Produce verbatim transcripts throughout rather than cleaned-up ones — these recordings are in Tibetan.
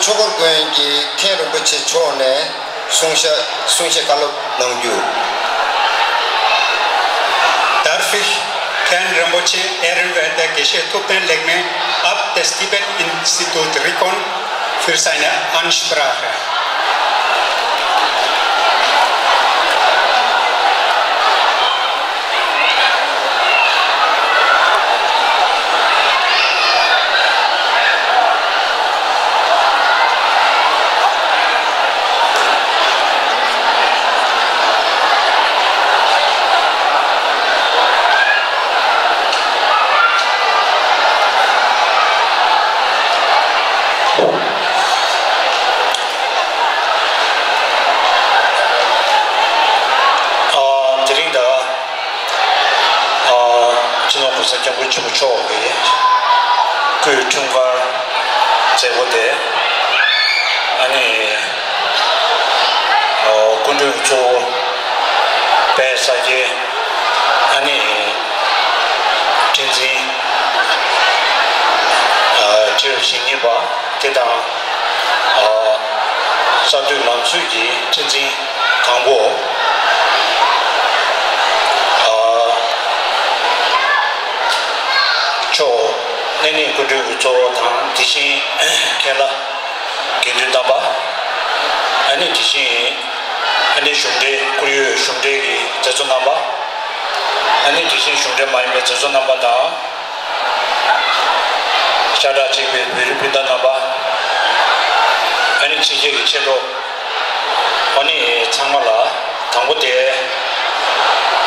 ཆོས་འཁོར་དགོན་གྱི་མཁན་རིན་པོ་ཆེ་མཆོག་ནས་གསུང་བཤད་གསུང་བཤད་བཀའ་སློབ་གནང་རྒྱུ། Darf ich Herrn Rinpoche, ehrenwerter Geshe Thubten Lengme, Abt des Tibet-Institut Rikon, für seine Ansprache. ཨ། དེ་རིང་ད། ཨ། སྤྱི་ནོར་༸གོང་ས་༸སྐྱབས་མགོན་ཆེན་པོ་མཆོག་གི་སྐུའི་འཁྲུངས་སྐར་མཛད་སྒོ་དེ། ཨ་ནི། ཨ། སྐུ་མགྲོན་གཙོ་བོ་དཔལ་ས་སྐྱའི་ཨ་ནི་ཁྲི་འཛིན། ཨ། ཁྲི་རབས་ཞེ་གཉིས་པ་དེ་དང་། ཨ། གསར་གཏོད་ལམ་སྲོལ་གྱི་ཁྲི་འཛིན་དང་པོ། ཨ། མཆོག་སྣེ་གནས་སྐུ་མགྲོན་གྱི་གཙོ་བོ་དང་། དེ་བཞིན་མཁན་བླ་དགེ་འདུན་རྣམ་པ། ཨ་ནི་དེ་བཞིན་ཨ་ནི་གཞུང་འབྲེལ་བཀུར་འོས་གཞུང་འབྲེལ་གྱི་མཛད་གཙོ་རྣམ་པ། ཨ་ནི་དེ་བཞིན་གཞུང་འབྲེལ་མ་ཡིན་པའི་མཛད་གཙོ་རྣམ་པ་དང་། ཤ་ཁྲག་གཅིག་པའི་བོད་རིགས་སྤུན་ཟླ་རྣམ་པ། ཨ་ནི་ཕྱི་རྒྱལ་གྱི་མཆེད་གྲོགས། ཨ་ནི་ཚང་མ་ལ་དང་པོ་དེ།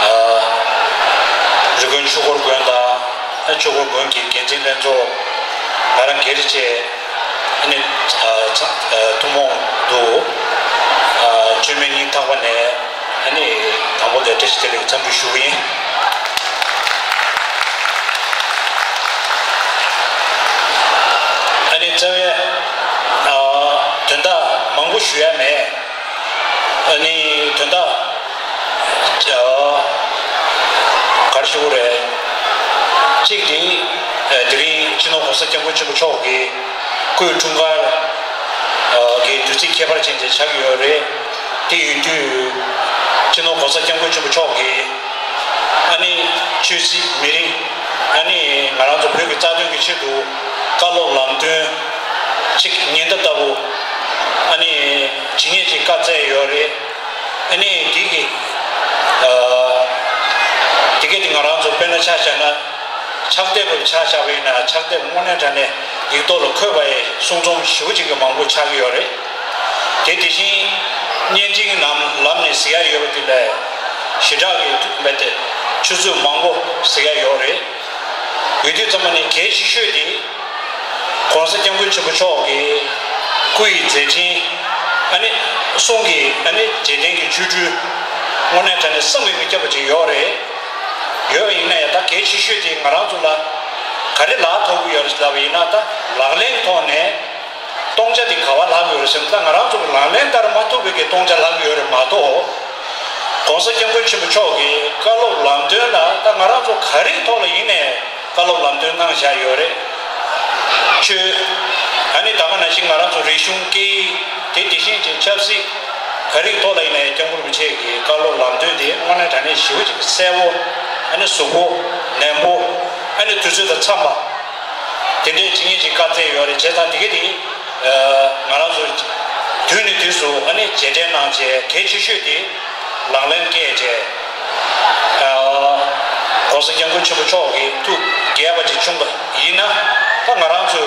ཨ། རི་ཀོན་ཆོས་འཁོར་དགོན་དང་། ཨ། ཆོས་འཁོར་དགོན་གྱི་འགན་འཛིན་ལྷན་ཚོགས། ང་རང་སྒེར་བཅས། ཨ་ནི། ཨ། ཚ། ཨ། ཐུན་མོང་དུ། ཨ། བཅོས་མིན་སྙིང་ཐག་པ་ནས། ཨ་ནི་དང་པོ་དེ་བཀྲ་ཤིས་བདེ་ལེགས་འཚམས་འདྲི་ཞུ་གི་ཡིན། ཨ་ནི་རྩ་བའི། ཨ། དོན་དག་མང་པོ་ཞུ་ཡ་མེད། ཨ་ནི་དོན་དག། ཨ། ག་རེ་ཞུ་དགོས་རེད། གཅིག་དེ། ཨ། དེ་རིང་སྤྱི་ནོར་༸གོང་ས་༸སྐྱབས་མགོན་ཆེན་པོ་མཆོག་གི་སྐུའི་འཁྲུངས་སྐར། ཨ། གི་དུས་ཚིགས་ཁྱད་པར་ཅན་དེ་ཆགས་ཀྱི་ཡོད་རེད། དེ་ཡིན་དུས། སྤྱི་ནོར་༸གོང་ས་༸སྐྱབས་མགོན་ཆེན་པོ་མཆོག་གིས། ཨ་ནི་ཆོས་སྲིད་མི་རིགས། ཨ་ནི་ང་རང་ཚོ་བོད་ཀྱི་རྩ་དོན་གྱི་ཆེད་དུ་བཀའ་སློབ་ལམ་སྟོན་ཅིག་ཉིན་ལྟར་ལྟ་བུ། ཨ་ནི་བྱེད་མཁན་ཅིག་བཀའ་སྩལ་ཡོད་རེད། ཨ་ནི་དེ་གི། ཨ། དེ་གི་དེ་ང་རང་ཚོ་དཔེར་ན་ཆ་བཞག་ན། ཕྱག་དེབ་ལ་ཆ་བཞག་པ་ཡིན་ན། ཕྱག་དེབ་དངོས་གནས་དྲང་གནས་ཡིག་ཐོག་ལ་འཁོད་པ་ཡི་གསུང་རྩོམ་ཞེ་པོ་ཅིག་གི་མང་པོ་ཆགས་ཀྱི་ཡོད་རེད། དེ་དེ་བཞིན་བརྙན་འཕྲིན་ནང་ལམ་ནས་གཟིགས་ཡ་ཡོད་པ་དེ་ལས་ཞེ་དྲག་གི་མེད་དེ། ཆུ་ཚོད་མང་པོ་གཟིགས་ཡ་ཡོད་རེད། ཡོད་དུས་ཙམ་པ་ནས་གལ་ཆེ་ཤོས་དེ། ༸གོང་ས་༸སྐྱབས་མགོན་ཆེན་པོ་མཆོག་གི་སྐུ་ཡི་མཛད་འཕྲིན། ཨ་ནི་གསུང་གི། ཨ་ནི་རྗེས་དྲན་གྱི་ཆོ་འཕྲུལ་དངོས་གནས་དྲང་གནས་བསམ་གྱིས་མི་ཁྱབ་པ་ཅིག་ཡོད་རེད། ཡོད་པ་ཡིན་ན་ཡང་། ད་གལ་ཆེ་ཤོས་དེ་ང་རང་ཚོ་ལ་ག་རེ་ལག་ཐོགས་ཀྱི་ཡོད་རེད་ལབ་པ་ཡིན་ན། ད་ལག་ལེན་གྱི་ཐོག་ནས། སྟོང་ཆ་དེ་ག་པར་ལྷག་ཡོད་རེད་ཟེར་ན། ད་ང་རང་ཚོ་གི་ལག་ལེན་བསྟར་མ་ཐུབ་པའི་གི་སྟོང་ཆ་ལྷག་ཡོད་རེད་མ་གཏོགས། ༸གོང་ས་༸སྐྱབས་མགོན་ཆེན་པོ་མཆོག་གི་བཀའ་སློབ་ལམ་སྟོན་ལ་ད་ང་རང་ཚོ་ག་རེའི་ཐོག་ལ་ཡིན་ནའི་བཀའ་སློབ་ལམ་སྟོན་གནང་བཞག་ཡོད་རེད། ཆོས། ཨ་ནི་ད་ག་ནང་བཞིན་ང་རང་ཚོ་རིག་གཞུང་སྐད་ཡིག་དེ། དེ་བཞིན་གྱི་ཆབ་སྲིད། ག་རེའི་ཐོག་ལ་ཡིན་ནའི་སྐྱབས་མགོན་རིན་པོ་ཆེ་གི་བཀའ་སློབ་ལམ་སྟོན་དེ་དངོས་གནས་དྲང་གནས་ཞེ་པོ་ཅིག་གསལ་པོ། ཨ་ནི་གཟུགས་པོ། ནན་པོ། ཨ་ནི་དུས་ཚོད་དང་འཚམས་པ། དེ་འདྲའི་བྱེད་མཁན་ཅིག་བཀའ་སྩལ་ཡོད་རེད། བྱས་ཙང་དེ་ག་དེ། ཨ། ང་རང་ཚོ་དུས་ནས་དུས་སུ། ཨ་ནི་རྗེས་དྲན་གནང་བྱས། གལ་ཆེ་ཤོས་དེ་ལག་ལེན་བཀལ་བྱས། ཨ། ༸གོང་ས་༸སྐྱབས་མགོན་ཆེན་པོ་མཆོག་གི་ཐུགས་དགྱེས་པ་ཅིག་བྱུང་བ་ཡིན་ན། ད་ང་རང་ཚོ་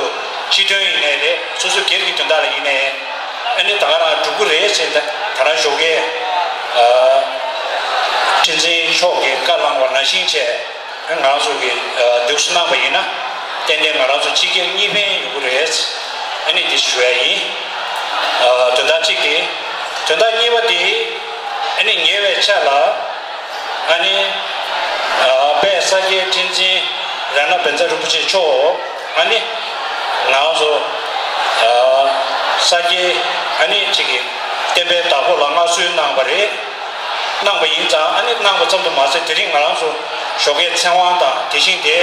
སྤྱི་དོན་ཡིན་ནའི་རེད། སོ་སོ་སྒེར་གྱི་དོན་དག་ལ་ཡིན་ནའི། ཨ་ནི་ད་ག་རང་འགྲུབ་ཀྱི་རེད་ཟེར། ད་ད་རང་ཞོགས་ཀས། ཨ། ཁྲི་འཛིན་མཆོག་གིས་བཀའ་གནང་བ་ནང་བཞིན་བྱས། ང་རང་ཚོ་གིས། ཨ། འདུག་སེ་གནང་བ་ཡིན་ན། ཏན་ཏན་ང་རང་ཚོ་སྤྱི་སྒེར་གཉིས་ཕན་ཡོང་གི་རེད། ཨ་ནི་འདི་ཞུ་ཡ་ཡིན། ཨ། དོན་དག་གཅིག་དེ། དོན་དག་གཉིས་པ་དེ། ཨ་ནི་ཉེ་བའི་ཆར་ལ། ཨ་ནི། ཨ། དཔལ་ས་སྐྱའི་ཁྲི་འཛིན་རཏྣ་བཛྲ་རིན་པོ་ཆེ་མཆོག། ཨ་ནི་ང་ཚོ། ཨ། ས་སྐྱའི། ཨ་ནི་གཅིག་གི་བསྟན་པའི་བདག་པོ་ལ་མངའ་གསོལ་གནང་བ་རེད། གནང་བ་ཡིན་ཙང་། ཨ་ནི་གནང་བ་ཙམ་དུ་མ་ཟད། དེ་རིང་ང་རང་ཚོ་ཞོགས་ཀའི་ཚེ་དབང་དང་། དེ་བཞིན་དེ་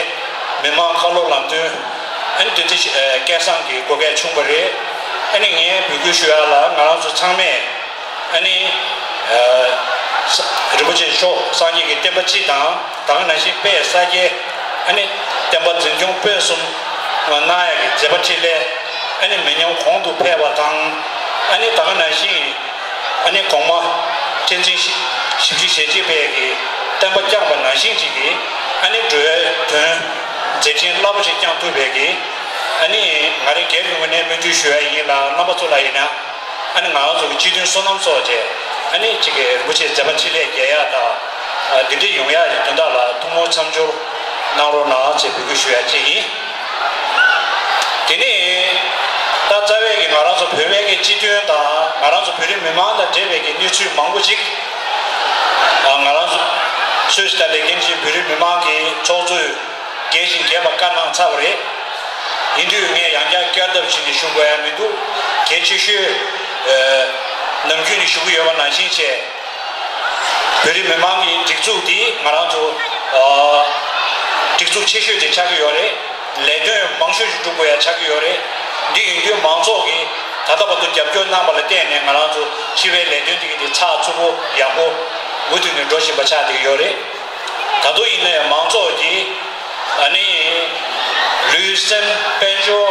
མི་མང་བཀའ་སློབ་ལམ་སྟོན། ཨ་ནི་དེ་ཚེ་སྐལ་བཟང་གི་བགོ་སྐལ་བྱུང་བ་རེད། ཨ་ནི་ངས་འབོད་སྐུལ་ཞུ་ཡག་ལ། ང་རང་ཚོ་ཚང་མས་ཨ་ནི་ཨ་ས་རིན་པོ་ཆེ་མཆོག་སངས་རྒྱས་ཀྱི་བསྟན་པ་སྤྱི་དང་། ད་ག་ནང་བཞིན་དཔལ་ས་སྐྱའི་ཨ་ནི་བསྟན་པ་འཛིན་སྐྱོང་སྤེལ་གསུམ་གནང་ཡག་གི་མཛད་པ་འཕྲིན་ལས་ཨ་ནི་མི་ཉམས་གོང་དུ་འཕེལ་བ་དང་། ཨ་ནི་ད་ག་ནང་བཞིན་ཨ་ནི་གོང་མ་ཁྲི་འཛིན་བཞི་བཅུ་ཞེ་གཅིག་པའི་གི་བསྟན་པ་བསྐྱངས་པ་ནང་བཞིན་ཅིག་གི་ཨ་ནི་འགྲོ་བའི་དོན་མཛད་འཕྲིན་རླབས་པོ་ཆེ་བསྐྱངས་ཐུབ་པའི་གི་ཨ་ནི་ང་རང་སྒེར་གྱི་ངོས་ནས་སྨོན་འདུན་ཞུ་ཡག་ཡིན་ལ། རྣམ་པ་ཚོ་ལ་ཡིན་ན་ཨ་ནི་ང་རང་ཚོ་གི་སྤྱི་མཐུན་བསོད་ནམས་ཚོགས་བཅས་ཨ་ནི་ཅིག་གི་རིན་པོ་ཆེའི་མཛད་པ་འཕྲིན་ལས་རྒྱས་ཡག་དང་། ཨ་འདི་འདྲ་ཡོང་ཡག་གི་དོན་དག་ལ་ཐུགས་སྨོན་མཚམས་སྦྱོར་གནང་རོགས་གནང་ཅེས་འབོད་སྐུལ་ཞུ་ཡག་ཅིག་ཡིན། དེ་ནས་ད་རྩ་བའི་གི་ང་རང་ཚོ་བོད་པའི་གི་སྤྱི་མཐུན་དང་། ང་རང་ཚོ་བོད་རིགས་མི་མང་དང་འབྲེལ་བའི་གི་གནས་ཚུལ་མང་པོ་ཅིག་ཨ་ང་རང་ཚོ་སུད་སི་དང་ལས་འགན་ཆེ་བོད་རིགས་མི་མང་གི་ཚོགས་གཙོས་རྒྱས་ཤིང་རྒྱས་པ་བཀའ་གནང་ཚར་བ་རེད། ཡིན་དུས་ངས་ཡང་བསྐྱར་བསྐྱར་ལྡབ་བྱས་ནས་ཞུ་དགོས་ཡག་མི་འདུག་གལ་ཆེ་ཤོས་ཨ་ནམ་རྒྱུན་ནས་ཞུ་གི་ཡོད་པ་ནང་བཞིན་བྱས། བོད་རིགས་མི་མང་གི་སྒྲིག་འཛུགས་འདི་ང་རང་ཚོ་ཨ་སྒྲིག་འཛུགས་ཆེ་ཤོས་ཅིག་ཆགས་ཀྱི་ཡོད་རེད། ལས་དོན་མང་ཤོས་ཤིག་སྒྲུབ་དགོས་ཡག་ཆགས་ཀྱི་ཡོད་རེད། འདི་ཡིན་དུས་མང་ཚོགས་ཀྱིས་ད་ལྟ་བར་དུ་རྒྱབ་སྐྱོར་གནང་བ་ལ་བརྟེན་ནས་ང་རང་ཚོ་སྤྱི་པའི་ལས་དོན་འདི་གི་འདི་ཚགས་ཚུད་པོ་ཡག་པོ་མུ་མཐུད་ནས་འགྲོ་བཞིན་པ་ཆགས་བསྡད་ཀྱི་ཡོད་རེད། ད་དུང་ཡིན་ནའི་མང་ཚོགས་ཀྱིས་ཨ་ནི་ལུས་སེམས་དཔལ་འབྱོར་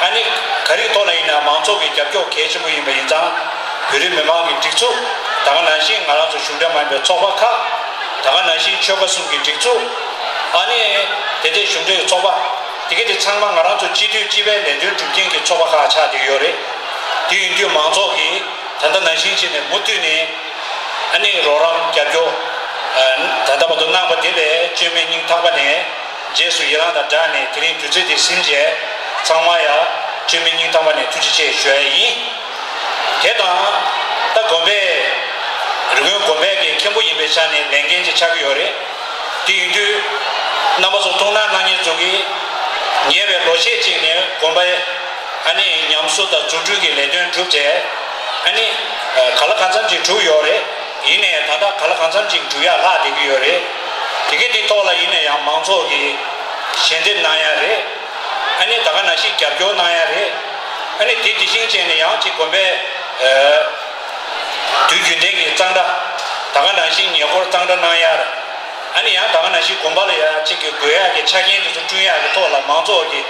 ཨ་ནི་ག་རེ་ཐོག་ལ་ཡིན་ན་མང་ཚོགས་ཀྱི་རྒྱབ་སྐྱོར་གལ་ཆེན་པོ་ཡིན་པ་ཡིན་ཙང་། བོད་རིགས་མི་མང་གི་སྒྲིག་འཛུགས། ད་ག་ནང་བཞིན་ང་རང་ཚོ་གཞུང་འབྲེལ་མ་ཡིན་པའི་ཚོགས་པ་ཁག་ད་ག་ནང་བཞིན་ཆོལ་ཁ་གསུམ་གྱི་སྒྲིག་འཛུགས། ཨ་ནི་དེ་འདྲའི་གཞུང་འབྲེལ་གྱི་ཚོགས་པ་དེ་ག་དེ་ཚང་མ་ང་རང་ཚོ་སྤྱི་འཐུས་སྤྱི་པའི་ལས་དོན་སྒྲུབ་མཁན་གྱི་ཚོགས་པ་ཁག་ཆགས་བསྡད་ཡོད་རེད། དེ་ཡིན་དུས་མང་ཚོགས་ཀྱིས་ད་ལྟ་ནང་བཞིན་བྱས་ནས་མུ་མཐུད་ནས་ཨ་ནི་རོགས་རམ་རྒྱབ་སྐྱོར་ཨ་ད་ལྟ་བར་དུ་གནང་བ་དེ་ལ་བཅོས་མིན་སྙིང་ཐག་པ་ནས་རྗེས་སུ་ཡི་རང་དང་སྦྲགས་ནས། དེ་རིང་དུས་ཚོད་འདི་ཟིན་རྗེས་ཚང་མ་ཡང་བཅོས་མིན་སྙིང་ཐག་པ་ནས་ཐུགས་རྗེ་ཆེ་ཞུ་ཡ་ཡིན། དེ་དང་ད་དགོན་པའི་རི་ཀོན་དགོན་པའི་གི་མཁན་པོ་ཡིན་པའི་ཆ་ནས་ལས་འགན་ཅིག་ཆགས་ཀྱི་ཡོད་རེད། དེ་ཡིན་དུས་རྣམ་པ་ཚོ་ཐུགས་སྣང་གནང་མཁན་ཚོ་གིས་ཉེ་བའི་ལོ་ཤས་ཅིག་ནས་དགོན་པའི་ཨ་ནི་ཉམས་གསོ་དང་འཛུགས་སྐྲུན་གྱི་ལས་དོན་བསྒྲུབས་རྗེས་ཨ་ནི་གང་ལ་གང་འཚམ་ཅིག་གྲུབ་ཡོད་རེད། ཡིན་ནའི་ད་ལྟ་གང་ལ་གང་འཚམ་ཅིག་འགྲུབ་ཡག་ལྷག་བསྡད་ཀྱི་ཡོད་རེད། དེ་གའི་དེ་ཐོག་ལ་ཡིན་ན་ཡང་མང་ཚོགས་ཀྱིས་ཞལ་འདེབས་གནང་ཡག་རེད། ཨ་ནི་ད་ག་ནང་བཞིན་རྒྱབ་སྐྱོར་གནང་ཡག་རེད། ཨ་ནི་དེ་དེ་བཞིན་བྱས་ནས་ཡང་ཅིག་དགོན་པའི་ཨ་དུས་རྒྱུན་ལྡན་གྱི་གཙང་སྦྲ། ད་ག་ནང་བཞིན་ཉེ་འཁོར་གཙང་སྦྲ་གནང་ཡག་ཨ་ནི་ཡང་ད་ག་ནང་བཞིན་དགོན་པ་ལ་ཡང་ཅིག་གི་དགོས་ཡག་གི་ཆ་རྐྱེན་དེ་ཚོ་བསྐྲུན་ཡག་གི་ཐོག་ལ་མང་ཚོགས་ཀྱིས་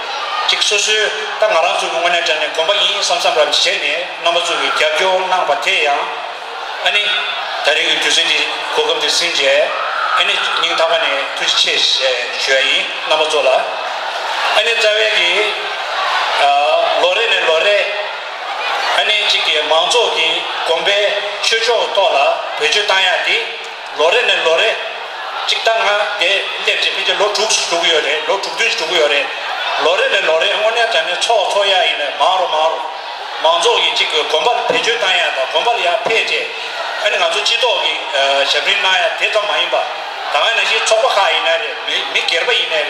ཅིག་སོ་སོའི་ད་ང་རང་ཚོ་གི་དངོས་གནས་དྲང་གནས་དགོན་པ་ཡིན་བསམ་བསམ་འདྲ་བྱས་ནས་རྣམ་པ་ཚོ་གིས་རྒྱབ་སྐྱོར་གནང་པ་དེ་ཡང་། ཨ་ནི་ད་རེས་ཀྱི་དུས་ཚོད་འདི་གོ་སྐབས་འདི་ཟིན་རྗེས་ཨ་ནི་སྙིང་ཐག་པ་ནས་ཐུགས་རྗེ་ཆེ་ཞུ་ཡ་ཡིན་རྣམ་པ་ཚོ་ལ། ཨ་ནི་རྩ་བའི་གི་ཨ་ལོ་རེ་ནས་ལོ་རེ་ཨ་ནི་གཅིག་གི་མང་ཚོགས་ཀྱི་དགོན་པའི་ཆོས་ཕྱོགས་ཐོག་ལ་བེད་སྤྱོད་བཏང་ཡ་དེ་ལོ་རེ་ནས་ལོ་རེ་གཅིག་ད་ང་དེ་སླེབས་རྗེས་ཕལ་ཆེར་ལོ་དྲུག་ཙམ་འགྲོ་གི་ཡོད་རེད། ལོ་དྲུག་བདུན་ཙམ་འགྲོ་གི་ཡོད་རེད། ལོ་རེ་ནས་ལོ་རེ་དངོས་གནས་དྲང་གནས་ཚོགས་ཚོགས་ཡ་ཡིན་ནའི་མང་རུ་མང་རུ། མང་ཚོགས་ཀྱིས་གཅིག་གི་དགོན་པ་ལ་བེད་སྤྱོད་བཏང་ཡ་དང་དགོན་པ་ལ་ཡར་ཕེབས་རྗེས་ཨ་ནི་ང་ཚོ་སྤྱི་ཚོགས་ཀྱི་ཨ་ཞབས་འདྲེན་གནང་ཡ་དེ་ཙམ་མ་ཡིན་པ། ད་ག་ནང་བཞིན་ཚོགས་པ་ཁག་ཡིན་ན་རེད། མི་མི་སྒེར་པ་ཡིན་ན་རེད།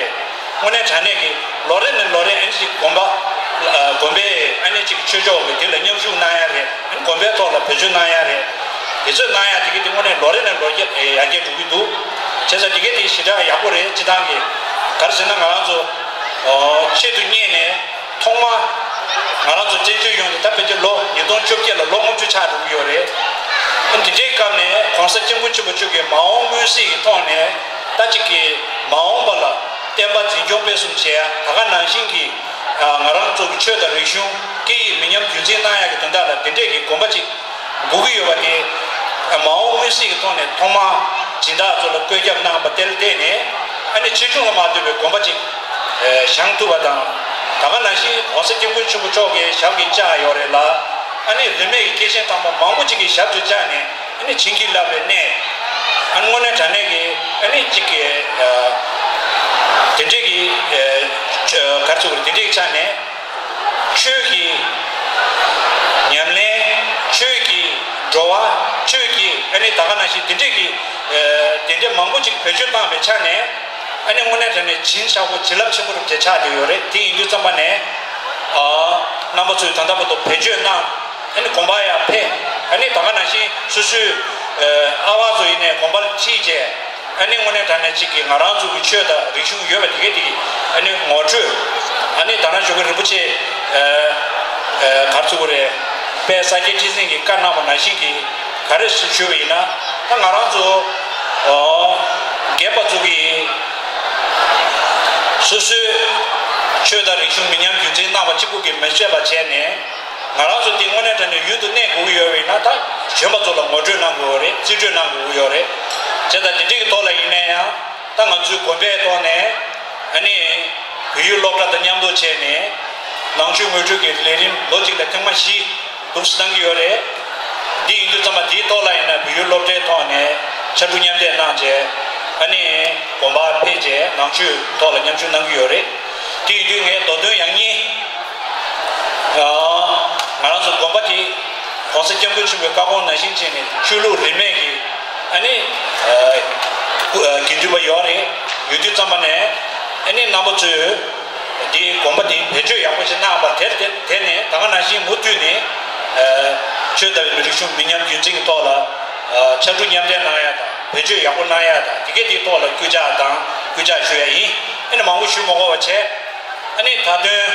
དངོས་གནས་དྲང་གནས་ཀྱི་ལོ་རེ་ནས་ལོ་རེ་ཨ་ནི་གཅིག་དགོན་པ་ཨ་དགོན་པའི་ཨ་ནི་གཅིག་ཆོས་ཕྱོགས་ཀྱི་དེ་ལ་མཉམ་ཞུགས་གནང་ཡ་རེད། ཨ་ནི་དགོན་པའི་ཐོག་ལ་བེད་སྤྱོད་གནང་ཡ་རེད། དེ་ཚོ་གནང་ཡ་དེ་གི་དེ་དངོས་གནས་ལོ་རེ་ནས་ལོ་རྒྱ་ཡར་རྒྱས་འགྲོ་གི་འདུག་བྱས་ཙང་དེ་གི་དེ་ཞེ་དྲག་ཡག་པོ་རེད། སྤྱི་བཏང་གི་ག་རེ་ཟེར་ན་ང་རང་ཚོ་ཨོ་ཆེད་དུ་གཉེར་ནས། ཐོག་མ་ང་རང་ཚོ་བཙན་བྱོལ་ཡོང་དུས་ད་ཕལ་ཆེར་ལོ་ཉིས་སྟོང་བཅོ་བརྒྱད་ལ་ལོ་ལྔ་བཅུ་ཆགས་འགྲོ་གི་ཡོད་རེད། ཨ་འདི་འདྲའི་སྐབས་ནས་༸གོང་ས་༸སྐྱབས་མགོན་ཆེན་པོ་མཆོག་གིས་མ་འོངས་སྔོན་གཟིགས་ཀྱི་ཐོག་ནས་ད་ཅིག་གི་མ་འོངས་པ་ལ་བསྟན་པ་འཛིན་སྐྱོང་སྤེལ་གསུམ་བྱེད་ཡ། ད་ག་ནང་བཞིན་གྱི་ང་རང་ཚོ་གི་ཆོས་དང་རིག་གཞུང་སྐད་ཡིག་མི་ཉམས་རྒྱུན་འཛིན་གནང་ཡ་གི་དོན་དག་ལ་འདི་འདྲས་ཀྱི་དགོངས་པ་ཅིག་འབུལ་གྱི་ཡོད་པ་དེ། མ་འོངས་མངོན་གསལ་གྱི་ཐོག་ནས་ཐོག་མར་སྦྱིན་བདག་ཚོ་ལ་བཀོད་ཁྱབ་གནང་པ་དེ་ལ་བརྟེན་ནས་ཨ་ནི་ཆེ་ཆུང་ལ་མ་ལྟོས་པའི་དགོངས་པ་ཅིག་བཞེངས་ཐུབ་པ་དང་། ད་ག་ནང་བཞིན་༸གོང་ས་༸སྐྱབས་མགོན་ཆེན་པོ་མཆོག་གི་ཞབས་ཀྱིས་བཅགས་ཡོད་རེད་ལ། ཨ་ནི་རིས་མེད་ཀྱི་སྐྱེས་ཆེན་དམ་པ་མང་པོ་ཅིག་གི་ཞབས་སུ་བཅགས་ནས་ཨ་ནི་བྱིན་གྱིས་བརླབས་པའི་གནས། ཨ་ནི་དངོས་གནས་དྲང་གནས་ཀྱི་ཨ་ནི་གཅིག་གི་དེ་འདྲས་ཀྱི་ག་རེ་ཟེར་དགོས་རེད། དེ་འདྲས་ཀྱི་ཆ་ནས། ཆོས་ཀྱི་ཉམས་ལེན། ཆོས་ཀྱི་བགྲོ་བ། ཆོས་ཀྱི་ཨ་ནི་ད་ག་ནང་བཞིན་དེ་འདྲས་ཀྱི་ཨ་དེ་འདྲས་མང་པོ་ཅིག་བེད་སྤྱོད་བཏང་བའི་ཆ་ནས་ཨ་ནི་དངོས་གནས་དྲང་གནས་བྱིན་ཆགས་པོ་བྱིན་རླབས་ཆེན་པོ་རུ་དེ་ཆགས་བསྡད་ཡོད་རེད། དེ་ཡིན་དུས་ཙམ་པ་ནས་ཨ་རྣམ་པ་ཚོས་ད་ལྟ་བར་དུ་བེད་སྤྱོད་གནང་། ཨ་ནི་དགོན་པ་ཡར་ཕེབས། ཨ་ནི་ད་ག་ནང་བཞིན་སོ་སོའི་ཨ་ཕ་ཚོ་ཡིན་ནའི་དགོན་པ་ལ་ཁྲིད་བྱས། ཨ་ནི་དངོས་གནས་དྲང་གནས་གཅིག་གིས་ང་རང་ཚོ་གི་ཆོས་དང་རིག་གཞུང་ཡོད་པ་དེ་གས་དེ་གི་ཨ་ནི་ངོ་སྤྲོད། ཨ་ནི་ད་ནང་བཞུགས་ཀྱི་རིན་པོ་ཆེ་ཨ་ ག་རེ་ཟེར་དགོས་རེད། དཔལ་ས་སྐྱའི་ཁྲི་སེང་གིས་བཀའ་གནང་བ་ནང་བཞིན་གྱི་ག་རེ་ཞུས་པ་ཡིན་ན། ད་ང་རང་ཚོ་ཨོ་རྒན་པ་ཚོ་གིས་སོ་སོའི་ཆོས་དང་རིག་གཞུང་མི་ཉམས་རྒྱུན་འཛིན་གནང་བ་གཅིག་པུ་གིས་མི་ཤེས་པ་བྱས་ནས། ང་རང་ཚོ་འདི་དངོས་གནས་དྲང་གནས་ཡུན་དུ་གནས་དགོས་ཀྱི་ཡོད་པ་ཡིན་ན། ད་གཞོན་པ་ཚོ་ལ་ངོ་སྤྲོད་གནང་དགོས་པ་རེད། རྩིས་སྤྲོད་གནང་དགོས་ཀྱི་ཡོད་རེད། བྱས་ཙང་འདི་འདྲའི་གི་ཐོག་ལ་ཡིན་ན་ཡང་། ད་ང་ཚོའི་དགོན་པའི་ཐོག་ནས་ཨ་ནི་བོད་ཡིག་སློབ་གྲྭ་དང་མཉམ་དུ་བྱས་ནས་ནང་ཆོས་ངོ་སྤྲོད་ཀྱི་ལས་རིམ་ལོ་གཅིག་ལ་ཐེངས་མ་བཞི་འདུག་སེ་གནང་གི་ཡོད་རེད། འདི་ཡིན་དུས་ཙམ་པ་འདིའི་ཐོག་ལ་ཡིན་ན་བོད་ཡིག་སློབ་གྲྭའི་ཐོག་ནས་ཕྱར་གྲུ་མཉམ་འདེགས་གནང་བྱས། ཨ་ནི་དགོན་པར་ཕེབས་བྱས་ནང་ཆོས་ཐོག་ལ་མཉམ་ཞུགས་གནང་གི་ཡོད་རེད། དེ་ཡིན་དུས་ངས་མདོ་དོན་ཡང་སྙིང་ང་རང་ཚོ་དགོན་པ་དེ་གོང་ས་སྐྱབས་མགོན་ཆེན་པོའི་བཀའ་དགོངས་ནང་བཞིན་བྱས་ནས་ཆོས་ལུགས་རིས་མེད་ཀྱི་ཨ་ནི་དགེ་འདུན་པ་ཡོད་རེད། ཡོད་དུས་ཙམ་པ་ནས་ཨ་ནི་རྣམ་པ་ཚོས་འདི་དགོན་པ་དེ་བེད་སྤྱོད་ཡག་པོ་ཞིག་གནང་བ་དེར་དེ་དེ་ནས་ད་ག་ནང་བཞིན་མུ་མཐུད་ནས་ཆོས་དང་རིག་གཞུང་མི་ཉམས་རྒྱུན་འཛིན་གྱི་ཐོག་ལ་ཕྱར་གྲུ་མཉམ་འདེགས་གནང་ཡ་དང་བེད་སྤྱོད་ཡག་པོ་གནང་ཡ་དང་དེ་གས་དེའི་ཐོག་ལ་སྐུལ་ལྕག་དང་སྐུལ་ལྕག་ཞུ་ཡ་ཡིན། ཨ་ནི་མང་པོ་ཞུ་མ་དགོས་པ་བྱས། ཨ་ནི་མཐའ་དོན།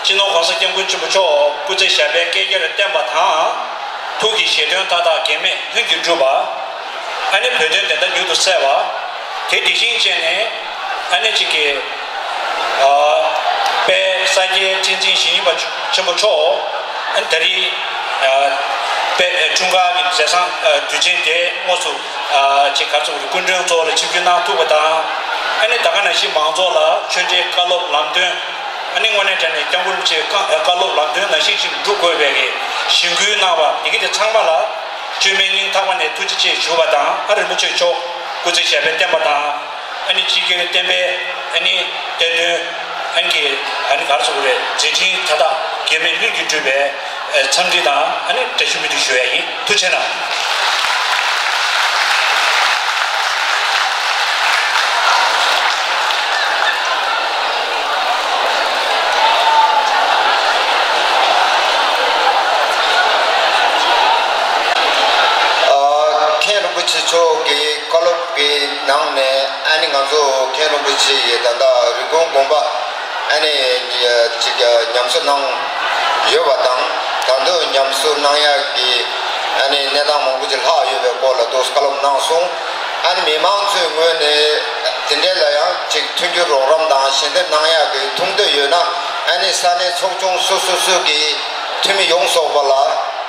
སྤྱི་ནོར་༸གོང་ས་༸སྐྱབས་མགོན་ཆེན་པོ་མཆོག་སྐུ་ཚེ་ཞབས་པད་བསྐལ་བརྒྱར་བརྟན་པ་དང་། ཐུགས་ཀྱི་བཞེད་དོན་མཐའ་དག་གེགས་མེད་ལྷུན་གྱིས་གྲུབ་པ། ཨ་ནི་བོད་དོན་བདེན་མཐའ་མྱུར་དུ་གསལ་བ། དེ་དེ་བཞིན་བྱས་ནས་ཨ་ནི་གཅིག་གི་ཨ་དཔལ་ས་སྐྱའི་ཁྲི་འཛིན་ཞིང་ཆེན་པ་ཆེན་པོ་མཆོག་ཨ་ནི་ད་རེས་ཨ་དཔལ་འཁྲུངས་སྐར་གྱི་མཛད་བཟང་ཨ་དུས་ཆེན་དེ་དངོས་སུ། ཅིག་ག་རེ་ཟེར་དགོས་རེད། སྐུ་མགྲོན་གཙོ་བོ་ལ་ཆིབས་བསྒྱུར་གནང་ཐུབ་པ་དང་། ཨ་ནི་ད་ག་ནང་བཞིན་མང་ཚོགས་ལ་ཆོས་འབྲེལ་བཀའ་སློབ་ལམ་སྟོན། ཨ་ནི་དངོས་གནས་དྲང་གནས་སྐྱབས་མགོན་རིན་པོ་ཆེའི་བཀའ་བཀའ་སློབ་ལམ་སྟོན་ནང་བཞིན་ཞིག་སྒྲུབ་དགོས་པའི་གི་གཞེན་སྐུལ་གནང་བ་འདི་ག་དེ་ཚང་མ་ལ་བཅོས་མིན་སྙིང་ཐག་པ་ནས་ཐུགས་རྗེ་ཆེ་ཞུ་བ་དང་། ཨ་རིན་པོ་ཆེ་མཆོག་སྐུ་ཚེ་ཞབས་པད་བརྟན་པ་དང་། ཨ་ནི་སྤྱི་སྒེར་བསྟན་པའི་ཨ་ནི་བསྟན་དོན་ཨ་ནི་གི་ཨ་ནི་ག་རེ་ཟེར་དགོས་རེད། མཛད་འཕྲིན་མཐའ་དག་གེགས་མེད་ལྷུན་གྱིས་གྲུབ་པའི་འཚམས་འདྲི་དང་ཨ་ནི་བཀྲ་ཤིས་བདེ་ལེགས་ཞུ་ཡ་ཡིན། ཐུགས་རྗེ་གནང་། མཁན་རིན་པོ་ཆེ་མཆོག་གི་བཀའ་སློབ་ཀྱི་ནང་ནས་ཨ་ནི་ང་ཚོ་མཁན་རིན་པོ་ཆེ་ཡི་ད་ལྟ་རི་ཀོན་དགོན་པ་ཨ་ནི་ཅིག་ཉམས་གསོ་གནང་ཡོད་པ་དང་། ད་དུང་ཉམས་གསོ་གནང་ཡག་གི་ཨ་ནི་གནས་སྟངས་མང་པོ་ཅིག་ལྷག་ཡོད་པའི་སྐོར་ལ་ཏོག་ཙམ་བཀའ་སློབ་གནང་སོང་། ཨ་ནི་མི་མང་ཚོའི་ངོས་ནས་དེ་འདྲའི་ལ་ཡང་ཅིག་མཐུན་འགྱུར་རོགས་རམ་དང་ཞལ་འདེབས་གནང་ཡག་གི་ཐུགས་འདོད་ཡོད་ན། ཨ་ནི་ས་གནས་ཚོགས་ཆུང་སོ་སོ་སོ་གི་འཐུས་མི་ཡོངས་རྫོགས་པ་ལ་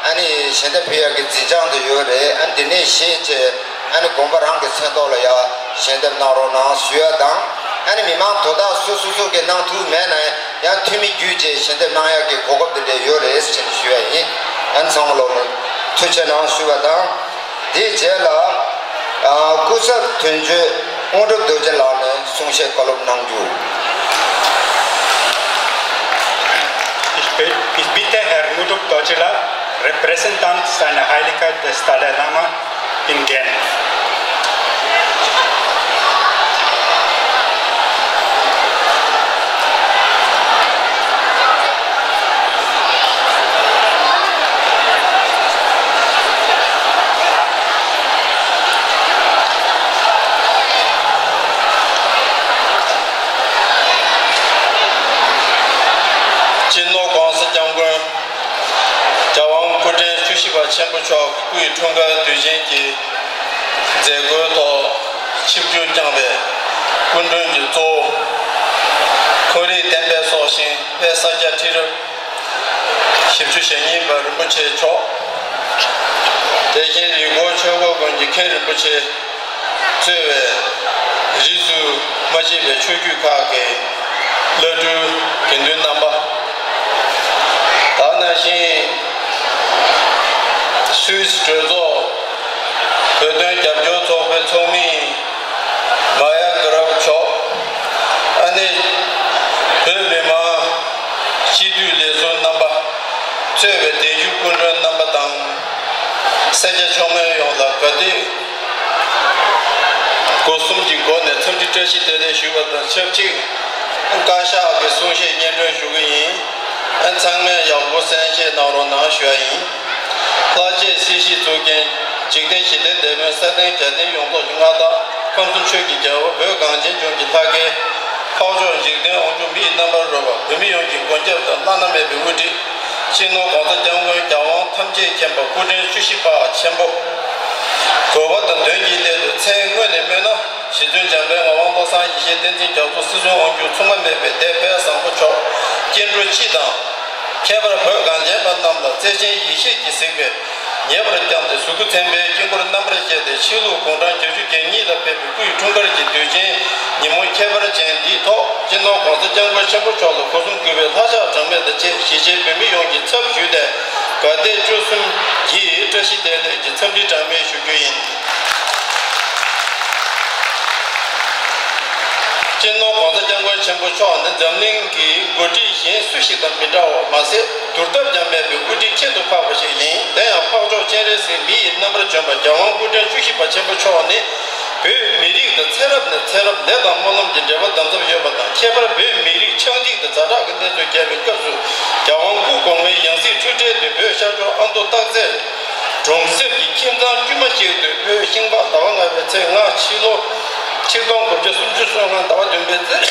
ཨ་ནི་ཞལ་འདེབས་ཕུལ་ཡག་གི་འཛིན་བྱང་དུ་ཡོད་རེད། ཨ་ནི་དེ་ནས་ཤེས་བྱས། ཨ་ནི་དགོན་པ་རང་གི་མཚན་ཐོག་ལ་ཡ་ཞལ་འདེབས་གནང་རོགས་གནང་ཞུ་ཡ་དང་། ཨ་ནི་མི་མང་དོ་བདག་སོ་སོ་སོ་གིས་གནང་ཐུབ་མེད་ན་ཡང་འཐུས་མི་བརྒྱུད་བྱས་ཞལ་འདེབས་གནང་ཡག་གི་གོ་སྐབས་འདི་འདྲ་ཡོད་རེད་ཟེར་ནས་ཞུ་ཡ་ཡིན། ཨ་ནི་ཚང་མ་ལོག་ལ་ཐུགས་རྗེ་གནང་ཞུ་བ་དང་། དེའི་རྗེས་ལ་ཨ་སྐུ་ཚབ་དོན་གཅོད་དངོས་གྲུབ་རྡོ་རྗེ་ལགས་ནས་གསུང་བཤད་བཀའ་སློབ་གནང་རྒྱུ། Ich be- ich bitte Herr Ngudrup Dorjila, Repräsentant seiner Heiligkeit des Dalai Lama in Genf. སྤྱི་ནོར་༸གོང་ས་༸སྐྱབས་མགོན་རྒྱལ་དབང་སྐུ་ཕྲེང་བཅུ་བཞི་པ་ཆེན་པོ་མཆོག་སྐུའི་འཁྲུངས་སྐར་དུས་ཆེན་གྱི་མཛད་སྒོའི་ཐོག་ཆིབས་བསྒྱུར་བསྐྱངས་པའི་སྐུ་མགྲོན་གྱི་གཙོ་བོ། ཁོར་ཡུག་བསྟན་པའི་སྲོག་ཤིང་དཔལ་ས་སྐྱ་ཁྲི་རབས་བཞི་བཅུ་ཞེ་གཉིས་པ་རིན་པོ་ཆེ་མཆོག་དེ་བཞིན་རི་མགོ་ཆོས་འཁོར་དགོན་གྱི་མཁན་རིན་པོ་ཆེ་གཙོས་པའི་རིས་སུ་མ་ཆད་པའི་ཆོས་བརྒྱུད་ཁག་གི་བླ་སྤྲུལ་དགེ་འདུན་རྣམ་པ། ད་ག་ནང་བཞིན་སུད་སི་གྲོས་ཚོགས་བོད་དོན་རྒྱབ་སྐྱོར་ཚོགས་པའི་ཚོགས་མི་མ་ཡ་གྷ་རབ་མཆོག་ཨ་ནི་བོད་མི་མང་སྤྱི་འཐུས་ལས་ཟུར་རྣམ་པ། གཙོས་པའི་གདན་ཞུ་སྐུ་མགྲོན་རྣམ་པ་དང་། སེར་སྐྱ་མཆོག་དམན་ཡོངས་ལ་དགའ་སྟོན་སྒོ་གསུམ་གྱི་སྒོ་ནས་འཚམས་འདྲི་བཀྲ་ཤིས་བདེ་ལེགས་ཞུ་བ་དང་ཆབས་ཅིག་བཀའ་ཤག་གི་གསུང་བཤད་སྙན་སྒྲོན་ཞུ་གི་ཡིན། ཚང་མས་ཡག་པོ་གསན་བཞེས་གནང་རོགས་གནང་ཞུ་བ་ཡིན། ལྷག་བཅས་སྲིད་ཞིའི་གཙུག་རྒྱན་འཇིག་རྟེན་ཞི་བདེའི་དེད་དཔོན་སེར་ལྡན་རྒྱལ་བསྟན་ཡོངས་རྫོགས་ཀྱི་མངའ་བདག་ཁམས་གསུམ་ཆོས་ཀྱི་རྒྱལ་པོ་བོད་གངས་ཅན་ལྗོངས་ཀྱི་ལྷ་སྐལ་འཕགས་མཆོག་འཇིག་རྟེན་དབང་ཕྱུག་མི་ཡི་རྣམ་པར་རོལ་པ་བོད་མི་ཡོངས་ཀྱི་མགོན་སྐྱབས་དང་བླ་ན་མེད་པའི་དབུ་ཁྲིད། སྤྱི་ནོར་༸གོང་ས་༸སྐྱབས་མགོན་རྒྱལ་དབང་ཐམས་ཅད་མཁྱེན་པ་སྐུ་ཕྲེང་བཅུ་བཞི་པ་ཆེན་པོ། གོ་བ་དང་དོན་གྱི་སླད་དུ་མཚན་སྔོན་ནས་སྨོས་ན། རྗེ་བཙུན་འཇམ་དཔལ་ངག་དབང་བློ་བཟང་ཡེ་ཤེས་བསྟན་འཛིན་རྒྱ་མཚོ་སྲིད་གཞུང་དབང་སྒྱུར་མཚུངས་པ་མེད་པའི་སྡེ་དཔལ་བཟང་པོ་མཆོག་སྐྱེ་འགྲོ་སྤྱི་དང་། ཁྱད་པར་བོད་གངས་ཅན་པ་རྣམས་ལ་བརྩེ་ཆེན་ཡེ་ཤེས་ཀྱིས་གཟིགས་པའི་ཉེ་བར་བསྐྱངས་ཏེ་གཟུགས་སྐུ་མཚན་དཔེའི་དཀྱིལ་འཁོར་རྣམ་པར་བཤད་དེ་ཕྱི་ལུགས་དགུང་གྲངས་བརྒྱད་ཅུ་གྱ་གཉིས་ལ་ཕེབས་པའི་སྐུའི་འཁྲུངས་སྐར་གྱི་དུས་ཆེན་ཉིན་མོ་ཁྱད་པར་ཅན་འདིའི་ཐོག་སྤྱི་ནོར་༸གོང་ས་༸སྐྱབས་མགོན་ཆེན་པོ་མཆོག་ལ་སྒོ་གསུམ་གུས་པའི་ལྷ་ཕྱག་གྲངས་མེད་དང་བཅས་གཞིས་བྱེས་བོད་མི་ཡོངས་ཀྱི་ཚབ་ཞུས་ཏེ་དགའ་དད་སྤྲོ་གསུམ་གྱིས་བཀྲ་ཤིས་བདེ་ལེགས་ཀྱི་འཚམས་འདྲི་གྲངས་མེད་ཞུ་རྒྱུ་ཡིན། སྤྱི་ནོར་༸གོང་ས་༸སྐྱབས་མགོན་ཆེན་པོ་མཆོག་ནི་འཛམ་གླིང་གི་འགོ་ཁྲིད་གཞན་སུ་ཞིག་དང་མི་འདྲ་བ་མ་ཟད། བསྡུར་ཐབས་ཀྱང་མེད་པའི་དབུ་ཁྲིད་ཁྱད་དུ་འཕགས་པ་ཞིག་ཡིན། དེ་ཡང་འཕགས་མཆོག་སྤྱན་རས་གཟིགས་མི་ཡི་རྣམ་པར་བྱོན་པ་རྒྱལ་དབང་སྐུ་ཕྲེང་བཅུ་བཞི་པ་ཆེན་པོ་མཆོག་ནི། བོད་མི་རིགས་དང་ཚེ་རབས་ནས་ཚེ་རབས་ལས་དང་སྨོན་ལམ་གྱི་འབྲེལ་བ་དམ་ཟབ་ཡོད་པ་དང་། ཁྱད་པར་བོད་མི་རིགས་ཆགས་འཇིག་དང་ཛ་དྲག་གི་གནས་ཚུལ་བརྒྱབ་པའི་སྐབས་སུ། རྒྱལ་དབང་སྐུ་གོང་མའི་ཡང་སྲིད་འཁྲུལ་བྲལ་དུ་བོད་ཤར་ཕྱོགས་ཨ་མདོ་སྟག་རྩེ་གྲོང་གསེབ་ཀྱི་ཁྱིམ་ཚང་དཀྱུས་མ་ཞིག་ཏུ་བོད་ཤིང་སྤགས་ཟླ་བ་ལྔ་པའི་ཚེས་ལྔ་ཕྱི་ལོ་ཆིག་སྟོང་དགུ་བརྒྱ་སུམ་ཅུ་སོ་ལྔ་ཟླ་བ་བདུན་པའི་ཚེས་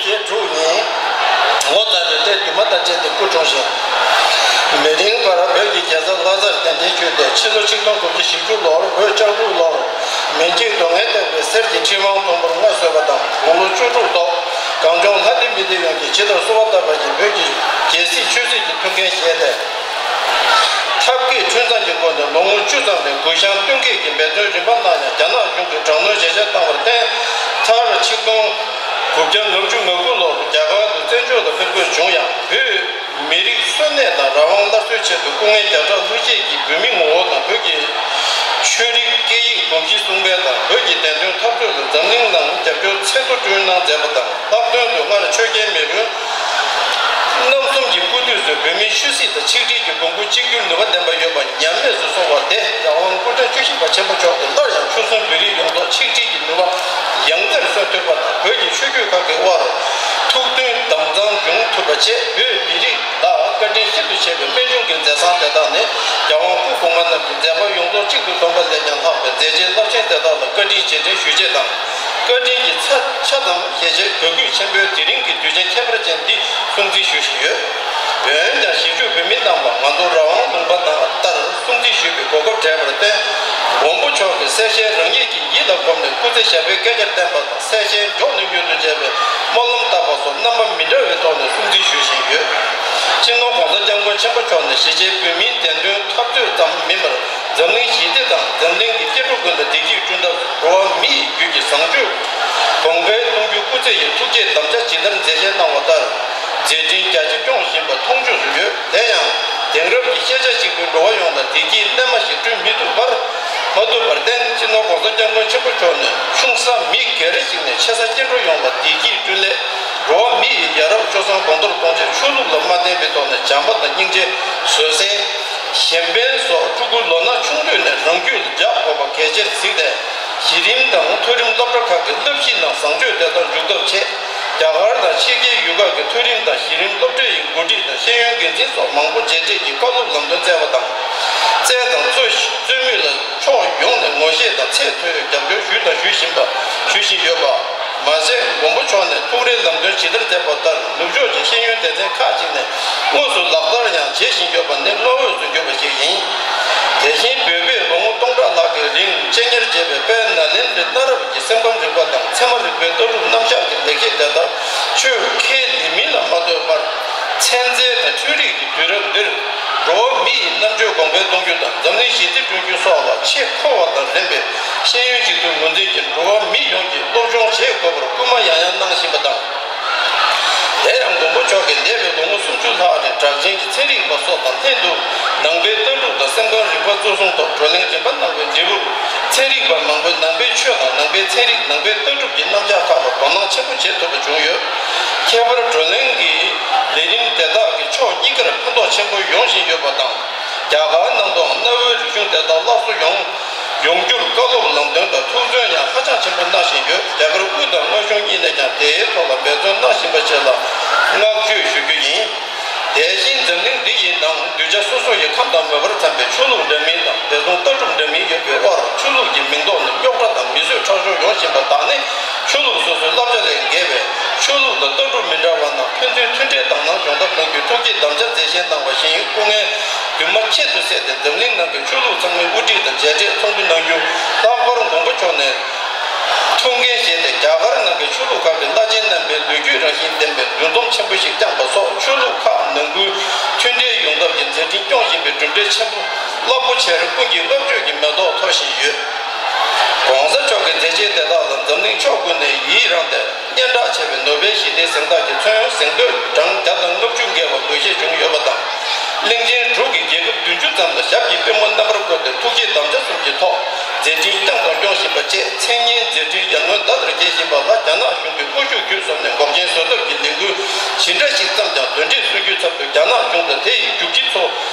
ཚེས་དྲུག་ཉིན་ངོ་མཚར་བའི་ལྟས་དུ་མ་དང་བཅས་ཏེ་སྐུ་འཁྲུངས་ཤིང་། མི་རིང་བར་བོད་ཀྱི་རྒྱལ་ས་ལྷ་སར་གདན་འདྲེན་ཞུས་ཏེ། ཕྱི་ལོ་ཆིག་སྟོང་དགུ་བརྒྱ་བཞི་བཅུ་ལོར་བོད་ལྕགས་འབྲུག་ལོར་མི་འཇིགས་སྡུག་བསྔལ་བརྟག་པའི་གསེར་གྱི་ཁྲི་དབང་ཐོག་མར་མངའ་གསོལ་བ་དང་། དགུང་ལོ་བཅུ་དྲུག་ཐོག་གངས་ལྗོངས་ལྷ་སྡེ་མི་སྡེ་ཡོངས་ཀྱིས་ཇི་ལྟར་གསོལ་བ་བཏབ་པ་བཞིན་བོད་ཀྱི་རྒྱལ་སྲིད་ཆོས་སྲིད་ཀྱི་ཐུགས་འགན་བཞེས་ཏེ། ཐབས་མཁས་འཕྲུལ་གཙང་གི་སྒོ་ནས་ལོ་ངོ་བཅུ་ཙམ་རིང་གུས་ཞབས་བསྟུན་མཁས་ཀྱི་འབད་བརྩོན་རིམ་པ་གནང་ཡང་རྒྱ་ནག་གཞུང་གིས་དྲག་གནོན་ཇེ་ཆེར་བཏང་བར་བརྟེན། མཐར་ཆིག་སྟོང་དགུ་བརྒྱ་ལྔ་བཅུ་ང་དགུ་ལོར་རྒྱ་གར་དུ་བཙན་བྱོལ་དུ་ཕེབས་དགོས་བྱུང་ཡང་། བོད་མི་རིགས་གསོན་གནས་དང་རང་དབང་སླར་གསོའི་ཆེད་དུ་སྐུ་ངལ་བརྒྱ་ཕྲག་ལྷག་བཅས་ཀྱིས་བོད་མིའི་ངོ་བོ་དང་བོད་ཀྱི་ཆོས་རིག་སྐད་ཡིག་གོམས་གཤིས་སྲུང་སྤེལ་དང་བོད་ཀྱི་བདེན་དོན་འཐབ་རྩོད་ལ་འཛམ་གླིང་ནང་རྒྱབ་སྐྱོར་ཚད་མཐོ་བསྐྲུན་གནང་མཛད་པ་དང་། ལྷག་དོན་དུ་སྔར་ཆོས་རྒྱལ་མེས་དབོན་རྣམ་གསུམ་གྱི་སྐུ་དུས་སུ་བོད་མིའི་ཆོས་སྲིད་དང་ཆིག་སྒྲིལ་གྱི་གོང་བུ་གཅིག་གྱུར་ནུས་པ་ལྡན་པ་ཡོད་པ་ཉམས་དམས་སུ་སོང་བར་བརྟེན། རྒྱལ་དབང་སྐུ་ཕྲེང་བཅུ་བཞི་པ་ཆེན་པོ་མཆོག་གིས་སླར་ཡང་ཆོལ་གསུམ་བོད་རིགས་ཡོངས་རྫོགས་ཆིག་སྒྲིལ་གྱི་ནུས་པ་ཡང་རྩེར་སོན་ཐུབ་པ་དང་། བོད་ཀྱི་ཆོས་བརྒྱུད་ཁག་གི་དབར་ཐུགས་མཐུན་དམ་གཙང་འབྱུང་ཐུབ་པ་བཅས་བོད་མི་རིགས་ལ་བཀའ་དྲིན་ཤིན་ཏུ་ཆེ་བའི་རྨད་བྱུང་གི་མཛད་བཟང་དེ་དག་ནི། རྒྱལ་དབང་སྐུ་གོང་མ་རྣམས་ཀྱི་མཛད་པ་ཡོངས་རྫོགས་གཅིག་ཏུ་བསྡོམས་པ་ལས་ཀྱང་ལྷག་པའི་མཛད་རྗེས་རླབས་ཆེན་དེ་དག་ལ་བཀའ་དྲིན་རྗེས་དྲན་ཞུ་ཆེད་དང་། བཀའ་དྲིན་གྱི་ཚད་ཆ་ཙམ་ཞལ་བཞེས་དགའ་གུས་ཆེན་པོས་དེ་རིང་གི་དུས་ཆེན་ཁྱད་པར་ཅན་འདི་སྲུང་བརྩི་ཞུ་བཞིན་ཡོད། འོན་ཀྱང་གཞིས་བཞུགས་བོད་མི་རྣམས་ལ་ང་ཚོ་རང་དབང་ལུང་པ་དང་ལྟར་སྲུང་བརྩི་ཞུ་བའི་གོ་སྐབས་བྲལ་བར་བརྟེན། མགོན་པོ་མཆོག་གི་གསལ་བཤད་རང་ཉིད་ཀྱི་ཡིད་ལ་བསྒོམས་ནས་སྐུ་ཚེ་ཞབས་པད་བསྐལ་བརྒྱར་བརྟན་པ་དང་། གསལ་བཤད་མགྱོགས་ནས་མྱུར་དུ་མཇལ་བའི་སྨོན་ལམ་བཏབ་པ་སོགས་རྣམ་པ་མི་འདྲ་བའི་ཐོག་ནས་སྲུང་བརྩི་ཞུ་བཞིན་ཡོད། སྤྱི་ནོར་༸གོང་ས་༸སྐྱབས་མགོན་ཆེན་པོ་མཆོག་ནི་གཞིས་བྱེས་བོད་མིའི་བདེན་དོན་འཐབ་རྩོད་ཙམ་མིན་པར། འཛམ་གླིང་ཞི་བདེ་དང་འཛམ་གླིང་གི་སྐྱེ་འགྲོ་ཀུན་ལ་བདེ་སྐྱིད་བསྐྲུན་ཐབས་སུ་འགྲོ་བ་མི་ཡི་རྒྱུད་ཀྱི་བཟང་སྤྱོད་གོང་འཕེལ་གཏོང་རྒྱུའི་སྐུ་ཚེ་ཡི་ཐུགས་བསྐྱེད་དམ་བཅའ་ཇི་ལྟར་མཛད་བཞེས་གནང་བ་ལྟར། མཛད་འཕྲིན་རྒྱ་ཆེ་སྐྱོང་བཞིན་པ་མཐོང་ཆོས་སུ་ཡོད། དེ་ཡང་དེང་རབས་ཀྱི་ཤེས་བྱ་གཅིག་པུས་འགྲོ་བ་ཡོངས་ལ་བདེ་སྐྱིད་རྣལ་མ་ཞིག་བསྐྲུན་མི་ཐུབ་པར། མ་ཐུབ་པར་བརྟེན། སྤྱི་ནོར་༸གོང་ས་༸སྐྱབས་མགོན་ཆེན་པོ་མཆོག་ནས་ཆུང་ས་མི་སྒེར་ཞིག་ནས་ཆེ་ས་སྐྱེ་འགྲོ་ཡོངས་ལ་བདེ་སྐྱིད་བསྐྲུན་སླད། འགྲོ་བ་མི་ཡི་ཡ་རབས་སྤྱོད་བཟང་གོང་མཐོར་གཏོང་ཆེད་ཆོས་ལུགས་ལ་མ་བརྟེན་པའི་ཐོག་ནས་བྱམས་པ་དང་སྙིང་རྗེ། བཟོད་བསྲན། གཞན་ཕན་སོགས་ཕྲུ་གུ་ལོ་ན་ཆུང་དུས་ནས་རང་རྒྱུད་ལ་འཇགས་དགོས་པ་གལ་ཆེར་གཟིགས་ཏེ། གཞི་རིམ་དང་མཐོ་རིམ་སློབ་གྲྭ་ཁག་གི་བསླབ་གཞི་ནང་བཟང་སྤྱོད་དེ་དག་འཇུག་ཐབས་ཆེད། རྒྱ་གར་དང་ཕྱི་རྒྱལ་ཡུལ་ཁག་གི་མཐོ་རིམ་དང་གཞི་རིམ་སློབ་གྲྭ་ཡི་འགོ་ཁྲིད་དང་ཤེས་ཡོན་འགན་འཛིན་སོགས་མང་པོ་མཇལ་འཕྲད་ཀྱིས་བཀའ་སློབ་ལམ་སྟོན་བསྩལ་བ་དང་། བསྩལ་དང་སྩོལ་སྩོལ་མུས་ལ་ཕྱོགས་ཡོངས་ནས་ངོ་ཤེས་དང་ཚད་མཐོའི་རྒྱབ་སྐྱོར་ཞུས་དང་ཞུ་བཞིན་པ་ཞུ་བཞིན་ཡོད་པ། མ་ཟད། མགོན་པོ་མཆོག་ནས་ཐུགས་རེ་ལམ་སྟོན་ཇི་ལྟར་མཛད་པ་ལྟར། ནུབ་ཕྱོགས་ཀྱི་ཤེས་ཡོན་སྡེ་ཚན་ཁག་ཅིག་ནས་དངོས་སུ་ལག་བསྟར་ཡང་བྱེད་བཞིན་ཡོད་པ་ནི་བློ་འོས་སུ་གྱུར་པ་ཞིག་ཡིན། དེ་བཞིན་བོད་པས་ལོ་ངོ་སྟོང་ཕྲག་ལྷག་གི་རིང་གཅེས་གཉེར་བྱས་པའི་དཔལ་ནཱ་ལེནྡྲའི་གནའ་རབས་ཀྱི་སེམས་ཁམས་རིག་པ་དང་ཚད་མ་རིག་པའི་ལྟ་གྲུབ་རྣམ་གཞག་གི་ལེགས་བཤད་དེ་དག་ཆོས་ཁས་ལེན་མིན་ལ་མ་ལྟོས་པར། ཚན་རྩལ་དང་འཕྲུལ་རིག་གི་དུས་རབས་འདིར། འགྲོ་བ་མི་ཡི་རྣམ་དཔྱོད་གོང་འཕེལ་གཏོང་རྒྱུ་དང་འཛམ་གླིང་ཞི་བདེ་བསྐྲུན་རྒྱུ་སོགས་ལ་ཆེས་མཁོ་བ་དང་ལྡན་པའི་ཤེས་ཡོན་གཅིག་ཏུ་ངོས་འཛིན་གྱིས་འགྲོ་བ་མི་ཡོངས་ཀྱིས་སློབ་སྦྱོང་བྱེད་དགོས་པར་སྐུལ་མ་ཡང་ཡང་གནང་བཞིན་པ་དང་། དེ་ཡང་མགོན་པོ་མཆོག་གིས་འདས་པའི་ལོ་ངོ་སུམ་ཅུ་ལྷག་རིང་གྲགས་ཅན་གྱི་ཚན་རིག་པ་སོགས་དང་ལྷན་དུ་ནང་པའི་ལྟ་གྲུབ་དང་སེམས་ཁམས་རིག་པ་གཙོ་བཟུང་ཐོག་བགྲོ་གླེང་རིམ་པ་གནང་བའི་འབྲས་བུར། ཚན་རིག་པ་མང་པོས་ནང་པའི་ཆོས་དང་ནང་པའི་ཚན་རིག་ནང་པའི་ལྟ་གྲུབ་ཀྱི་རྣམ་གཞག་ཁག་ལ་དོ་སྣང་ཆེན་པོ་བྱེད་ཐུབ་པ་བྱུང་ཡོད། ཁྱད་པར་བགྲོ་གླེང་གི་ལས་རིམ་དེ་དག་གིས་ཕྱོགས་གཉིས་ཀར་ཕན་ཐོགས་ཆེན་པོ་ཡོང་བཞིན་ཡོད་པ་དང་། རྒྱ་གར་ནང་དུའང་གནའ་བོའི་རིག་གཞུང་དེ་དག་སླར་གསོ་ཡོང་ཡོང་རྒྱུར་བཀའ་སློབ་ལམ་སྟོན་དང་ཐུགས་བརྩོན་ཡང་ཧ་ཅང་ཆེན་པོ་གནང་བཞིན་ཡོད། རྒྱ་གར་དབུས་དང་མངའ་གཞུང་གཉིས་ནས་ཀྱང་དེའི་ཐོག་ལ་འབད་བརྩོན་གནང་བཞིན་པ་བཅས་ལ་བསྔགས་བརྗོད་ཞུ་རྒྱུ་ཡིན། དེ་བཞིན་འཛམ་གླིང་འདི་ཡི་ནང་གདུལ་བྱ་སོ་སོ་ཡི་ཁམས་དང་མོས་པར་འཚམ་པའི་ཆོས་ལུགས་འདྲ་མིན་དང་དེ་མཚུངས་ལྟ་གྲུབ་འདྲ་མིན་ཡོད་པའི་དབར་ཆོས་ལུགས་ཀྱི་མིང་འདོགས་ནས་རྙོག་དྲ་དང་མི་བཟོད་ཁྲག་སྦྱོར་ཡོང་བཞིན་པ་དག་ནི་ཆོས་ལུགས་སོ་སོའི་བསླབ་བྱ་ལས་འགལ་བས། ཆོས་ལུགས་དང་ལྟ་གྲུབ་མི་འདྲ་བ་རྣམས་ཕན་ཚུན་མཐུན་འབྲེལ་དང་སྣང་སྦྱོང་ཐབས་གནང་རྒྱུའི་ཐུགས་བསྐྱེད་དམ་བཅའ་མཛད་བཞེས་གནང་ ཆེད་དུ་འཛམ་གླིང་ནང་གི་ཆོས་ལུགས་ཚང་མའི་དབུ་ཁྲིད་དང་མཇལ་འཕྲད་ཚོགས་འདུ་གནང་རྒྱུ། ལྷག་པར་མགོན་པོ་མཆོག་ནས་ཐུགས་འགན་བཞེས་ཏེ། རྒྱ་གར་ནང་གི་ཆོས་ལུགས་ཁག་གི་བླ་ཆེན་རྣམ་པའི་ལོ་རྒྱུས་རང་བཞིན་ལྡན་པའི་འདུ་འཛོམས་ཆེན་པོ་ཞིག་བསྐྱངས་པ་སོགས། ཆོས་ལུགས་ཁག་ནང་ཁུལ་མཐུན་འབྲེལ་ཡོང་ཐབས་ཀྱི་མཛད་འཕྲིན་སྐྱོང་བཞིན་པའི་གྲུབ་འབྲས་ཆེན་པོ་རླབས་པོ་ཆེར་ཀུན་གྱིས་བསྔགས་བརྗོད་ཀྱི་མེ་ཏོག་འཐོར་བཞིན་ཡོད། གོང་ས་མཆོག་གི་མཛད་རྗེས་དེ་དག་ལ་འཛམ་གླིང་ཕྱོགས་ཀུན་ནས་ཡི་རངས་ཏེ། སྙན་གྲགས་ཆེ་བའི་ནོ་བེལ་ཞི་བདེའི་གཟེངས་རྟགས་ཀྱི་ཚོན་གཟེངས་བསྟོད་གྲངས་བརྒྱ་དང་ལྔ་བཅུ་བརྒལ་བ་འབུལ་བཞེས་བྱུང་ཡོད་པ་དང་། གླིང་ཆེན་དྲུག་གི་རྒྱལ་ཁབ་བདུན་ཅུ་ཙམ་ལ་ཞབས་ཀྱི་པུས་མོ་རྣམ་པར་བསྐོར་ཏེ། ཐུགས་རྗེའི་དམ་བཅའ་གསུམ་གྱི་ཐོག་མཛད་འཕྲིན་བསྐྱངས་དང་སྐྱོང་བཞིན་པ་བཅས། མཚན་སྙན་མཛད་འཕྲིན་ཡར་ངོའི་ཟླ་ལྟར་རྒྱས་བཞིན་པ་ལ། རྒྱ་ནག་གཞུང་གིས་དབུ་བཞུགས་བརྒྱུད་གསུམ་ནས་འགོག་རྐྱེན་བཟོ་ཐབས་ཀྱི་ལས་འགུལ་ཇི་འདྲ་ཞིག་བརྩམས་ཀྱང་། དོན་འབྲས་སོན་རྒྱུའི་ཚབ་ཏུ་རྒྱ་ནག་གཞུང་དང་དེ་ཡི་རྒྱུག་ཁྱི་ཚོ་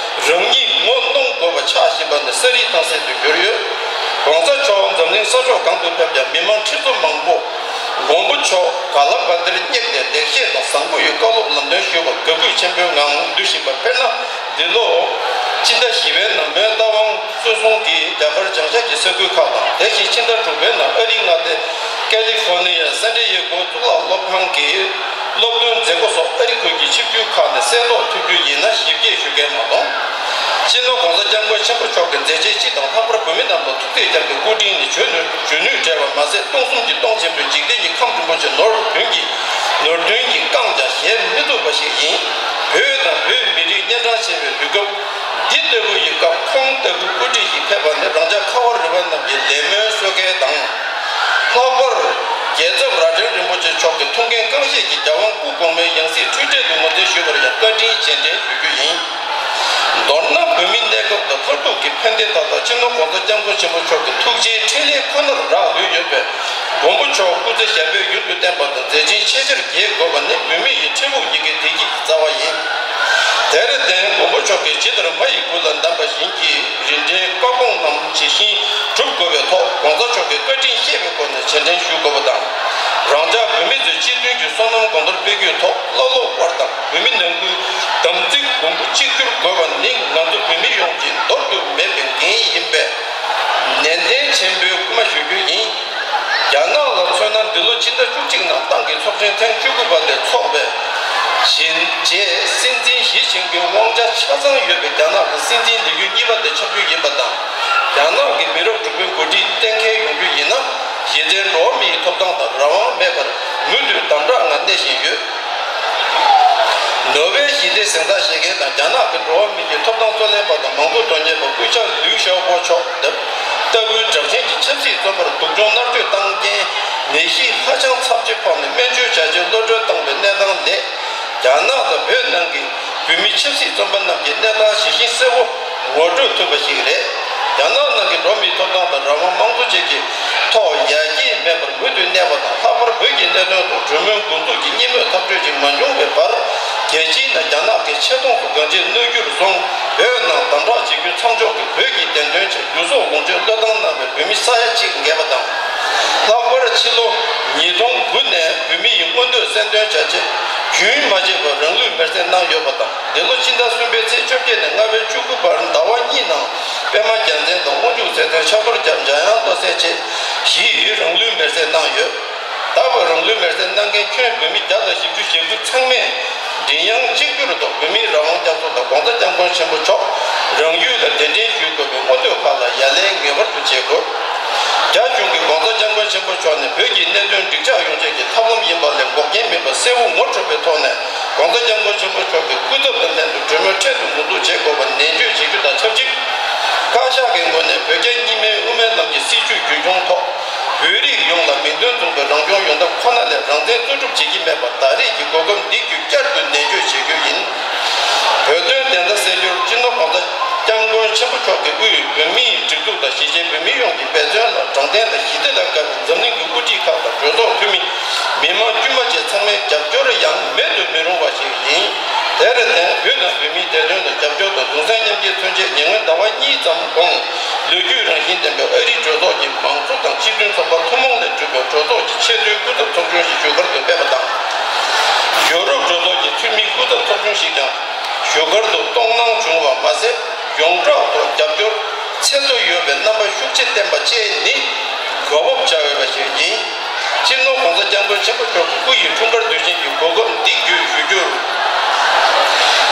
རང་ཉིད་ངོ་གནོང་དགོས་པ་ཆགས་བཞིན་པ་ནི་ས་རིས་ཐང་གསལ་དུ་གྱུར་ཡོད། གོང་ས་མཆོག་འཛམ་གླིང་ས་ཕྱོགས་གང་དུ་ཕེབས་ཀྱང་། མི་མང་ཁྲི་ཚོ་མང་པོ་མགོན་པོ་མཆོག་ག་ལ་བ་དེར་བསྙེགས་ཏེ། ལེགས་བཤད་དང་བཟང་པོ་ཡི་བཀའ་སློབ་ལམ་སྟོན་ཞུས་པར་དགའ་གུས་ཆེན་པོའི་ངང་འདུ་བཞིན་པ། དཔེར་ན། འདི་ལོ་སྤྱི་ཟླ་བཞི་པའི་ནང་། མོན་རྟ་དབང་བསོད་ཟུར་གྱིས་རྒྱ་གར་བྱང་ཤར་གྱི་ས་ཁུལ་ཁག་དང་། དེ་བཞིན་ཕྱི་ཟླ་དྲུག་པའི་ནང་ཨ་རིའི་མངའ་སྡེ་ཀ་ལི་ཧྥོ་ནི་ཡའི་སན་ཏི་ཡེ་གོ་གཙུག་ལག་སློབ་ཁང་གི་སློབ་སྟོན་མཛད་སྒོ་སོགས་ཨ་རི་ཁུལ་གྱི་ཆིབས་བསྒྱུར་ཁག་ནས་གསན་རྟོགས་ཐུབ་རྒྱུ་ཡིན་ན། ཞིབ་རྒྱས་ཞུ་མཁན་མ་མཐོང་། སྤྱི་ནོར་༸གོང་ས་༸སྐྱབས་མགོན་ཆེན་པོ་མཆོག་གི་མཛད་རྗེས་སྤྱི་དང་། ལྷག་པར་བོད་མི་རྣམས་ལ་ཐུགས་རྗེ་ཆེ་བའི་སྐུ་དྲིན་ནི་གཞོན་ནུ་གཞོན་ནུས་བྲལ་བ་མ་ཟད། སྟོང་གསུམ་གྱི་སྟོང་ཆེན་པོའི་འཇིག་རྟེན་གྱི་ཁམས་རིན་པོ་ཆེ་ནོར་བུ་གྱི་ནོར་བུ་གྱིས་བཀང་ཀྱང་གཞལ་མི་ཐུབ་པ་ཞིག་ཡིན། བོད་དང་བོད་མི་རིགས་སྙན་གྲགས་ཆེ་བའི་དུས་སྐབས་འདི་ལྟ་བུ་ཡི་སྐབས། ཁོང་ལྟ་བུའི་དབུ་ཁྲིད་ཞིག་ཕེབས་པ་ནི་རང་ཅག་ཁ་བ་རི་པ་རྣམས་ཀྱི་ལས་སྨོན་གསོལ་སྐལ་དང་། ལྷག་པར་རྒྱལ་ཚབ་རྭ་སྒྲེང་རིན་པོ་ཆེ་མཆོག་གི་ཐུགས་འགན་རྐང་བཞེས་ཀྱི་རྒྱལ་དབང་སྐུ་གོང་མའི་ཡང་སྲིད་འཁྲུལ་བྲལ་དུ་ངོས་འཛིན་ཞུས་པར་ཡང་བཀའ་དྲིན་རྗེས་དྲན་ཞུ་རྒྱུ་ཡིན། མདོར་ན། བོད་མིའི་གནས་སྐབས་དང་མཐར་ཐུག་གི་ཕན་བདེ་དག་དང་། སྤྱི་ནོར་༸གོང་ས་༸སྐྱབས་མགོན་ཆེན་པོ་མཆོག་གི་ཐུགས་རྗེའི་འཕྲིན་ལས་ཁོ་ནར་རག་ལུས་ཡོད་པས། མགོན་པོ་མཆོག་སྐུ་ཚེ་ཞབས་པད་ཡུན་དུ་བརྟན་པ་དང་། མཛད་འཕྲིན་ཆེས་ཆེར་རྒྱས་དགོས་པ་ནི་བོད་མི་ཡི་འཕྲལ་ཕུགས་གཉིས་ཀའི་བདེ་སྐྱིད་ཀྱི་རྩ་བ་ཡིན། དེར་བརྟེན། མགོན་པོ་མཆོག་གིས་ཇི་ལྟར་མ་ཡི་མགུལ་ལ་བསྣམས་པ་བཞིན་གྱི་རིན་བྲལ་བཀའ་དགོངས་རྣམས་ཇི་བཞིན་སྒྲུབ་དགོས་པའི་ཐོག་༸གོང་ས་མཆོག་གི་བཀའ་དྲིན་ཤེས་པའི་སྒོ་ནས་རྗེས་དྲན་ཞུ་དགོས་པ་དང་། རང་ཅག་བོད་མི་ཚོས་སྤྱི་མཐུན་གྱི་བསོད་ནམས་གོང་མཐོར་སྤེལ་རྒྱུའི་ཐོག་བློ་སློབ་དབར་དང་བོད་མི་ནང་ཁུལ་དམ་ཚིག་གོང་བུ་གཅིག་གྱུར་དགོས་པ་ནི་ང་ཚོ་བོད་མི་ཡོངས་ཀྱི་འདོར་དུ་མེད་པའི་འགན་ཡིན་པས། ནན་ཏན་ཆེན་པོས་སྐུལ་མ་ཞུ་རྒྱུ་ཡིན། རྒྱ་ནག་ལ་མཚོན་ན། འདི་ལོ་སྤྱི་ཟླ་བཅུ་གཅིག་ནང་ཏང་གི་ཚོགས་ཆེན་ཐེངས་བཅུ་དགུ་པ་དེ་འཚོགས་པའི་རྗེས། སྲིད་འཛིན་ཞི་ཅིན་ཕིང་དབང་ཆ་ཆ་ཚང་ཡོད་པའི་རྒྱ་ནག་གི་སྲིད་འཛིན་ལས་འགུལ་གཉིས་པ་དེ་ཆགས་རྒྱུ་ཡིན་པ་དང་། རྒྱ་ནག་གི་མི་རབས་དྲུག་པའི་འགོ་ཁྲིད་གཏན་འཁེལ་ཡོང་རྒྱུ་ཡིན་ན། གཞི་རྩའི་འགྲོ་བ་མིའི་ཐོབ་ཐང་དང་རང་དབང་མེད་པར་མུ་མཐུད་དམ་དྲག་ངང་གནས་བཞིན་ཡོད། ནོ་བེལ་ཞི་བདེའི་གཟེངས་རྟགས་བཞེས་མཁན་དང་། རྒྱ་ནག་གི་འགྲོ་བ་མི་ཡི་ཐོབ་ཐང་རྩོད་ལེན་པ་དང་། མང་གཙོ་དོན་གཉེར་བ་སྐུ་ཞབས་ལིའུ་ཞའོ་པོ་མཆོག་ལྟ་བུའི་གྲགས་ཅན་གྱི་ཆབ་སྲིད་བཙོན་པར་སྡུག་སྦྱོང་མནར་གཅོད་བཏང་རྐྱེན་ནད་གཞི་ཧ་ཅང་ཚབས་ཆེ་ཕོག་ནས་སྨན་བཅོས་བྱ་ཆེད་གློད་གྲོལ་བཏང་བའི་གནས་སྟངས་ལས། རྒྱ་ནག་དང་བོད་ནང་གི་བོད་མི་ཆབ་སྲིད་བཙོན་པ་རྣམས་ཀྱི་གནས་སྟངས་ཇི་བཞིན་གསལ་པོ་ངོ་སྤྲོད་ཐུབ་པ་ཞིག་རེད། རྒྱ་ནག་ནང་གི་འགྲོ་བ་མིའི་ཐོབ་ཐང་དང་རང་དབང་དམངས་གཙོ་བཅས་ཀྱི་ཐོག་ཡར་རྒྱས་མེད་པར་མུ་མཐུད་གནས་པ་དང་། ལྷག་པར་བོད་ཀྱི་གནད་དོན་ཐོག་གྲོས་མོལ་འགོ་འཛུགས་ཀྱི་གཉིས་མོས་ཐག་གཅོད་ཅིག་མ་བྱུང་བའི་བར། རྒྱལ་སྤྱིའི་ནང་རྒྱ་ནག་གི་ཆེ་མཐོང་དུ་གང་ཅིར་གནོད་རྒྱུར་བཟུང་། བོད་ནང་དམ་དྲག་བྱེད་རྒྱུ་མཚམས་འཇོག་གིས། བོད་ཀྱི་བདེན་དོན་ཆེད་ལུས་སྲོག་ལོངས་སྤྱོད་བློས་བཏང་གནང་བའི་བོད་མི་ས་ཡ་གཅིག་བརྒལ་བ་དང་། ལྷག་པར་ཕྱི་ལོ་ཉིས་སྟོང་དགུ་ནས་བོད་མི་ཡི་མངོན་འདོད་གསལ་འདོན་བྱ་ཆེད་རྒྱུན་མ་ཆད་པར་རང་ལུས་མེར་སྲེག་གནང་ཡོད་པ་དང་། འདི་ལོ་ཕྱི་ཟླ་གསུམ་པའི་ཚེས་བཅོ་བརྒྱད་ནས་ལྔ་པའི་བཅུ་དགུ་བར་ཟླ་བ་གཉིས་ནང་པད་མ་རྒྱལ་མཚན་དང་། དབང་ཕྱུག་ཚེ་བརྟན། ཕྱག་རྡོར་རྒྱལ། འཇམ་དབྱངས་སྟོབས་རྩལ་བཅས་བཞི་ཡིས་རང་ལུས་མེར་སྲེག་གནང་ཡོད། ད་བར་རང་ལུས་མེར་སྲེག་གནང་མཁན་ཁྱོན་བོད་མི་བརྒྱ་དང་བཞི་བཅུ་ཞེ་དགུ་ཚང་མས་མགྲིན་དབྱངས་གཅིག་གྱུར་ཐོག་བོད་མིའི་རང་དབང་རྒྱ་མཚོ་དང་༸གོང་ས་༸སྐྱབས་མགོན་ཆེན་པོ་མཆོག་རང་ཡུལ་ལ་གདན་འདྲེན་ཞུ་དགོས་པའི་མངོན་འདོད་ཁག་ལ་ཡ་ལན་ངེས་པར་དུ་བྱེད་དགོས། རྒྱ་གཞུང་གིས་༸གོང་ས་༸སྐྱབས་མགོན་ཆེན་པོ་མཆོག་ནི་བོད་ཀྱི་གནད་དོན་འགྲིག་འཇགས་ཡོང་ཆེད་ཀྱི་ཐབས་ལམ་ཡིན་པ་ལས་འགོག་རྐྱེན་མིན་པ་གསལ་བོ་ངོ་འཕྲོད་པའི་ཐོག་ནས། ༸གོང་ས་༸སྐྱབས་མགོན་ཆེན་པོ་མཆོག་གི་སྐུ་ཚབ་དང་ལྷན་དུ་གྲོས་མོལ་འཕྲལ་དུ་འགོ་འཛུགས་བྱེད་དགོས་པ་ནན་བརྗོད་བྱེད་རྒྱུ་དང་ཆབས་ཅིག་བཀའ་ཤག་གི་ངོས་ནས་བོད་རྒྱ་གཉིས་སྨན་དབུ་མའི་ལམ་གྱི་སྲིད་བྱུས་རྒྱུན་འཁྱོངས་ཐོག་བོད་རིགས་ཡོངས་ལ་མིང་དོན་མཚུངས་པའི་རང་སྐྱོང་ཡོང་ཐབས་ཁོ་ན་ལས་རང་བཙན་རྩོད་སྒྲུབ་བྱེད་ཀྱི་མེད་པར། ད་རེས་ཀྱི་གོ་སྐབས་འདི་བརྒྱུད་བསྐྱར་དུ་ནན་བརྗོད་བྱེད་རྒྱུ་ཡིན། བོད་དོན་བདེན་མཐའ་གསལ་རྒྱུར་སྤྱི་ནོར་༸གོང་ས་༸སྐྱབས་མགོན་ཆེན་པོ་མཆོག་གི་དབུས་བོད་མིའི་སྒྲིག་འཛུགས་དང་གཞིས་བྱེས་བོད་མི་ཡོངས་ཀྱི་འབད་བརྩོན་ལ་དྲང་བདེན་དང་ཞི་བདེ་ལ་དགའ་བའི་འཛམ་གླིང་གི་དབུ་ཁྲིད་ཁག་དང་གྲོས་ཚོགས་འཐུས་མི། མི་མང་དཀྱུས་མ་བཅས་ཚང་མའི་རྒྱབ་སྐྱོར་ཡང་མེད་དུ་མི་རུང་བ་ཞིག་ཡིན། དེར་བརྟེན། བོད་དང་བོད་མིའི་བདེ་དོན་དང་རྒྱབ་སྐྱོར་དང་གདུང་སེམས་མཉམ་སྐྱེད་མཚོན་ཆེད། ཉེ་སྔོན་ཟླ་བ་གཉིས་ཙམ་གོང་ལོ་རྒྱུས་རང་བཞིན་ལྡན་པའི་ཨ་རིའི་གྲོས་ཚོགས་ཀྱི་མང་གཙོ་དང་སྤྱི་མཐུན་ཚོགས་པ་ཐུན་མོང་ལས་གྲུབ་པའི་གྲོས་ཚོགས་ཀྱི་ཆེས་མཐོའི་སྐུ་ཚབ་ཚོགས་ཆུང་ཞིག་བཞུགས་སྒར་དུ་ཕེབས་པ་དང་། ཡོ་རོབ་གྲོས་ཚོགས་ཀྱི་འཐུས་མིའི་སྐུ་ཚབ་ཚོགས་ཆུང་ཞིག་ཀྱང་བཞུགས་སྒར་དུ་གཏོང་གནང་བྱུང་བ་མ་ཟད། ཡོངས་གྲགས་ཐོག་རྒྱབ་སྐྱོར་ཚད་མཐོ་ཡོད་པའི་རྣམ་པ་ཤུགས་ཆེ་བསྟན་པ་བཅས་ནི་དགའ་སྤོབས་བྱ་འོས་པ་ཞིག་ཡིན། སྤྱི་ནོར་༸གོང་ས་༸སྐྱབས་མགོན་ཆེན་པོ་མཆོག་གི་སྐུ་ཡི་འཁྲུངས་སྐར་དུས་ཆེན་གྱི་གོ་སྐབས་འདི་བརྒྱུད་ཞུ་རྒྱུར།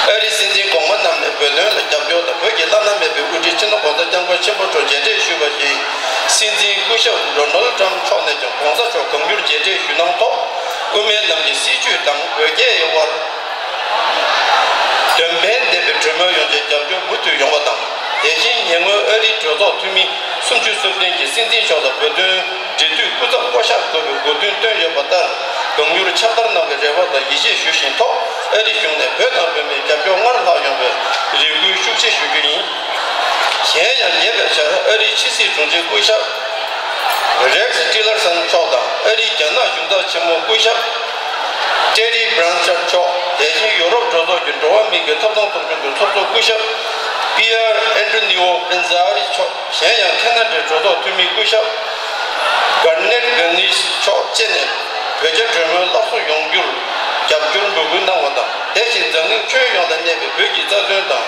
ཨ་རིའི་སྲིད་འཛིན་གོང་མ་རྣམས་ནས་བོད་དོན་ལ་རྒྱབ་སྐྱོར་དང་། བོད་ཀྱི་བླ་ན་མེད་པའི་ ནོ་༸གོང་ས་༸སྐྱབས་མགོན་ཆེན་པོ་མཆོག་མཇལ་འཕྲད་ཞུས་པ་བཞིན། སྲིད་འཛིན་སྐུ་ཞབས་ཌོ་ནལ་ཊམ་མཆོག་ནས་ཀྱང་༸གོང་ས་མཆོག་གང་མྱུར་མཇལ་འཕྲད་ཞུ་གནང་ཐོག་དབུ་མའི་ལམ་གྱི་སྲིད་བྱུས་དང་བོད་རྒྱའི་དབར་དོན་ཕན་ལྡན་པའི་གྲོས་མོལ་ཡོང་ཆེད་རྒྱབ་སྐྱོར་མུ་མཐུད་ཡོང་བ་དང་། དེ་བཞིན་ཉེ་སྔོན་ཨ་རིའི་གྲོས་ཚོགས་འཐུས་མི་སུམ་ཅུ་སོ་བདུན་གྱིས་སྲིད་འཛིན་མཆོག་ལ་བོད་དོན་འབྲེལ་མཐུད་སྐུ་ཚབ་བསྐོ་གཞག་དགོས་པའི་དགོས་འདུན་བཏོན་ཡོད་པ་ལྟར། གང་མྱུར་ཕྱག་བསྟར་གནང་བའི་རེ་བ་དང་ཡིད་ཆེས་ཞུ་བཞིན་ཐོག་ཨ་རི་གཞུང་ནས་བོད་དང་བོད་མིར་རྒྱབ་སྐྱོར་སྔར་ལྷག་ཡོང་བའི་རེ་སྐུལ་ཤུགས་ཆེ་ཞུ་རྒྱུ་ཡིན། གཞན་ཡང་ཉེ་བའི་ཆར་ཨ་རིའི་ཕྱི་སྲིད་དྲུང་ཆེ་སྐུ་ཞབས་རེག་སི་ཊི་ལར་སན་མཆོག་དང་ཨ་རིའི་རྒྱ་ནག་གཞུང་ཚབ་ཆེན་མོ་སྐུ་ཞབས་ཊེ་རི་བྷི་རན་ཆར་མཆོག་དེ་བཞིན་ཡུ་རོབ་གྲོས་ཚོགས་ཀྱི་འགྲོ་བ་མིའི་གི་ཐོབ་ཐང་ཚོགས་ཆུང་གི་ཚོགས་གཙོ་སྐུ་ཞབས་པི་ཡར་ཨན་ཏོ་ནི་ཨོ་པི་རན་ཛ་རི་མཆོག་གཞན་ཡང་ཁེ་ན་ཌའི་གྲོས་ཚོགས་འཐུས་མི་སྐུ་ཞབས་གར་ནེཊ་གྷ་ནིས་མཆོག་བཅས་ནས་བོད་རྒྱ་གྲོས་མོལ་སླར་གསོ་ཡོང་རྒྱུར་རྒྱབ་སྐྱོར་འབོད་སྐུལ་གནང་བ་དང་། དེ་བཞིན་འཛམ་གླིང་ཁྱོན་ཡོངས་ལ་གནས་པའི་བོད་ཀྱི་རྩ་དོན་དང་།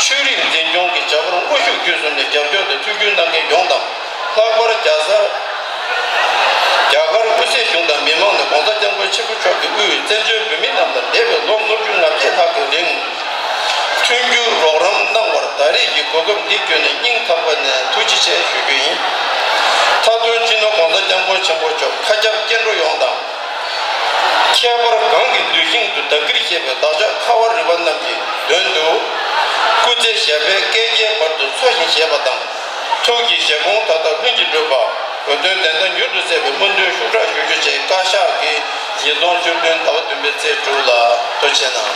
ཆོས་རིག་འཛིན་སྐྱོང་གི་བྱ་བར་དངོས་ཤུགས་བརྒྱུད་གསུམ་ནས་རྒྱབ་སྐྱོར་དང་མཐུན་འགྱུར་གནང་མཁན་ཡོངས་དང་། ལྷག་པར་རྒྱ་གར་རྒྱ་གར་དབུས་སའི་གཞུང་དང་མི་མང་ནས་༸གོང་ས་༸སྐྱབས་མགོན་ཆེན་པོ་མཆོག་གི་དབུས་བཙན་བྱོལ་བོད་མི་རྣམས་ལ་འདས་པའི་ལོ་ལྔ་བཅུ་ང་བརྒྱད་ལྷག་གི་རིང་མཐུན་འགྱུར་རོགས་རམ་གནང་བར་ད་རེས་ཀྱི་གོ་སྐབས་འདི་བརྒྱུད་ནས་སྙིང་ཐག་པ་ནས་ཐུགས་རྗེ་ཆེ་ཞུ་རྒྱུ་ཡིན། མཐའ་དོན་སྤྱི་ནོར་༸གོང་ས་༸སྐྱབས་མགོན་ཆེན་པོ་མཆོག་མཁའ་ཁྱབ་སྐྱེ་འགྲོ་ཡོངས་དང་། ཁྱད་པར་གང་གི་ལུས་ཤིང་དུ་བདག་གིར་བཞེས་པའི་བདག་ཅག་ཁ་བ་རི་པ་རྣམས་ཀྱི་དོན་དུ། སྐུ་ཚེ་ཞབས་པད་བསྐལ་བརྒྱའི་བར་དུ་འཚོ་ཞིང་གཞེས་པ་དང་། ཐུགས་ཀྱི་བཞེད་དགོངས་མཐའ་དག་ལྷུན་གྱིས་འགྲུབ་པ། བོད་དོན་བདེན་མཐའ་མྱུར་དུ་གསལ་བའི་སྨོན་འདུན་ཤུགས་དྲག་ཞུ་རྒྱུ་བཅས་བཀའ་ཤག་གིས་ཉིས་སྟོང་བཅུ་བདུན་ཟླ་བ་བདུན་པའི་ཚེས་དྲུག་ལ་ཐུགས་རྗེ་གནང་།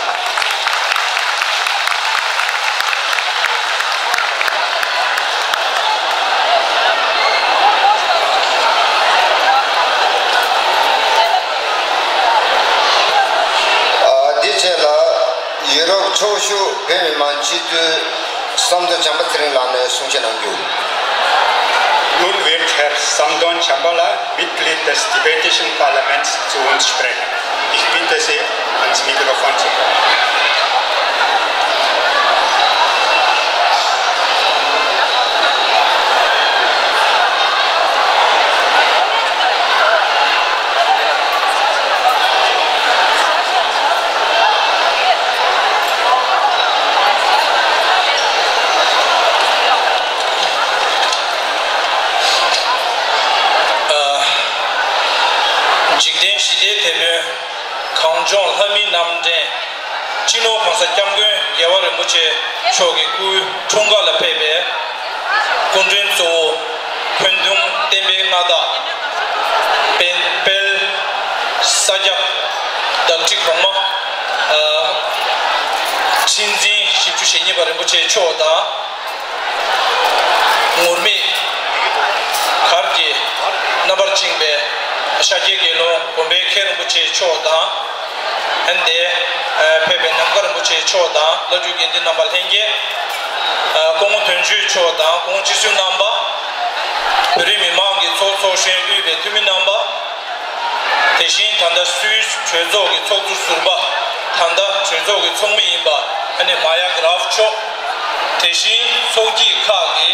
ཨ། འདི་བཅས་ལ་ཡུ་རོབ་ཕྱོགས་བཞུགས་བོད་མི་མང་སྤྱི་འཐུས་བསམ་གཏན་བྱམས་པ་ཚེ་རིང་ལགས་ནས་གསུང་བཤད་གནང་རྒྱུ། Nun wird Herr Samdon Chamba-la, Mitglied des Tibetischen Parlaments, zu uns sprechen. Ich bitte Sie, ans Mikrofon zu kommen. འཇིག་རྟེན་ཞི་བདེའི་དེད་དཔོན་གངས་ལྗོངས་ལྷ་མིའི་རྣམ་འདྲེན། སྤྱི་ནོར་༸གོང་ས་༸སྐྱབས་མགོན་རྒྱལ་བ་རིན་པོ་ཆེ་མཆོག་གི་སྐུའི་འཁྲུངས་སྐར་ལ་ཕེབས་པའི་སྐུ་མགྲོན་གཙོ་བོ། འཕན་གདུང་བསྟན་པའི་མངའ་བདག་དཔལ་དཔལ་ས་སྐྱ་བདག་ཁྲི་གོང་མ། ཨ། ཁྲི་འཛིན་བཞི་བཅུ་ཞེ་གཉིས་པ་རིན་པོ་ཆེ་མཆོག་དང་། ངུར་སྨྲིག་གར་གྱི་རྣམ་པར་བཅིངས་པའི་ཤཱཀྱའི་དགེ་སློང་གོང་འཕེལ་མཁན་རིན་པོ་ཆེ་མཆོག་དང་། ཨ་ནི་དེ་ཕེབས་པའི་ནམ་མཁའ་རིན་པོ་ཆེ་མཆོག་དང་། བླ་སྤྲུལ་དགེ་འདུན་རྣམ་པ་ལྷན་རྒྱས། ཨ། སྐུ་ངོ་དོན་གཅོད་མཆོག་དང་སྐུ་ངོ་སྤྱི་ཟུར་རྣམ་པ། བོད་རིགས་མི་མང་གི་ཚོགས་ཚོགས་གཞོན་དབུས་པའི་འཐུས་མི་རྣམ་པ། དེ་བཞིན་ད་ལྟ་སུད་སི་གྲོས་ཚོགས་ཀྱི་ཚོགས་གཙོ་ཟུར་པ། ད་ལྟ་གྲོས་ཚོགས་ཀྱི་ཚོགས་མི་ཡིན་པ་ཨ་ནི་མཱ་ཡ་གྷ་རཱཕ་མཆོག་དེ་བཞིན་ཚོགས་སྐྱིད་ཁག་གི་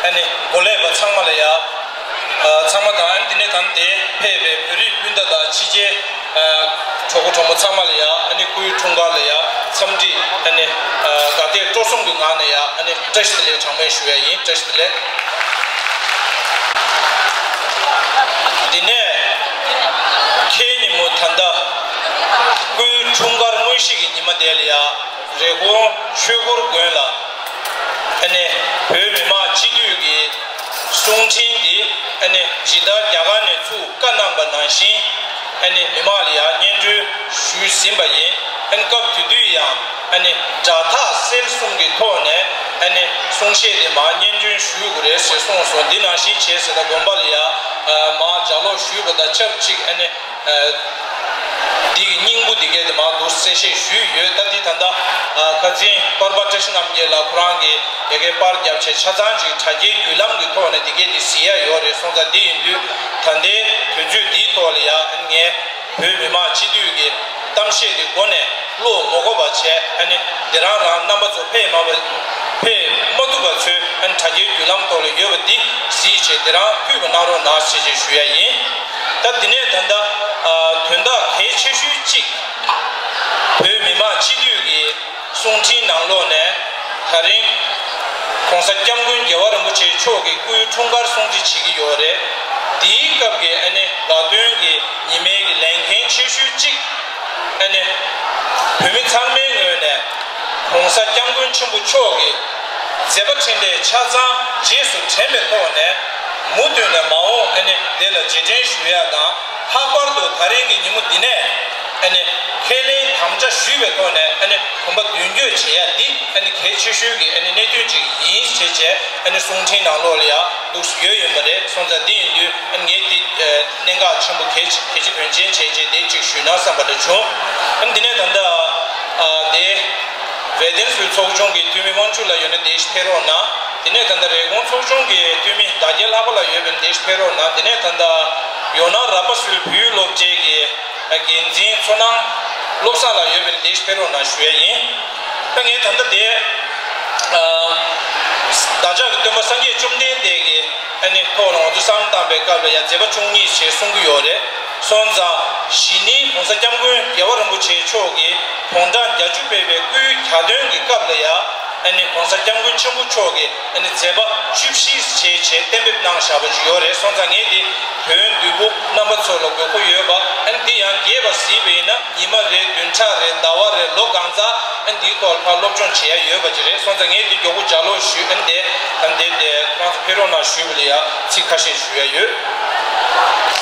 ཨ་ནི་འགོ་ལས་པ་ཚང་མ་ལ་ཡ། ཨ། ཚང་མ་དང་། ཨ་ནི་འདི་ནས་ད་ལྟ་ཕེབས་པའི་བོད་རིགས་སྤུན་ཟླ་དང་ཕྱི་རྒྱལ། ཨ། གྲོགས་པོ་གྲོགས་མོ་ཚང་མ་ལ་ཡ་ཨ་ནི་སྐུའི་འཁྲུངས་སྐར་ལ་ཡ་འཚམས་འདྲི་ཨ་ནི། ཨ། དགའ་དད་སྤྲོ་གསུམ་གྱི་ངང་ནས་ཡ་ཨ་ནི་བཀྲ་ཤིས་བདེ་ལེགས་གྲངས་མེད་ཞུ་ཡ་ཡིན། བཀྲ་ཤིས་བདེ་ལེགས། འདི་ནས་ཁའི་ཉིན་མོ་ད་ལྟ་སྐུའི་འཁྲུངས་སྐར་དངོས་གཞི་གི་ཉི་མ་དེ་ལ་ཡ། རེབ་གོང་ཆོས་འཁོར་དགོན་ལ་ཨ་ནི་བོད་མི་མང་སྤྱི་འཐུས་ཀྱི་གསུང་འཕྲིན་འདི་ཨ་ནི་ཇི་ལྟར་རྒྱ་གར་ནས་ཚུར་བཀའ་གནང་པ་ནང་བཞིན་ཨ་ནི་མི་མང་ལ་ཡང་སྙན་སྒྲོན་ཞུས་ཟིན་པ་ཡིན། ཨ་ནི་སྐབས་དེ་དུས་ཡང་ཨ་ནི་སྒྲ་ཐག་གསལ་གསུམ་གྱི་ཐོག་ནས་ཨ་ནི་གསུང་བཤད་འདི་མར་སྙན་སྒྲོན་ཞུ་དགོས་རེད་ཟེར་གསུངས་སོང་། འདི་ནང་བཞིན་བྱས་ཟེར་ན་དགོན་པ་ལ་ཡང་མར་ལྗགས་ཀློག་ཞུས་པ་དང་ཆབས་ཅིག་ཨ་ནི། འདི་གི་སྙིང་པོ་འདི་གའི་དེ་མར་འདུག་གསལ་བཤད་ཞུས་ཡོད། ད་འདི་ད་ལྟ་ཁ་འཛིན་པར་པ་བཀྲ་ཤིས་རྣམ་རྒྱལ་ལགས་ཁོ་རང་གིས་ཡ་གའི་པར་བརྒྱབ་བྱས་ཆ་ཚང་ཅིག་དྲ་རྒྱའི་བརྒྱུད་ལམ་གྱི་ཐོག་ནས་འདི་གའི་དེ་གཟིགས་ཡ་ཡོད་རེད་སོང་ཙང་། འདི་ཡིན་དུས་ད་ལྟའི་དུས་ཚོད་འདིའི་ཐོག་ལ་ཡ་ངས་བོད་མི་མང་སྤྱི་འཐུས་ཀྱི་གཏམ་བཤད་དེ་འགོ་ནས་ཀློག་མ་དགོས་པ་བྱས། ཨ་ནི་འདི་རང་རང་རྣམ་པ་ཚོ་ཕེབས་མ་བ་ཕེབས་མ་ཐུབ་པ་ཚོས་ཨ་ནི་དྲ་རྒྱའི་བརྒྱུད་ལམ་ཐོག་ལ་ཡོད་པ་འདི་གཟིགས་བྱས་འདི་རང་ཕུལ་བ་གནང་རོགས་གནང་ཞེས་བཅས་ཞུ་ཡ་ཡིན། ད་འདི་ནས་ད་ལྟ་ཨ་དོན་དག་གལ་ཆེ་ཤོས་གཅིག་བོད་མི་མང་སྤྱི་འཐུས་ཀྱི་གསུང་འཕྲིན་ནང་ལོགས་ནས་ད་རིང་ ༸གོང་ས་༸སྐྱབས་མགོན་རྒྱལ་བ་རིན་པོ་ཆེ་མཆོག་གི་སྐུའི་འཁྲུངས་སྐར་སྲུང་བརྩི་བྱེད་ཀྱི་ཡོད་རེད། འདིའི་སྐབས་ཀྱི་ཨ་ནི་དགའ་སྟོན་གྱི་ཉི་མའི་གི་ལས་འགན་ཆེ་ཤོས་གཅིག་ཨ་ནི་བོད་མི་ཚང་མའི་ངོས་ནས་༸གོང་ས་༸སྐྱབས་མགོན་ཆེན་པོ་མཆོག་གི་མཛད་པ་འཕྲིན་ལས་ཆ་ཚང་རྗེས་སུ་དྲན་པའི་ཐོག་ནས། མུ་མཐུད་ནས་མ་འོངས་ཨ་ནི་དེ་ལ་རྗེས་དྲན་ཞུ་ཡ་དང་། ལྷག་པར་དུ་ད་རིང་གི་ཉིན་མོ་འདི་ནས་ཨ་ནི་ཁས་ལེན་དམ་བཅའ་ཞུས་པའི་ཐོག་ནས་ཨ་ནི་གོམ་པ་མདུན་སྐྱོད་བྱེད་ཡ་འདི་ཨ་ནི་གལ་ཆེ་ཤོས་ཀྱི་ཨ་ནི་གནད་དོན་ཅིག་ཡིན་ཞེས་བྱས་ཨ་ནི་གསུང་འཕྲིན་ནང་ལོགས་ལ་ཡང་འདུག་ཡོད་ཡིན་པ་རེད། སོང་ཙང་འདི་ཡིན་དུས་ཨ་ནི་ངས་འདི་གནད་འགག་ཆེན་པོ་གལ་ཆེ་གལ་ཆེ་དོན་ཆེན་བྱས་རྗེས་འདི་གཅིག་ཞུས་ན་བསམ་པ་འདྲ་བྱུང་། ཨ་ནི་འདི་ནས་ད་ལྟ་ཨ་དེ་ཝེ་ཏན་སུའི་ཚོགས་ཆུང་གི་འཐུས་མི་དབང་ཕྱུག་ལགས་ཡོད་ན་དེ་ཕེབས་རོགས་གནང་། དེ་ནས་ད་ལྟ་རེབ་གོང་ཚོགས་ཆུང་གི་འཐུས་མི་ཟླ་རྒྱལ་ལྷག་པ་ལགས་ཡོད་པ་ཡིན་ན་དེ་ཕེབས་རོགས་གནང་། དེ་ནས་ད་ལྟ་ཡོ་ནན་ར་པ་སུའི་བོད་ཡིག་སློབ་གྲྭའི་གི་འགན་འཛིན་མཚོ་སྣང་བློ་བཟང་ལགས་ཡོད་པ་ཡིན་ན་དེ་ཕེབས་རོགས་གནང་ཞུ་ཡ་ཡིན། ད་ངས་ད་ལྟ་དེ་ཨ་བདག་ཅག་གི་སྟོན་པ་སངས་རྒྱས་བཅོམ་ལྡན་འདས་ཀྱི་ཨ་ནི་ཐོག་ལ་ང་ཚོ་བསམ་བློ་བཏང་པའི་སྐབས་ལ་ཡང་མཛད་པ་བཅུ་གཉིས་ཞེས་གསུང་གི་ཡོད་རེད། སོང་ཙང་གཞི་ནི་༸གོང་ས་༸སྐྱབས་མགོན་རྒྱལ་བ་རིན་པོ་ཆེ་མཆོག་གིས་དགུང་གྲངས་བརྒྱད་ཅུ་ཕེབས་པའི་སྐུའི་གྱ་སྟོན་གྱི་སྐབས་ལ་ཡང་ཨ་ནི་༸གོང་ས་༸སྐྱབས་མགོན་ཆེན་པོ་མཆོག་གིས་ཨ་ནི་མཛད་པ་བཅུ་བཞི་ཞེས་བྱས་གཏན་འབེབས་གནང་བཞག་པ་ཅིག་ཡོད་རེད། སོང་ཙང་ངས་འདི་བོད་འདུས་པོ་རྣམ་པ་ཚོ་ལ་དགོས་མཁོ་ཡོད་པ། ཨ་ནི་འདི་ཡང་རྒྱས་པ་གཟིགས་པ་ཡིན་ན་ཉི་མ་རེ་བདུན་ཕྲག་རེ་ཟླ་བ་རེ་ལོ་གང་ཚ་ཨ་ནི་འདིའི་ཐོག་ལ་ཕར་སློབ་སྦྱོང་བྱེད་ཡ་ཡོད་པ་ཅིག་རེད། སོང་ཙང་ངས་འདི་མགྱོགས་པོ་ལྗགས་ཀློག་ཞུས། ཨ་ནི་དེ་ཨ་ནི་དེ་དེ་ཁོ་རང་ཚོ་ཕེབས་རོགས་གནང་ཞུས་པ་ལ་ཡ་ཚིག་ཁ་ཤས་ཞུ་ཡ་ཡོད།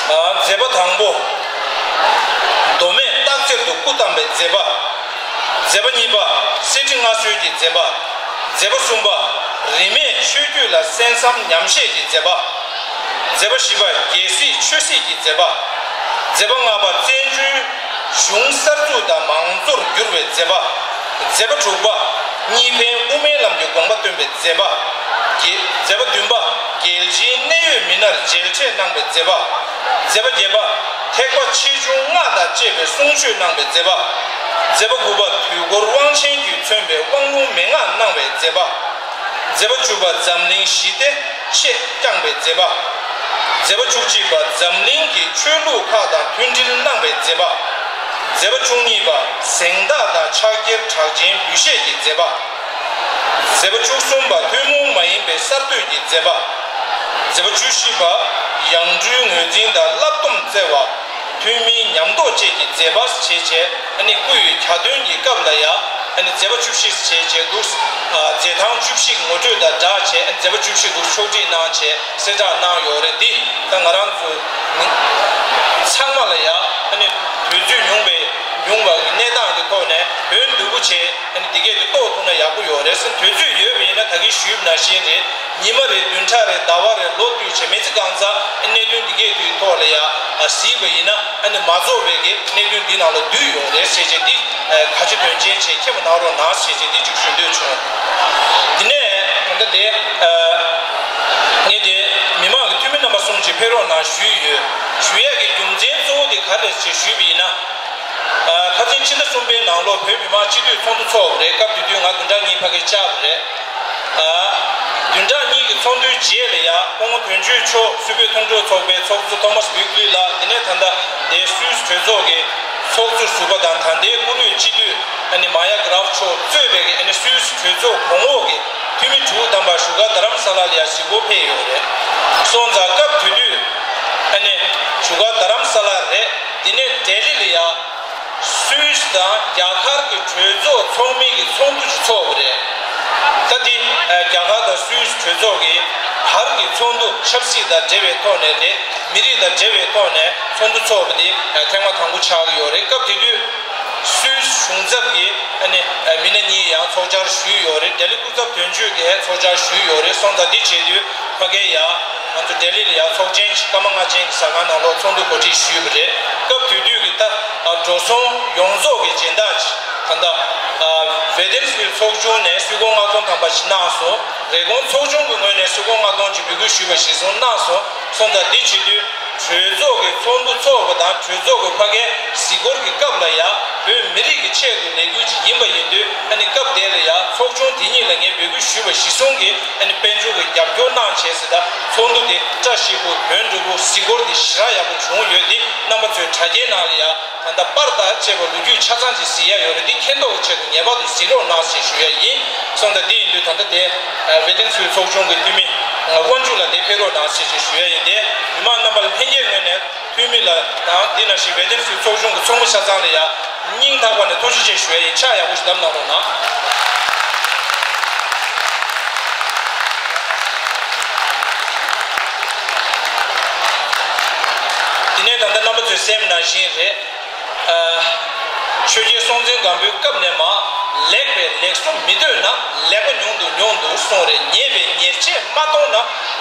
ཨ་མཛད་པ་དང་པོ། མདོ་སྨད་སྟག་འཚེར་དུ་སྐུ་བལྟམས་པའི་མཛད་པ། མཛད་པ་གཉིས་པ། གསེར་ཁྲི་མངའ་གསོལ་གྱི་མཛད་པ། མཛད་པ་གསུམ་པ། རིས་མེད་ཆོས་བརྒྱུད་ལ་གསན་བསམ་ཉམས་བཞེས་ཀྱི་མཛད་པ། མཛད་པ་བཞི་པ། རྒྱལ་སྲིད་ཆོས་སྲིད་ཀྱི་མཛད་པ། མཛད་པ་ལྔ་པ། བཙན་བྱོལ་གཞུང་གསར་འཛུགས་དང་མང་གཙོར་བསྒྱུར་བའི་མཛད་པ། མཛད་པ་དྲུག་པ། གཉིས་ཕན་དབུ་མའི་ལམ་གྱི་དགོངས་པ་སྟོན་པའི་མཛད་པ། རྒྱལ་མཛད་པ་བདུན་པ། རྒྱལ་སྤྱིའི་གནད་ཡོད་མི་སྣར་མཇལ་འཕྲད་གནང་བའི་མཛད་པ། མཛད་པ་བརྒྱད་པ། ཐེག་པ་ཆེ་ཆུང་སྔགས་དང་བཅས་པའི་གསུང་ཆོས་གནང་བའི་མཛད་པ། མཛད་པ་དགུ་པ། དུས་འཁོར་དབང་ཆེན་གྱིས་མཚོན་པའི་དབང་ལུང་མན་ངག་གནང་བའི་མཛད་པ། མཛད་པ་བཅུ་པ། འཛམ་གླིང་ཞི་བདེ་ཆེད་བསྐྱངས་པའི་མཛད་པ། མཛད་པ་བཅུ་གཅིག་པ། འཛམ་གླིང་གི་ཆོས་ལུགས་ཁག་དང་མཐུན་སྒྲིལ་གནང་བའི་མཛད་པ། མཛད་པ་བཅུ་གཉིས་པ། གཟེངས་རྟགས་དང་ཕྱག་འཁྱེར་གྲགས་ཅན་འབུལ་བཞེས་ཀྱི་མཛད་པ། མཛད་པ་བཅུ་གསུམ་པ། ཐུན་མོང་མ་ཡིན་པའི་གསར་གཏོད་ཀྱི་མཛད་པ། མཛད་པ་བཅུ་བཞི་པ། ཡང་སྤྲུལ་ངོས་འཛིན་དང་བསླབ་སྡོམ་བསྩལ་བ། ཐུན་མིན་ཉམས་རྟོགས་བཅས་ཀྱི་མཛད་པ་བྱས་བྱས་ཨ་ནི་སྐུ་ཡི་གྱ་སྟོན་གྱི་སྐབས་ལ་ཡང་ཨ་ནི་མཛད་པ་བཅུ་བཞི་བྱས་བྱས་འདུག་ཨ་མཛད་ཐང་བཅུ་བཞི་ངོ་སྤྲོད་དང་སྦྲགས་བྱས་ཨ་ནི་མཛད་པ་བཅུ་བཞི་འདུག་ཕྱོགས་སྒྲིག་གནང་བྱས་གསལ་བསྒྲགས་གནང་ཡོད་རེད། འདི་ད་ང་རང་ཚོ་ཚང་མ་ལ་ཡང་ཨ་ནི་དུས་ཚོད་ཉུང་བའི་ཉུང་བ་གི་གནས་སྟངས་ཀྱི་ཐོག་ནས་བོད་འདུས་པོ་བྱས། ཨ་ནི་འདི་གས་དེ་རྟོགས་ཐུབ་ན་ཡག་པོ་ཡོད་རེད་ཟེར། དུས་ཚོད་ཡོད་པ་ཡིན་ན་ད་གིན་ཞུས་པ་ནང་བཞིན་རེད། ཉི་མ་རེ་བདུན་ཕྲག་རེ་ཟླ་བ་རེ་ལོ་དུས་བྱས་མི་ཚེ་གང་ཚ་གནད་དོན་འདི་གས་དེའི་ཐོག་ལ་ཡ་གཟིགས་པ་ཡིན་ན་ཨ་ནི་མ་རྫོགས་པའི་གི་གནད་དོན་འདི་ནང་ལ་འདུས་ཡོད་རེད་ཟེར་བྱས་འདི་ག་ཅི་དོན་ཆེན་བྱས་མཁྱེན་པ་གནང་རོགས་གནང་ཟེར་བྱས་འདི་གཅིག་ཞུ་འདོད་བྱུང་། འདི་ནས་ད་ལྟ་དེ་ངས་དེ་མི་མང་གི་འཐུས་མི་རྣམ་པ་གསུམ་གྱིས་ཕེབས་རོགས་གནང་ཞུས་ཡོད། ཞུ་ཡས་ཀྱི་རྒྱུ་མཚན་གཙོ་བོ་དེ་ག་རེ་རེད་ཅེས་ཞུས་པ་ཡིན་ན། ཁ་སང་ཕྱི་ཟླ་གསུམ་པའི་ནང་ལོགས་བོད་མི་མང་སྤྱི་འཐུས་ཚོགས་འདུ་ཚོགས་པ་རེད། སྐབས་དེ་དུས་ང་བདུན་ཕྲག་གཉིས་ཕ་གིར་བཅར་བ་རེད། བདུན་ཕྲག་གཉིས་ཀྱི་ཚོགས་འདུའི་རྗེས་ལ་ཡང་སྐུ་ངོ་དོན་གཅོད་མཆོག་སུད་བོད་མཐུན་གྲོགས་ཚོགས་པའི་ཚོགས་གཙོ་ཐོ་མཱས་བྷིག་ལི་ལགས། དེ་ནས་ད་ལྟ་དེ་སུད་སི་གྲོས་ཚོགས་ཀྱི་ཚོགས་གཙོ་ཟུར་པ་དང་ད་ལྟའི་བཀུར་འོས་སྤྱི་འཐུས་ཨ་ནི་མཱ་ཡ་གྷ་རཱབ་མཆོག་གཙོས་པའི་ཨ་ནི་སུད་སི་གྲོས་ཚོགས་གོང་འོག་གི་འཐུས་མི་དྲུག་ཐམ་པ་བཞུགས་སྒར་རྡ་རམ་ས་ལ་ལ་ཡང་གཟིགས་སྐོར་ཕེབས་ཡོད་རེད། སོང་ཙང་སྐབས་དེ་དུས་ཨ་ནི་བཞུགས་སྒར་རྡ་རམ་ས་ལ་རེད། དེ་ནས་ལྡི་ལི་ལ་ཡང་སུད་སི་དང་རྒྱ་གར་གྱི་གྲོས་ཚོགས་ཚོགས་མི་གི་ཚོགས་འདུ་ཅིག་ཚོགས་པ་རེད། ད་དེ་རྒྱ་གར་དང་སུད་སི་གྲོས་ཚོགས་ཀྱི་བར་གྱི་ཚོགས་འདུ་ཆབ་སྲིད་དང་འབྲེལ་བའི་ཐོག་ནས་རེད། མི་རིགས་དང་འབྲེལ་བའི་ཐོག་ནས་ཚོགས་འདུ་ཚོགས་པ་དེ་ཐེངས་མ་དང་པོ་ཆགས་ཀྱི་ཡོད་རེད། སྐབས་དེ་དུས་སུད་སི་གཞུང་ཚབ་ཀྱི་ཨ་ནི་མི་སྣ་གཉིས་ཡང་ཚོགས་བཅར་ཞུས་ཡོད་རེད། ལྡི་ལི་སྐུ་ཚབ་དོན་གཅོད་ཀྱིས་ཚོགས་བཅར་ཞུས་ཡོད་རེད། སོང་ཙང་འདི་བྱེད་དུས་ཕ་གིར་ཡང་ང་ཚོ་ལྡི་ལི་ལ་ཡང་ཚོགས་ཆེན་ཞིག་སྐར་མ་ལྔ་ཅན་གྱི་ཟ་ཁང་ནང་ལོགས་ཚོགས་འདུ་གོ་སྒྲིག་ཞུས་པ་རེད། སྐབས་དེ་དུས་ཀྱི་ད་འགྲོ་སོང་ཡོངས་རྫོགས་ཀྱི་སྦྱིན་བདག་ཅིག་ད་ལྟ་ཝེ་ཏན་སི་ཕིལ་ཚོགས་ཆུང་ནས་སུད་སྒོར་ལྔ་སྟོང་ཐམ་པ་ཞིག་གནང་སོང་། རེབ་གོང་ཚོགས་ཆུང་གི་ངོས་ནས་སུད་སྒོར་ལྔ་སྟོང་ཅིག་འབོད་སྐུལ་ཞུས་པ་གཞིར་བཟུང་གནང་སོང་། སོང་ཙང་འདི་བྱེད་དུས་གྲོས་ཚོགས་ཀྱི་ཚོགས་འདུ་ཚོགས་པ་དང་གྲོས་ཚོགས་ཀྱི་ཕ་གིའི་གཟིགས་སྐོར་གྱི་སྐབས་ལ་ཡང་བོད་མི་རིགས་ཀྱི་ཆེད་དུ་ལས་འགུལ་ཅིག་ཡིན་པ་ཡིན་དུས་ཨ་ནི་སྐབས་དེ་ལ་ཡང་ ཚོགས་ཆུང་དེ་གཉིས་ལ་ངས་འབོད་སྐུལ་ཞུས་པ་གཞིར་བཟུང་གིས་ཨ་ནི་དཔལ་འབྱོར་གྱི་རྒྱབ་སྐྱོར་གནང་བྱས་ཟེར། ད་ཚོགས་འདུ་དེ་བཀྲ་ཤིས་པོ་དོན་འགྲུབ་པོ་གཟིགས་སྐོར་དེ་ཞེ་དྲག་ཡག་པོ་བྱུང་ཡོད། དེ་རྣམ་པ་ཚོས་དྲ་རྒྱའི་ནང་ལ་ཡང་ད་ལྟ་པར་དང་བཅས་པ་ལོ་རྒྱུས་ཆ་ཚང་ཅིག་གཟིགས་ཡ་ཡོད་རེད། འདི་མཁྱེན་རྟོགས་ཀྱི་ཆེད་དུ་ངེས་པར་དུ་གཟིགས་རོགས་གནང་ཞེས་ཞུ་ཡ་ཡིན། སོང་ཙང་འདི་ཡིན་དུས་ད་ལྟ་དེ་ཝེ་ཐེ་ནམ་སུའི་ཚོགས་ཆུང་གི་འཐུས་མི་དབང་ཕྱུག་ལགས་དེ་ཕེབས་རོགས་གནང་ཞེས་ཞུ་ཡ་ཡིན། དེ་མི་མང་རྣམ་པ་ལ་ལྷན་རྒྱས་ངོས་ནས་འཐུས་མི་ལ་དང་འདི་ནང་བཞིན་ཝེ་ཐེ་ནམ་སུའི་ཚོགས་ཆུང་གི་ཚོགས་མི་ཆ་ཚང་ལ་ཡང་སྙིང་ཐག་པ་ནས་ཐུགས་རྗེ་ཆེ་ཞུ་ཡ་ཡིན། ཕྱག་ཡག་པོ་ཞིག་བརྡབ་གནང་རོགས་གནང་། དེ་ནས་ད་ལྟ་རྣམ་པ་ཚོས་གསན་པ་ནང་བཞིན་རེད། ཨ། ཆོས་རྒྱལ་སྲོང་བཙན་སྒམ་པོའི་སྐབས་ནས་མར་ལེགས་པའི་ལེགས་སོ་མི་འདོད་ན་ལེགས་པ་ཉུང་དུ་ཉུང་དུ་སོང་རེད། ཉེས་པའི་ཉེས་ཆད་མ་གཏོང་ན་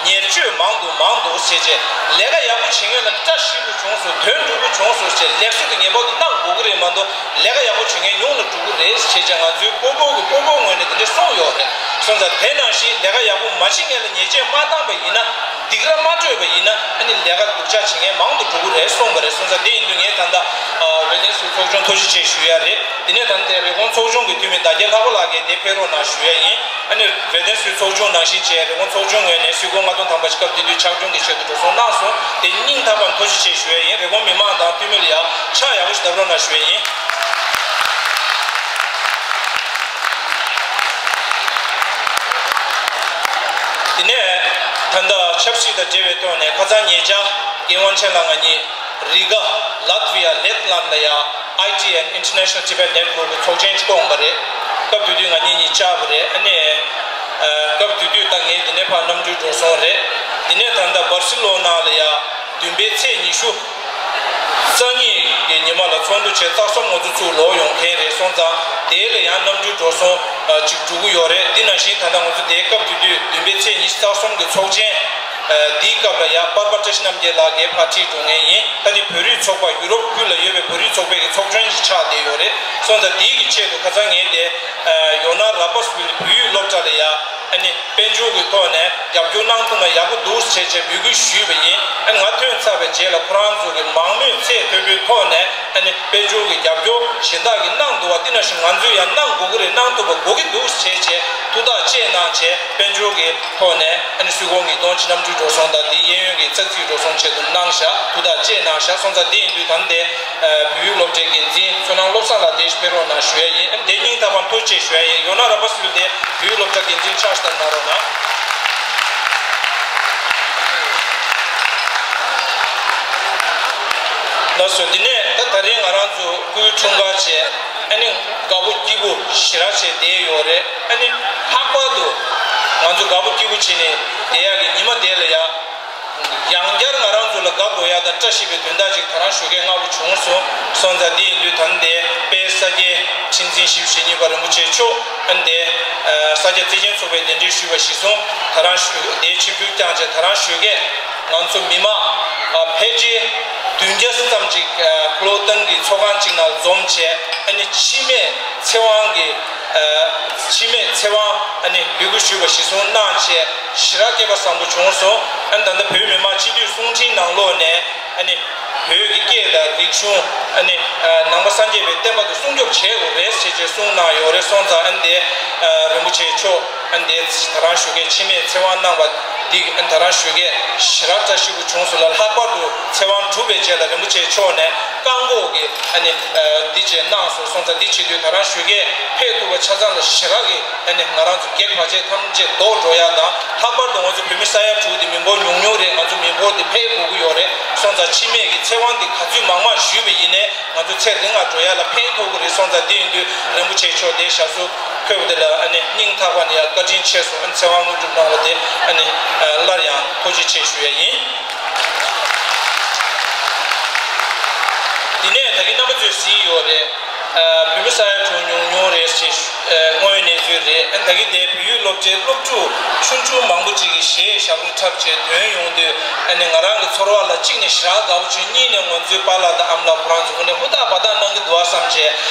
ཉེས་སྤྱོད་མང་དུ་མང་དུ་བྱས་རྗེས་ལས་ཀ་ཡག་པོ་བྱེད་མཁན་ལ་བཀྲ་ཤིས་པོ་བྱུང་སོང་། དོན་འགྲུབ་པོ་བྱུང་སོང་ཞེས་ལེགས་སོ་དེ་ངེས་པར་དུ་གནང་དགོས་ཀྱི་རེད་མ་གཏོགས། ལས་ཀ་ཡག་པོ་བྱེད་མཁན་ཉུང་ལ་འགྲོ་གི་རེད་ཟེར་བྱས། ང་ཚོའི་སྤོ་བོ་གི་སྤོ་བོ་ངོས་ནས་དེ་འདྲ་གསུངས་ཡོད་རེད། སོང་ཙང་དེ་ནང་བཞིན་ལས་ཀ་ཡག་པོ་མ་བྱེད་མཁན་ལ་ཉེས་ཆད་མ་བཏང་པ་ཡིན་ན། སྡིགས་ར་མ་སྤྲོད་པ་ཡིན་ན་ཨ་ནི་ལས་ཀ་སྡུག་ཅག་བྱེད་མཁན་མང་དུ་འགྲོ་གི་རེད་གསུངས་པ་རེད། སོང་ཙང་དེ་ཡིན་དུས་ངས་ད་ལྟ་ཝེ་ཐེ་ནམ་སུའི་ཚོགས་ཆུང་ཐུགས་རྗེ་ཆེ་ཞུ་ཡ་རེད། དེ་ནས་ད་ལྟ་རི་ཀོན་ཚོགས་ཆུང་གི་འཐུས་མི་ཟླ་རྒྱལ་ལྷག་པ་ལགས་ཀྱིས་དེ་ཕེབས་རོགས་གནང་ཞུ་ཡ་ཡིན། ཨ་ནི་ཝེ་ཐེ་ནམ་སུའི་ཚོགས་ཆུང་ནང་བཞིན་བྱས་རི་ཀོན་ཚོགས་ཆུང་ངོས་ནས་སུད་ཀོ་ལྔ་སྟོང་ཐམ་པ་ཞིག་སྐབས་དེ་དུས་ཕྱག་སྦྱོང་གི་ཆེད་དུ་འགྲོ་སོང་གནང་སོང་། དེ་སྙིང་ཐག་པ་ནས་ཐུགས་རྗེ་ཆེ་ཞུ་ཡ་ཡིན། རི་ཀོན་མི་མང་དང་འཐུས་མི་ལ་ཡང་ཕྱག་ཡག་པོ་ཞིག་བརྡབ་རོགས་གནང་ཞུ་ཡ་ཡིན། དེ་ནས་ད་ལྟ་ཆབ་སྲིད་དང་འབྲེལ་བའི་ཐོག་ནས་ཁ་སང་ཉེ་ཆར་རྒན་དབང་ཆེན་ལགས་ང་གཉིས་རི་ག་ལ་ཏི་ཝི་ཡ་ལེ་ཏི་ལན་ལ་ཡང་ཨའི་ཊི་ཨེན་ཌི་International Tibet Network གི་ཚོགས་ཆེན་ཅིག་བསྐོངས་པ་རེད། སྐབས་དེ་དུས་ང་གཉིས་གཉིས་བཅར་བ་རེད། ཨ་ནི་སྐབས་དེ་དུས་ད་ངས་འདི་ནས་ཕར་གནམ་གྲུ་འགྲོ་སོང་རེད། དེ་ནས་ད་ལྟ་བར་སི་ལོ་ན་ལ་ཡང་བདུན་པའི་ཚེས་ཉི་ཤུ། རྩ་གཉིས་ཀྱི་ཉི་མ་ལ་ཚོགས་འདུ་བྱས། རྩ་གསུམ་ང་ཚོ་ཚུར་ལོག་ཡོང་མཁན་རེད། སོང་ཙང་དེ་ལ་ཡང་གནམ་གྲུ་འགྲོ་སོང་ཨ་ཅིག་འགྲོ་གི་ཡོད་རེད། འདི་ནང་བཞིན་ད་ལྟ་ང་ཚོ་དེའི་སྐབས་དེ་དུས་བདུན་པའི་ཚེས་ཉི་ཤུ་རྩ་གསུམ་གྱི་ཚོགས་ཆེན་ཨ་འདིའི་སྐབས་ལ་ཡང་པར་པ་བཀྲ་ཤིས་རྣམ་རྒྱལ་ལགས་ཀྱིས་ཕར་ཁྲིད་འགྲོ་མཁན་ཡིན། ད་ནི་བོད་རིགས་ཚོགས་པ་ཡུ་རོབ་ཁུལ་ལ་ཡོད་པའི་བོད་རིགས་ཚོགས་པའི་གི་ཚོགས་ཆུང་ཞིག་ཆགས་བསྡད་ཡོད་རེད། སོང་ཙང་དེའི་གི་ཆེད་དུ་ཁ་སང་ངས་དེ་ཨ་ཡོ་ན་ར་པ་སི་ཝིལ་བོད་ཡིག་སློབ་གྲྭ་ལ་ཡང་ཨ་ནི་དཔལ་འབྱོར་གྱི་ཐོག་ནས་རྒྱབ་སྐྱོར་གནང་ཐུབ་ན་ཡག་པོ་འདུག་ཟེར་བྱས་འབོད་སྐུལ་ཞུས་པ་ཡིན། ཨ་ང་ཐོན་ཚར་བའི་རྗེས་ལ་ཁོ་རང་ཚོ་གི་མང་མོས་ཚད་མཐོན་པོའི་ཐོག་ནས་ཨ་ནི་དཔལ་འབྱོར་གྱི་རྒྱབ་སྐྱོར་གཞན་དག་གིས་གནང་འདུག་པ། འདི་ནང་བཞིན་ང་ཚོས་ཡང་གནང་དགོས་ཀྱི་རེད། གནང་ཐུབ་པ་དགོས་ཀྱི་འདུག་ཟེར་བྱས་ཐུགས་ཐག་བཅད་གནང་བྱས། དཔལ་འབྱོར་གྱི་ཐོག་ནས་ཨ་ནི་སུད་ཀོ་ཉིས་སྟོང་ཕྱི་ནམ་གྲུའི་འགྲོ་སོང་དང་འདི་གཡས་གཡོན་གྱི་ཙག་ཙིག་འགྲོ་སོང་ཆེད་དུ་གནང་བཞག་ཐུགས་ཐག་བཅད་གནང་བཞག་སོང་ཙང་འདི་ཡིན་དུས་ད་ནི་དེ་བོད་ཡིག་སློབ་གྲྭའི་འགན་འཛིན་བསོད་ནམས་བློ་བཟང་ལགས་དེ་ཕེབས་རོགས་གནང་ཞུ་ཡ་ཡིན། ཨ་ནི་དེ་སྙིང་ཐག་པ་ཐུགས་རྗེ་ཆེ་ཞུ་ཡ་ཡིན། ཡོ་ན་ར་པ་སི་ཝིལ་དེ་བོད་ཡིག་སློབ་གྲྭ་འགན་འཛིན་ཕྱག་ཞིག་བརྡབ་གནང་རོགས་གནང་། ལགས་སོ། འདི་ནས་ད་ད་རིང་ང་རང་ཚོ་སྐུའི་འཁྲུངས་སྐར་བྱས། ཨ་ནི་དགའ་པོ་སྐྱིད་པོ་ཞེ་དྲག་བྱས་བསྡད་ཡོད་རེད། ཨ་ནི་ལྷག་པར་དུ་ང་ཚོ་དགའ་པོ་སྐྱིད་པོ་བྱས་ནས་བསྡད་ཡག་གི་ཉི་མ་དེ་ལ་ཡ། ཡང་བསྐྱར་ང་རང་ཚོ་ལ་དགའ་དགོས་ཡ་དང་བཀྲ་ཤིས་པའི་དོན་དག་ཅིག་ད་རང་ཞུ་མཁན་ལྔ་པོ་བྱུང་སོང་། སོང་ཙང་འདི་ཡིན་དུས་ད་ནི་དེ་དཔལ་ས་སྐྱའི་ཁྲི་འཛིན་ཞེ་བཞི་གཉིས་པ་རིན་པོ་ཆེ་མཆོག་ཨ་ནི་དེ་ས་སྐྱ་བརྩེ་ཆེན་ཚོགས་པས་གདན་འདྲེན་ཞུས་པ་གཞིར་བཟུང་ད་རང་ཞུ་དེའི་ཆིབས་བསྒྱུར་བསྐྱངས་བྱས་ད་རང་ཞུ་མཁན་ང་ཚོ་མི་མང་ཕལ་ཆེར་བདུན་བརྒྱ་ཙམ་ཅིག་གློག་ཐང་གི་ཚོགས་ཁང་གཅིག་ནང་འཛོམས་བྱས། ཨ་ནི་འཆི་མེད་ཚེ་དབང་གི་འཆི་མེད་ཚེ་དབང་ཨ་ནི་འབོད་སྐུལ་ཞུས་པ་གཞིར་བཟུང་གནང་བྱས་ཞེ་དྲག་སྐལ་པ་བཟང་པོ་བྱུང་སོང་། ཨ་ནི་ད་ལྟ་བོད་མི་མང་སྤྱི་འཐུས་གསུང་འཕྲིན་ནང་ལོགས་ནས་ཨ་ནི་བོད་ཀྱི་སྐད་དང་རིག་གཞུང་ཨ་ནི་ནང་པ་སངས་རྒྱས་པའི་བསྟན་པ་དེ་སྲུང་སྐྱོབ་བྱེད་དགོས་རེད་ཟེར་བྱས་གསུངས་གནང་ཡོད་རེད། སོང་ཙང་ཨ་ནི་དེ་རིན་པོ་ཆེ་མཆོག་ཨ་ནི་དེ་ད་རང་ཞུ་མཁན་འཆི་མེད་ཚེ་དབང་གནང་བ་འདི་ཨ་ནི་ད་རང་ཞུ་མཁན་ཞེ་དྲག་བཀྲ་ཤིས་པོ་བྱུང་སོང་ལ། ལྷག་པར་དུ་ཚེ་དབང་གྲུབ་པའི་རྗེས་ལ་རིན་པོ་ཆེ་མཆོག་ནས་བཀག་འགོག་གི་ཨ་ནི་འདི་བྱས་གནང་སོང་། སོང་ཙང་འདི་བྱེད་དུས་ད་རང་ཞུ་མཁན་ཕེབས་ཐུབ་པ་ཆ་ཚང་ལ་ཞེ་དྲག་གི་ཨ་ནི་ང་རང་ཚོ་གེགས་བར་ཆད་ཐམས་ཅད་ཟློག་འགྲོ་ཡ་དང་། ལྷག་པར་དུ་ང་ཚོ་བོད་མི་ས་ཡ་དྲུག་དེ་མི་འབོར་ཉུང་ཉུང་རེད། ང་ཚོ་མི་འབོར་དེ་འཕེལ་དགོས་ཀྱི་ཡོད་རེད། སོང་ཙང་འཆི་མེད་ཀྱི་ཚེ་དབང་འདི་ག་ཚོད་མང་མང་ཞུས་པ་ཡིན་ནའི་ང་ཚོ་ཚད་རིང་ལ་འགྲོ་ཡ་ལ་ཕན་ཐོགས་ཀྱི་རེད། སོང་ཙང་འདི་ཡིན་དུས་རིན་པོ་ཆེ་མཆོག་དེ་ཞབས་སོར་ཕེབས་པ་དེ་ལ་ཨ་ནི་སྙིང་ཐག་པ་ནས་ཡ་བཀའ་དྲིན་ཆེ་སོང་། ཨ་ནི་ཚེ་དབང་དངོས་གྲུབ་གནང་བ་དེ་ཨ་ནི་སླར་ཡང་ཐུགས་རྗེ་ཆེ་ཞུ་ཡ་ཡིན། དེ་ནས་ད་གིན་རྣམ་པ་ཚོས་གཟིགས་ཡོད་རེད། བོད་མི་ས་ཡ་དྲུག་ཉུང་ཉུང་རེད་ཅེས་དངོས་ཡོད་གནས་ཚུལ་རེད། ཨ་ནི་ད་གིན་དེ་བོད་ཡིག་སློབ་གྲྭའི་སློབ་ཕྲུག་ཆུང་ཆུང་མང་པོ་ཅིག་གིས་གཞས་ཞབས་བྲོ་འཁྲབ་བྱས་ཐོན་ཡོང་དུས་ཨ་ནི་ང་རང་གི་ཚོར་བ་ལ་གཅིག་ནས་ཞེ་དྲག་དགའ་པོ་བྱུང་། གཉིས་ནས་ང་ཚོའི་པཱ་ལགས་དང་ཨ་མ་ལགས་ཁོ་རང་ཚོ་དངོས་གནས་ཧུར་ཐག་འབད་ཐག་གནང་གི་འདུག་བསམ་བྱས་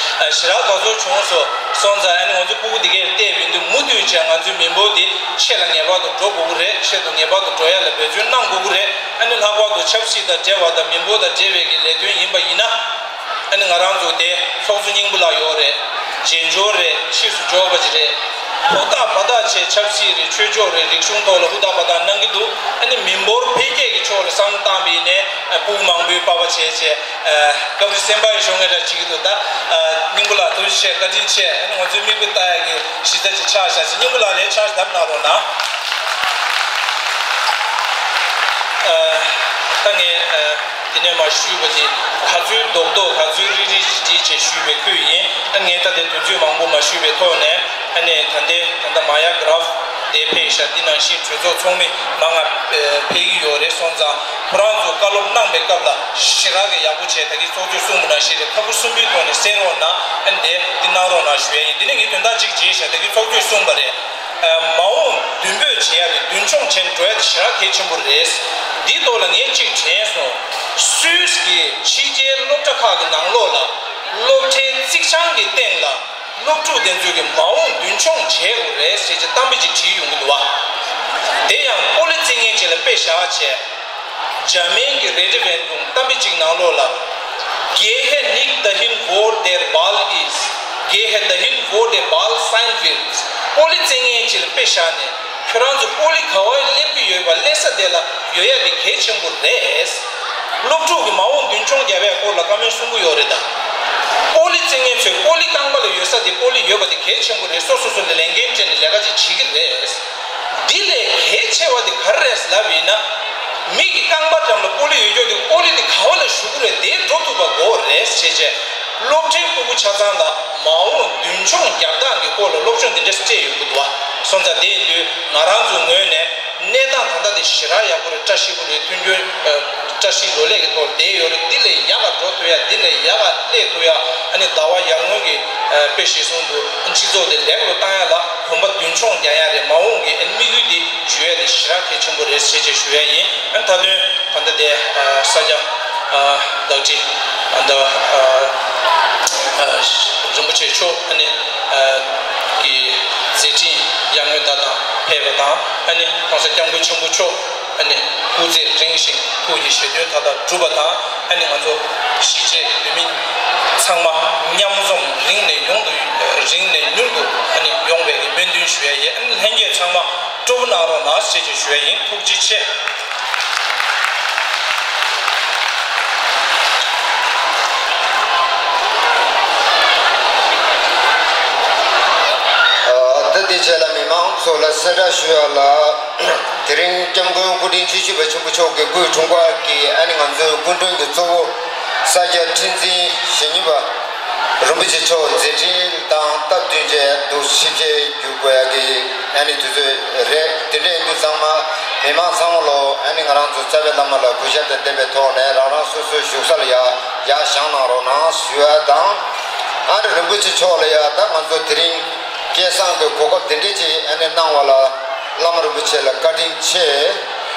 ཞེ་དྲག་དགའ་ཚོར་བྱུང་སོང་། སོང་ཙང་ཨ་ནི་ང་ཚོའི་སྤུ་གུ་འདི་གས་བལྟས་པ་ཡིན་དུས་མུ་མཐུད་བྱས་ང་ཚོའི་མི་འབོར་འདི་ཆེ་ལ་ངེས་པར་དུ་འགྲོ་དགོས་ཀྱི་རེད། ཆེ་དུ་ངེས་པར་དུ་འགྲོ་ཡ་ལ་འབད་བརྩོན་གནང་དགོས་ཀྱི་རེད། ཨ་ནི་ལྷག་པར་དུ་ཆབ་སྲིད་དང་འབྲེལ་བ་དང་མི་འབོར་དང་འབྲེལ་བའི་གི་ལས་དོན་ཡིན་པ་ཡིན་ན། ཨ་ནི་ང་རང་ཚོ་དེ་ཚོགས་གཙོ་སྙིང་པོ་ལགས་ཡོད་རེད། རྗེས་འབྱོར་རེད། ཕྱིས་སུ་འབྱོར་བ་ཅིག་རེད། ཧུར་ཐག་འབད་ཐག་བྱས། ཆབ་སྲིད་རེད། ཆོས་ཕྱོགས་རེད། རིག་གཞུང་ཐོག་ལ་ཧུར་ཐག་འབད་ཐག་གནང་གི་འདུག་ཨ་ནི་མི་འབོར་འཕེལ་རྒྱས་ཀྱི་ཕྱོགས་ལ་བསམ་བློ་བཏང་བ་ཡིན་ནའི་ཕྲུ་གུ་མང་པོའི་པ་ཕ་བྱས་བྱས། སྐབས་རེ་སེམས་པ་ཡི་ཤོང་ངེ་འདྲ་བྱེད་ཀྱི་འདུག་ད་སྙིང་པོ་ལགས་ཐུགས་རྗེ་ཆེ། བཀའ་དྲིན་ཆེ། ཨ་ནི་ང་ཚོའི་མིག་དཔེ་ལྟ་ཡག་གི་གཞི་རྩ་ཅིག་ཆགས་བཞག་ཅིག་སྙིང་པོ་ལགས་ལ་ཕྱག་བརྡབ་གནང་རོགས་གནང་། ད་ངས་དེ་ནས་མ་ཞུས་པ་དེ་ག་ཚོད་རྡོག་རྡོག་ག་ཚོད་རིལ་རིལ་ཅིག་བྲིས་བྱས་ཞུས་པའི་ཁུལ་ཡིན། ཨ་ངས་ད་ལྟའི་དུས་ཚོད་མང་པོ་མ་ཞུས་པའི་ཐོག་ནས། ཨ་ནི་ད་ལྟའི་ད་ལྟ་མ་ཡ་གྷ་རབ་དེ་ཕེབས་ཤག་འདི་ནང་བཞིན་གྲོས་ཚོགས་ཚོགས་མི་མང་ང་ཕེབས་ཀྱི་ཡོད་རེད། སོང་ཙང་ཁོ་རང་ཚོ་བཀའ་སློབ་གནང་པའི་སྐབས་ལ་ཞེ་དྲག་གི་ཡག་པོ་བྱས། ད་གིན་ཚོགས་གཙོས་གསུངས་པ་ནང་བཞིན་རེད། ཁ་ཁུ་སིམ་པོའི་ཐོག་ནས་གསན་རོགས་གནང་། ཨ་ནི་དེ་འདི་གནང་རོགས་གནང་ཞུ་ཡ་ཡིན། འདི་ནས་ངས་དོན་དག་གཅིག་བརྗེད་ཤག་ད་གིན་ཚོགས་གཙོས་གསུངས་པ་རེད། མ་འོངས་མདུན་སྤོས་བྱེད་ཡ་དེ་མདུན་མཆོང་བྱས་འགྲོ་ཡ་དེ་ཞེ་དྲག་གལ་ཆེན་པོ་རེད། འདིའི་ཐོག་ལ་ངས་གཅིག་དྲན་སོང་། སུད་སི་གི་ཕྱི་རྒྱལ་སློབ་གྲྭ་ཁག་གི་ནང་ལོགས་ལ་སློབ་གྲྭའི་རྩིག་བྱང་གི་སྟེང་ལ་སློབ་ཕྲུག་དེ་ཚོས་ཀྱི་མ་འོངས་མདུན་མཆོང་བྱེད་དགོས་རེད་ཟེར་གྱི་གཏམ་དཔེ་ཅིག་བྲིས་ཡོང་གི་འདུག་བ། དེ་ཡང་པོ་ལི་རྩེད་མཁན་ཅིག་ལ་དཔེ་བཞག་བྱས། འཇར་མན་གྱི་རེ་ཌི་ཝན་ཀུང་གཏམ་དཔེ་གཅིག་ནང་ལོགས་ལ། Gehe nicht dahin, wo der Ball ist, gehe dahin, wo der Ball sein wird. པོ་ལི་རྩེད་མཁན་ཅིག་ལ་དཔེ་བཞག་ནས། ཁྱོད་རང་ཚོ་པོ་ལི་ག་བར་སླེབས་ཀྱི་ཡོད་པ་སླེབས་ས་དེ་ལ་ཡོད་ཡ་དེ་གལ་ཆེན་པོ་རེད། སློབ་ཕྲུག་གི་མ་འོངས་མདུན་མཆོང་རྒྱབ་ཡ་སྐོར་ལ་བཀའ་མོལ་གསུང་གི་ཡོད་རེད་ད། པོ་ལི་རྩེད་མཁན་ཚོས་པོ་ལི་རྐང་པ་ལ་ཡོད་ས་དེ་པོ་ལི་ཡོད་པ་དེ་གལ་ཆེན་པོ་རེད། སོ་སོ་སོ་ལ་ལས་འགན་སྤྲད་ནས་ལས་ཀ་ཅིག་བྱེད་ཀྱི་རེད། འདི་ལས་གལ་ཆེ་བ་དེ་ག་རེ་རེད་ལབ་ཡིན་ན། མི་གི་རྐང་པ་འགྲམ་ལ་པོ་ལི་ཡོད་རྒྱུ་དེ་པོ་ལི་དེ་ག་བ་ལ་ཞུགས་ཀྱི་རེད། དེ་འགྲོ་ཐུབ་པ་དགོས་རེད་ཟེར་བྱས། སློབ་གྲྭའི་ཕྲུ་གུ་ཆ་ཚང་ལ་མ་འོངས་མདུན་མཆོང་རྒྱག་སྟངས་ཀྱི་སྐོར་ལ་སློབ་སྦྱོང་འདི་འདྲ་སྤྲད་ཡོང་གི་འདུག་བ། སོང་ཙང་དེ་ཡིན་དུས་ང་རང་ཚོའི་ངོས་ནས་གནས་སྟངས་ད་ལྟ་དེ་ཞེ་དྲག་ཡག་པོ་རེད། བཀྲ་ཤིས་པོ་རེད། མཐུན་འགྱུར་བཀྲ་ཤིས་ལོ་ལེགས་ཀྱི་ཐོག་བསྡད་ཡོད་རེད། འདི་ལས་ཡག་ག་འགྲོ་ཐུབ་ཡ། འདི་ལས་ཡག་ག་སླེབས་ཐུབ་ཡ། ཨ་ནི་ཟླ་བ་ཡར་སྔོན་གྱི་དཔེ་གཞིར་བཟུང་དུ་སྤྱི་ཚོགས་དེ་ལེགས་ལུགས་བཏང་ཡ་ལ་གོམ་པ་མདུན་མཆོང་རྒྱག་ཡ་རེད། མ་འོངས་ཀྱི་ཨ་ནི་དམིགས་ཡུལ་དེ་འཇུ་ཡ་དེ་ཞེ་དྲག་གལ་ཆེན་པོ་རེད་ཟེར་བྱས་ཞུ་ཡ་ཡིན། ཨ་ནི་མཐའ་དོན་ད་ལྟ་དེ་ས་སྐྱ་བདག་ཁྲི་ད་རིན་པོ་ཆེ་མཆོག་ཨ་ནི་གི་མཛད་འཕྲིན་ཡར་ངོའི་ཟླ་དང་ཕེབས་པ་དང་། ཨ་ནི་༸གོང་ས་༸སྐྱབས་མགོན་ཆེན་པོ་མཆོག་ཨ་ནི་སྐུ་ཚེ་རིང་ཞིང་ཐུགས་ཀྱི་བཞེད་དོན་མཐའ་དག་འགྲུབ་པ་དང་། ཨ་ནི་ང་ཚོ་གཞིས་བྱེས་བོད་མི་ཚང་མ་མཉམ་འཛོམས་རིང་ནས་ཡོང་དུ་རིང་ནས་མྱུར་དུ་ཨ་ནི་ཡོང་བའི་གི་སྨོན་འདུན་ཞུ་ཡ་ཡིན། ཨ་ནི་ལྷན་རྒྱས་ཚང་མ་སྤྲོ་པོ་གནང་རོགས་གནང་ཞེས་ཀྱི་ཞུ་ཡ་ཡིན། ཐུགས་རྗེ་ཆེ། ད་དེ་རྗེས་ལ་མི་མང་ཚོ་ལ་གསལ་བསྒྲགས་ཞུ་ཡ་ལ། དེ་རིང་༸སྐྱབས་མགོན་སྐུ་ཕྲེང་བཅུ་བཞི་པ་ཆེན་པོ་མཆོག་གི་སྐུའི་དྲུང་འཕར་གྱིས་ཨ་ནི་ང་ཚོའི་སྐུ་མགྲོན་གྱི་གཙོ་བོ་ས་སྐྱ་ཁྲི་འཛིན་ཞེ་གཉིས་པ་རིན་པོ་ཆེ་མཆོག་མཛད་འཕྲིན་དང་སྟབས་བསྟུན་བྱས་འདུག་ཞིབ་བཤེར་བརྒྱུད་དགོས་ཡ་གི་ཨ་ནི་དུས་ཚོད་རེད། དེ་འདྲ་ཡིན་དུས་ཚང་མ་མི་མང་ཚང་མ་ལོ་ཨ་ནི་ང་རང་ཚོ་རྩ་བའི་བླ་མ་ལ་གུས་ཞབས་དང་ལྡན་པའི་ཐོག་ནས་རང་རང་སོ་སོའི་བཞུགས་ས་ལ་ཡར་ཡར་བཞེངས་གནང་རོགས་གནང་ཞུ་ཡ་དང་། ཨ་ནི་རིན་པོ་ཆེ་མཆོག་ལ་ཡ་ད་ང་ཚོ་དེ་རིང་སྐལ་བཟང་གི་གོ་སྐབས་དེ་འདྲ་ཅིག་ཨ་ནི་གནང་བ་ལ་བླ་མ་རིན་པོ་ཆེ་ལ་བཀའ་དྲིན་ཆེ།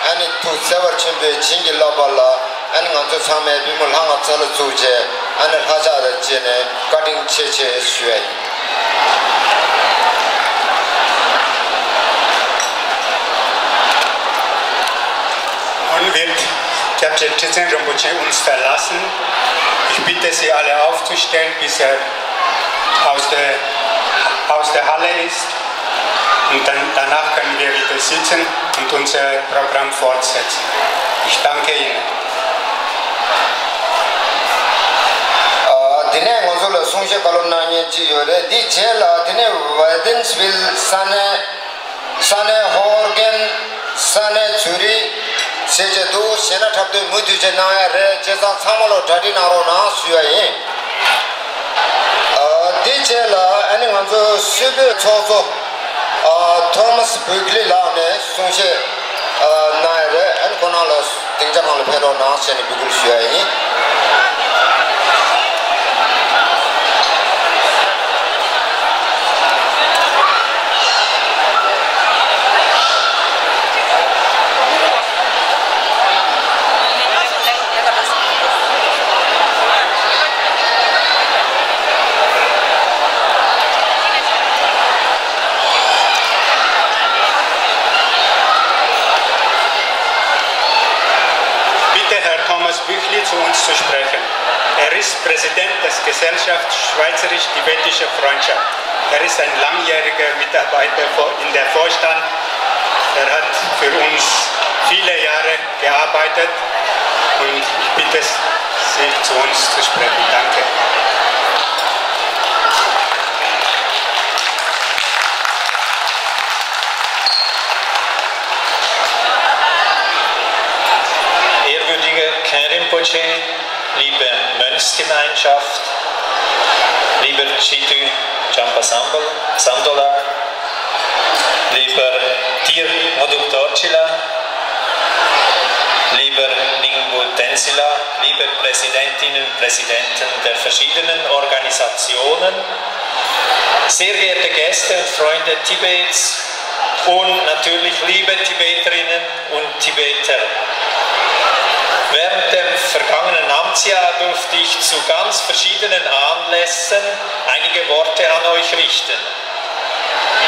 ཨ་ནི་ཐུགས་བརྩེ་བ་ཆེན་པོས་བྱིན་གྱིས་བརླབས་པ་ལ་ཨ་ནི་ང་ཚོ་ཚང་མས་པུས་མོ་ལྷ་ང་ཚ་ལ་བཙུགས་བྱས་ཨ་ནི་ལྷ་ཕྱག་དང་བཅས་ནས་བཀའ་དྲིན་ཆེ་ཆེ་ཞུ་ཡ་ཡིན། Und wird Captain Trizin Rinpoche uns verlassen. Ich bitte Sie alle aufzustehen, bis er aus der, aus der Halle ist. Und dann, danach können wir wieder sitzen und unser Programm fortsetzen. Ich danke Ihnen. ཨ། དེ་ནས་ང་ཚོ་ལ་གསུང་བཤད་བཀའ་སློབ་གནང་མཁན་གཅིག་ཡོད་རེད། དེའི་རྗེས་ལ་དེ་ནས་ཝེ་ཏན་སི་ཝིལ་ས་གནས། ས་གནས་ཧོར་གན། ས་གནས་ཛུ་རིག་ཞེས་བྱས་འདུག་གཞས་སྣ་འཁྲབ་སྟོན་མུ་མཐུད་བྱས་གནང་ཡ་རེད། བྱས་ཙང་ཚང་མ་ལོ་གྲ་སྒྲིག་གནང་རོགས་གནང་ཞུ་ཡ་ཡིན། ཨ། དེ་རྗེས་ལ་ཨ་ནི་ང་ཚོ་སུད་བོད་ཚོགས་གཙོ་ཨ། ཐོ་མཱས་བྷུག་ལི་ལགས་ནས་གསུང་བཤད་ཨ། གནང་ཡ་རེད། ཨ་ནི་ཁོང་རང་ལ་སྡིངས་ཆ་ནང་ལ་ཕེབས་རོགས་གནང་ཞེས་ནས་འབོད་སྐུལ་ཞུ་ཡ་ཡིན། Bitte, Herr Thomas Büchli zu uns zu sprechen. Er ist Präsident der Gesellschaft Schweizerisch-Tibetische Freundschaft. Er ist ein langjähriger Mitarbeiter Er hat für uns viele Jahre gearbeitet und ich bitte Sie, zu uns zu sprechen. Danke. Ehrwürdiger Khenpo Rinpoche, liebe Mönchsgemeinschaft, lieber Chitu Champa Sambal-, Sandola, lieber Tir Moduk Dorchila, lieber Ningbu Tensila, liebe Präsidentinnen und Präsidenten der verschiedenen Organisationen, sehr geehrte Gäste und Freunde Tibets und natürlich liebe Tibeterinnen und Tibeter. Während dem vergangenen Amtsjahr durfte ich zu ganz verschiedenen Anlässen einige Worte an euch richten.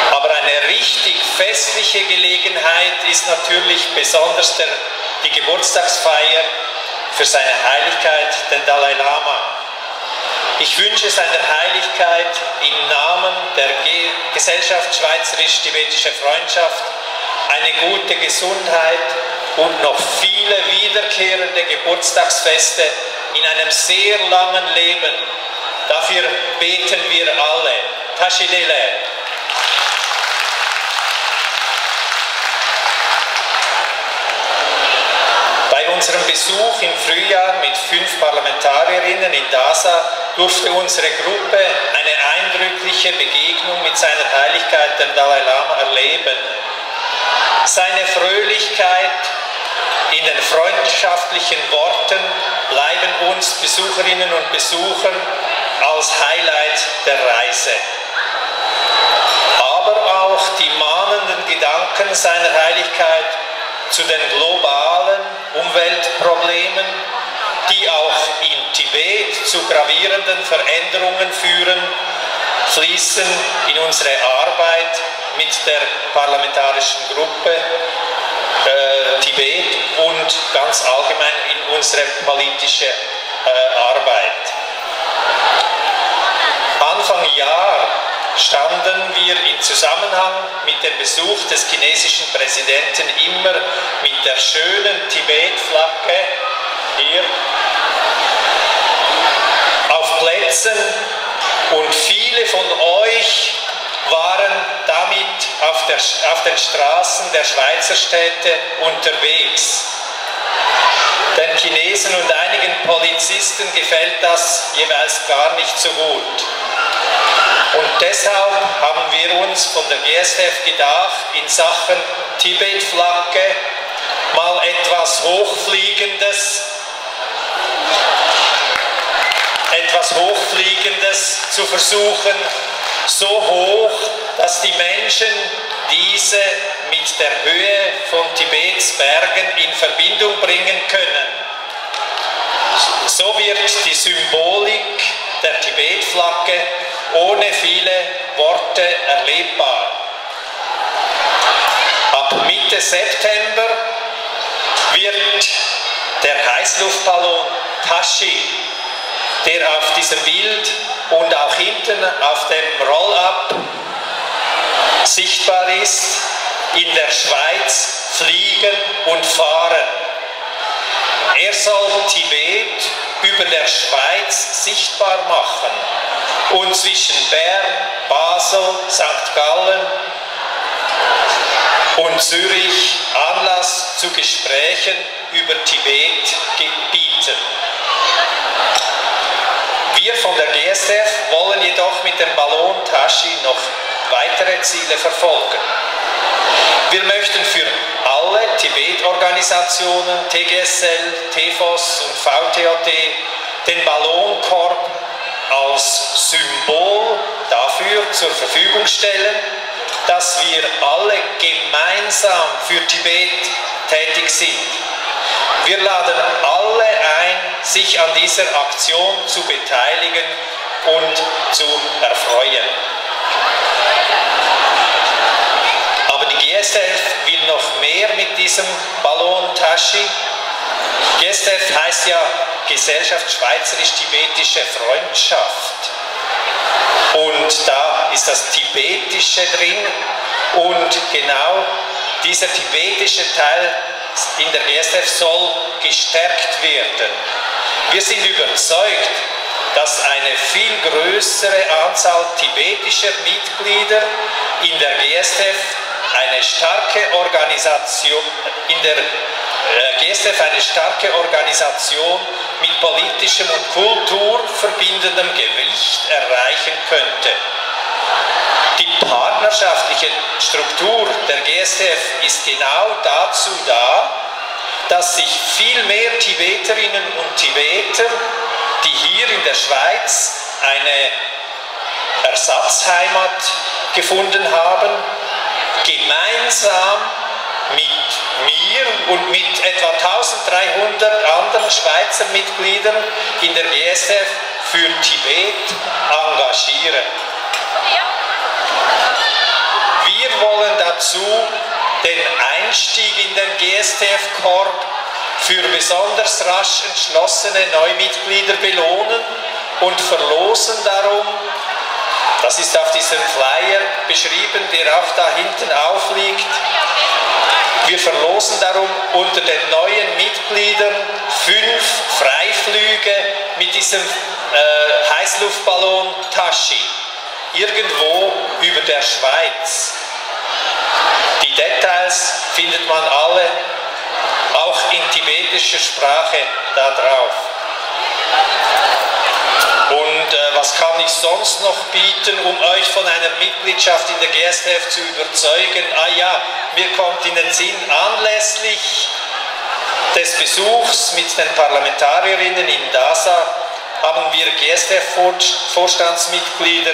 Aber eine richtig festliche Gelegenheit ist natürlich besonders der, die Geburtstagsfeier für seine Heiligkeit, den Dalai Lama. Ich wünsche seiner Heiligkeit im Namen der Ge-, Gesellschaft Schweizerisch-Tibetische Freundschaft eine gute Gesundheit und noch viele wiederkehrende Geburtstagsfeste in einem sehr langen Leben. Dafür beten wir alle. Tashi Delek. Bei unserem Besuch im Frühjahr mit fünf Parlamentarierinnen in Dasa durfte unsere Gruppe eine eindrückliche Begegnung mit seiner Heiligkeit, dem Dalai Lama, erleben. Seine Fröhlichkeit in den freundschaftlichen Worten bleiben uns Besucherinnen und Besuchern als Highlight der Reise. Aber auch die mahnenden Gedanken seiner Heiligkeit zu den globalen Umweltproblemen, die auch in Tibet zu gravierenden Veränderungen führen, fließen in unsere Arbeit mit der parlamentarischen Gruppe, äh, Tibet und ganz allgemein in unsere politische, äh, Arbeit. Anfang Jahr standen wir im Zusammenhang mit dem Besuch des chinesischen Präsidenten immer mit der schönen Tibet-Flagge hier auf Plätzen und viele von euch waren damit auf der, auf den Straßen der Schweizer Städte unterwegs. Den Chinesen und einigen Polizisten gefällt das jeweils gar nicht so gut. Und deshalb haben wir uns von der G S F gedacht, in Sachen Tibet-Flagge mal etwas Hochfliegendes, etwas Hochfliegendes zu versuchen, so hoch, dass die Menschen diese mit der Höhe von Tibets Bergen in Verbindung bringen können. So wird die Symbolik der Tibet-Flagge ohne viele Worte erlebbar. Ab Mitte September wird der Heißluftballon Tashi, der auf diesem Bild und auch hinten auf dem Roll-up sichtbar ist, in der Schweiz fliegen und fahren. Er soll Tibet über der Schweiz sichtbar machen und zwischen Bern, Basel, Sankt Gallen und Zürich Anlass zu Gesprächen über Tibet ge-, bieten. Wir von der G S F wollen jedoch mit dem Ballon Tashi noch weitere Ziele verfolgen. Wir möchten für alle Tibet-Organisationen, T G S L, T F O S und V T O T, den Ballonkorb als Symbol dafür zur Verfügung stellen, dass wir alle gemeinsam für Tibet tätig sind. Wir laden alle ein, sich an dieser Aktion zu beteiligen und zu erfreuen. Aber die G S F will noch mehr mit diesem Ballon Tashi. G S F heisst ja Gesellschaft Schweizerisch-Tibetische Freundschaft. Und da ist das Tibetische drin. Und genau dieser tibetische Teil in der G S F soll gestärkt werden. Wir sind überzeugt, dass eine viel größere Anzahl tibetischer Mitglieder in der G S F eine starke Organisation, in der äh, G S F eine starke Organisation mit politischem und kulturverbindendem Gewicht erreichen könnte. Die partnerschaftliche Struktur der G S F ist genau dazu da, dass sich viel mehr Tibeterinnen und Tibeter, die hier in der Schweiz eine Ersatzheimat gefunden haben, gemeinsam mit mir und mit etwa tausenddreihundert anderen Schweizer Mitgliedern in der G S F für Tibet engagieren. Wir wollen dazu den Einstieg in den G S T F-Korb für besonders rasch entschlossene Neumitglieder belohnen und verlosen darum, das ist auf diesem Flyer beschrieben, der auch da hinten aufliegt, wir verlosen darum unter den neuen Mitgliedern fünf Freiflüge mit diesem äh, Heißluftballon Tashi irgendwo über der Schweiz. Die Details findet man alle auch in tibetischer Sprache da drauf. Und äh, was kann ich sonst noch bieten, um euch von einer Mitgliedschaft in der G S F zu überzeugen? Ah ja, mir kommt in den Sinn, anlässlich des Besuchs mit den Parlamentarierinnen in Dasa haben wir G S F-Vorstandsmitglieder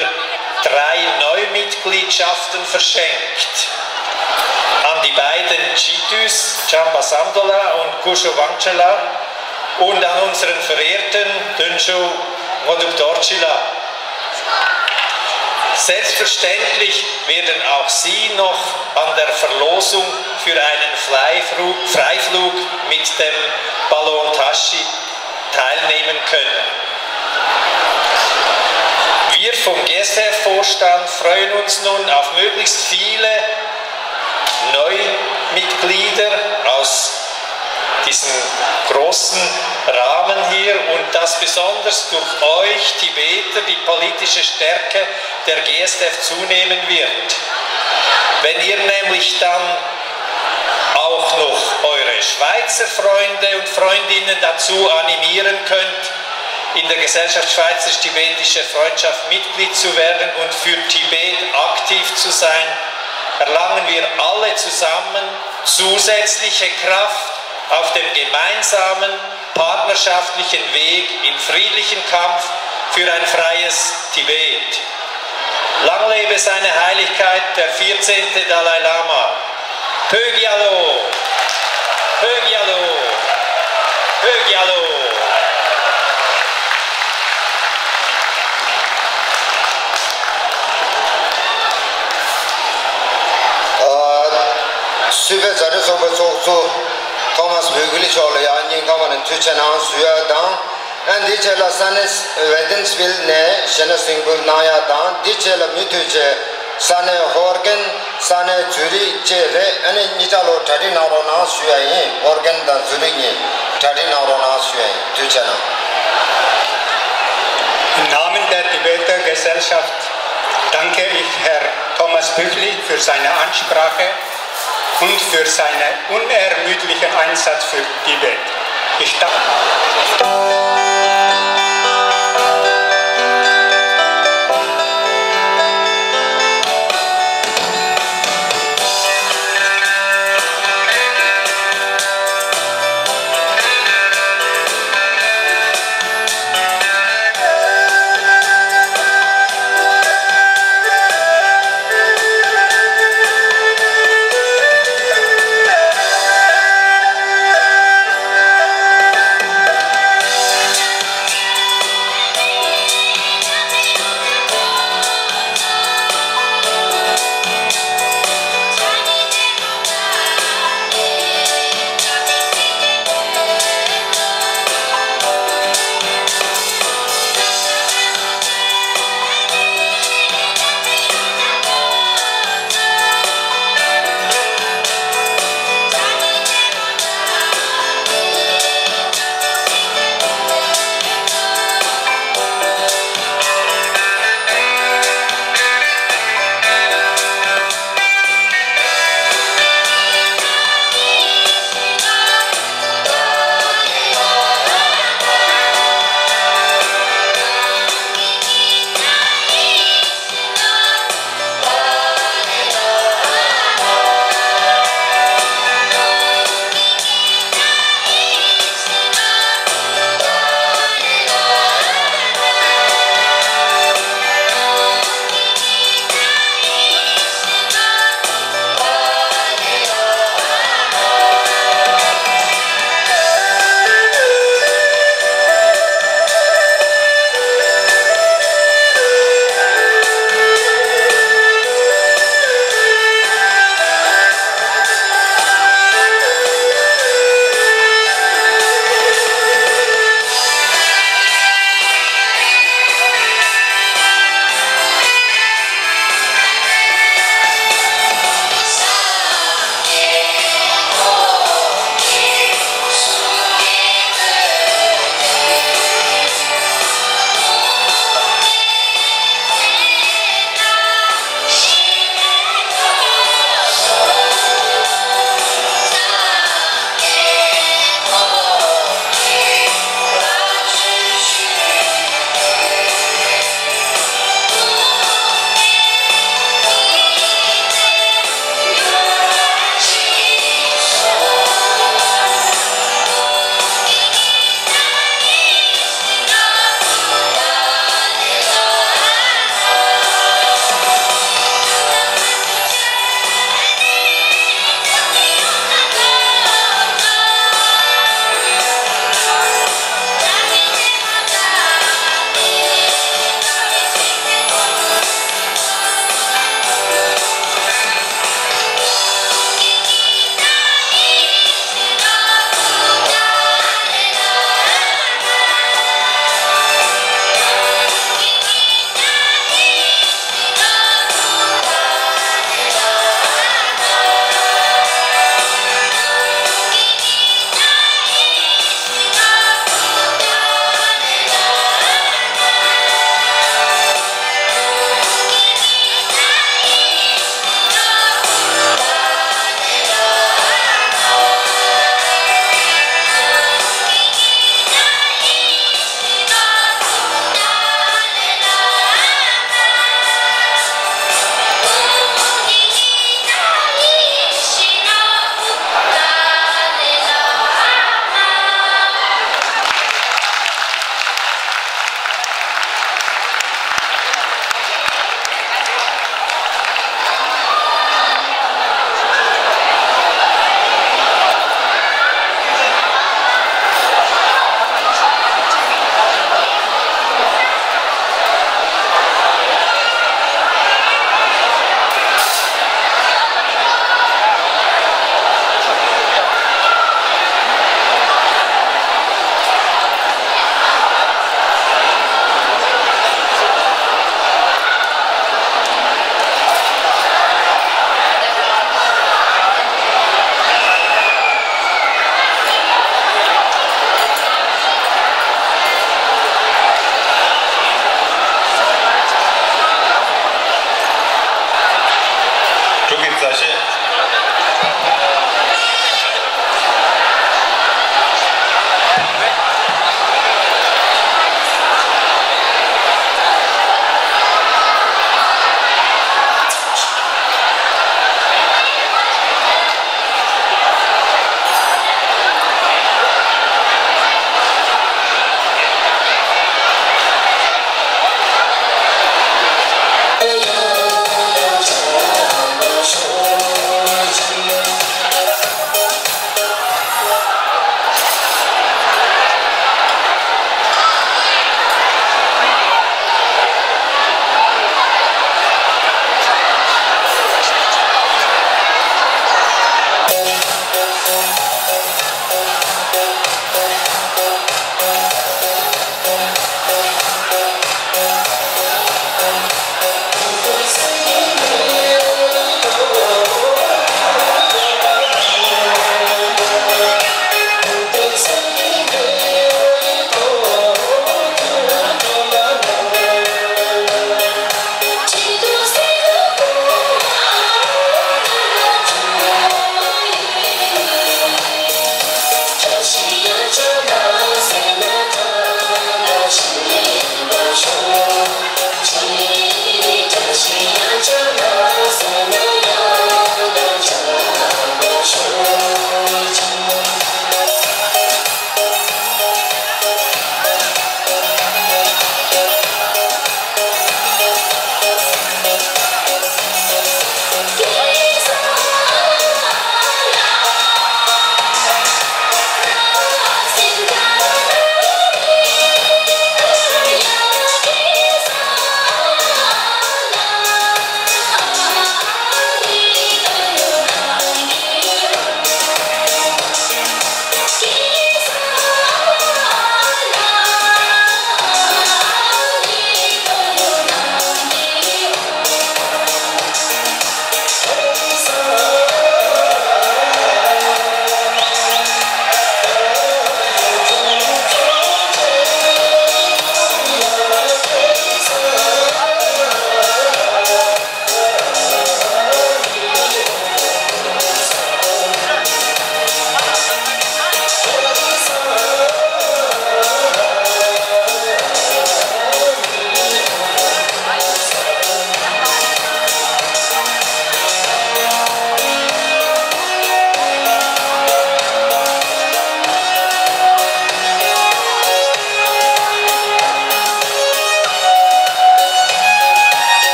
drei Neumitgliedschaften verschenkt. An die beiden Chitus, Chamba Samdola und Kusho Wangchela, und an unseren verehrten Dönschu Ngoduk Dorchila. Selbstverständlich werden auch Sie noch an der Verlosung für einen Freiflug mit dem Ballon Tashi teilnehmen können. Wir vom G S F-Vorstand freuen uns nun auf möglichst viele Neumitglieder aus diesem großen Rahmen hier und dass besonders durch euch Tibeter die politische Stärke der G S F zunehmen wird. Wenn ihr nämlich dann auch noch eure Schweizer Freunde und Freundinnen dazu animieren könnt, in der Gesellschaft Schweizerisch-Tibetischer Freundschaft Mitglied zu werden und für Tibet aktiv zu sein, erlangen wir alle zusammen zusätzliche Kraft auf dem gemeinsamen partnerschaftlichen Weg im friedlichen Kampf für ein freies Tibet. Lang lebe seine Heiligkeit, der vierzehnte Dalai Lama. Pögialo! Pögialo! Pögialo! ཨ། སུད་པའི་ཛ་དྲག་ཚོགས་པའི་ཚོགས་གཙོ་ཐོ་མཱས་བྷུ་གྷི་ལི་མཆོག་ལ་ཡང་སྙིང་ཁམས་ནས་ཐུགས་རྗེ་གནང་ཞུ་ཡ་དང་། ཨ། འདི་རྗེས་ལ་ས་གནས་ཝེ་ཏིན་སི་ཝིལ་ནས་གཞས་སྣ་གཟིགས་འབུལ་གནང་ཡ་དང་། འདི་རྗེས་ལ་མུ་མཐུད་བྱས་ས་གནས་ཧོར་གན། ས་གནས་ཛུ་རིག་བཅས་རེད། ཨ་ནི་གཉིས་ཆ་ལོ་གྲ་སྒྲིག་གནང་རོགས་གནང་ཞུ་ཡ་ཡིན། ཧོར་གན་དང་ཛུ་རིག་གཉིས་གྲ་སྒྲིག་གནང་རོགས་གནང་ཞུ་ཡ་ཡིན། ཐུགས་རྗེ་གནང་། Im Namen der Tibeter Gesellschaft danke ich Herr Thomas Büchli für seine Ansprache und für seinen unermüdlichen Einsatz für Tibet. Ich danke. ཐུགས་རྗེ་ཆེ།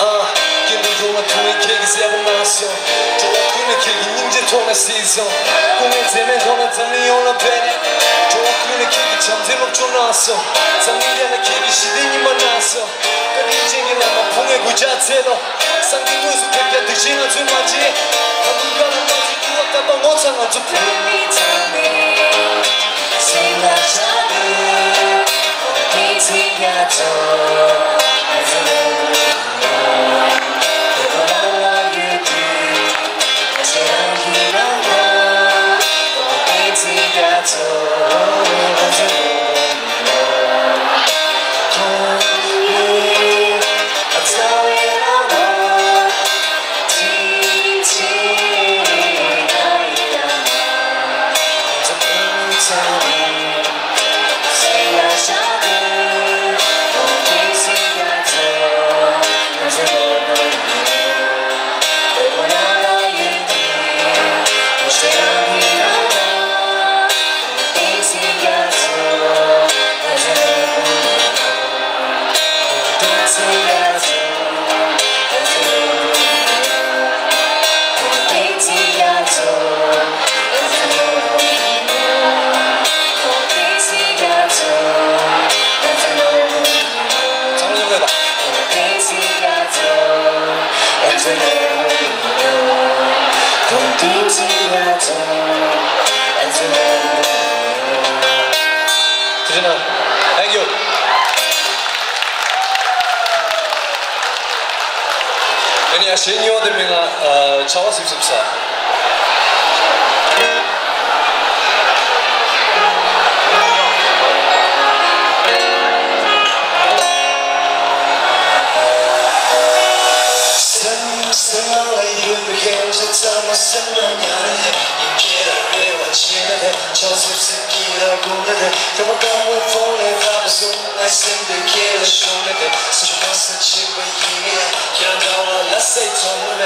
ཨ། སྐྱིད་སྡུག་ཡོང་ལ་ཐུག་བའི་ཁྱེད་ཀྱི་གསལ་པོ་མ་སོང་། འགྲོ་བ་ཀུན་ལ་ཁྱེད་ཀྱི་སྙིང་རྗེ་མཐོང་ན་སྲིད་སོང་། སྐུ་ངལ་འཛེམ་མེད་མཐོང་ན་འཛམ་གླིང་ཡོངས་ལ་འབད་ནས། འགྲོ་བ་ཀུན་ལ་ཁྱེད་ཀྱི་བྱམས་བརྩེའི་སློབ་སྦྱོང་གནང་སོང་། འཛམ་གླིང་ཡངས་ལ་ཁྱེད་ཀྱི་ཞི་བདེའི་ཉི་མ་གནང་སོང་། བཀའ་དྲིན་ཅན་གྱི་བླ་མ་བུ་ངའི་གུས་ཕྱག་འཚལ་ལོ། སངས་རྒྱས་དངོས་སུ་ཕེབས་ཀྱང་སྡིག་ཆེན་ང་ཚོས་མ་བྱེད། ད་དུང་བཀའ་ལ་མ་ཚིག་ཐུབ་པ་བསྟན་པ་ངོ་ཚ་ང་ཚོ་བོད། Thank you. ཨ་ནི་ཡང་གཞས་རྙིང་བ་དེ་མིང་ལ་ཨ་ཆར་པ་སིབ་སིབ་ཟེར། སེམས་སེམས་ནང་ལ་ཡོད་པའི་ཁྱེད་ཚོ་ཚང་མ་སེམས་ནང་ཉར་ནས། ཁྱེད་ལ་རེ་བ་བྱེད་ན་དེ་ཆར་པ་སིབ་སིབ་ཀྱི་ལ་དགོངས་ན་དེ་ཐོག་མ་དང་པོའི་ཕོན་ལས་ཐག་པ་བཟུང་། ང་སེམས་དེ་ཁྱེད་ལ་ཤོར་ནས་དེ་སུ་མ་ས་ཆེན་པོ་ཡིན་ཡ། ཁྱེད་འདྲ་བ་ལ་སེམས་ཚོར་མེད།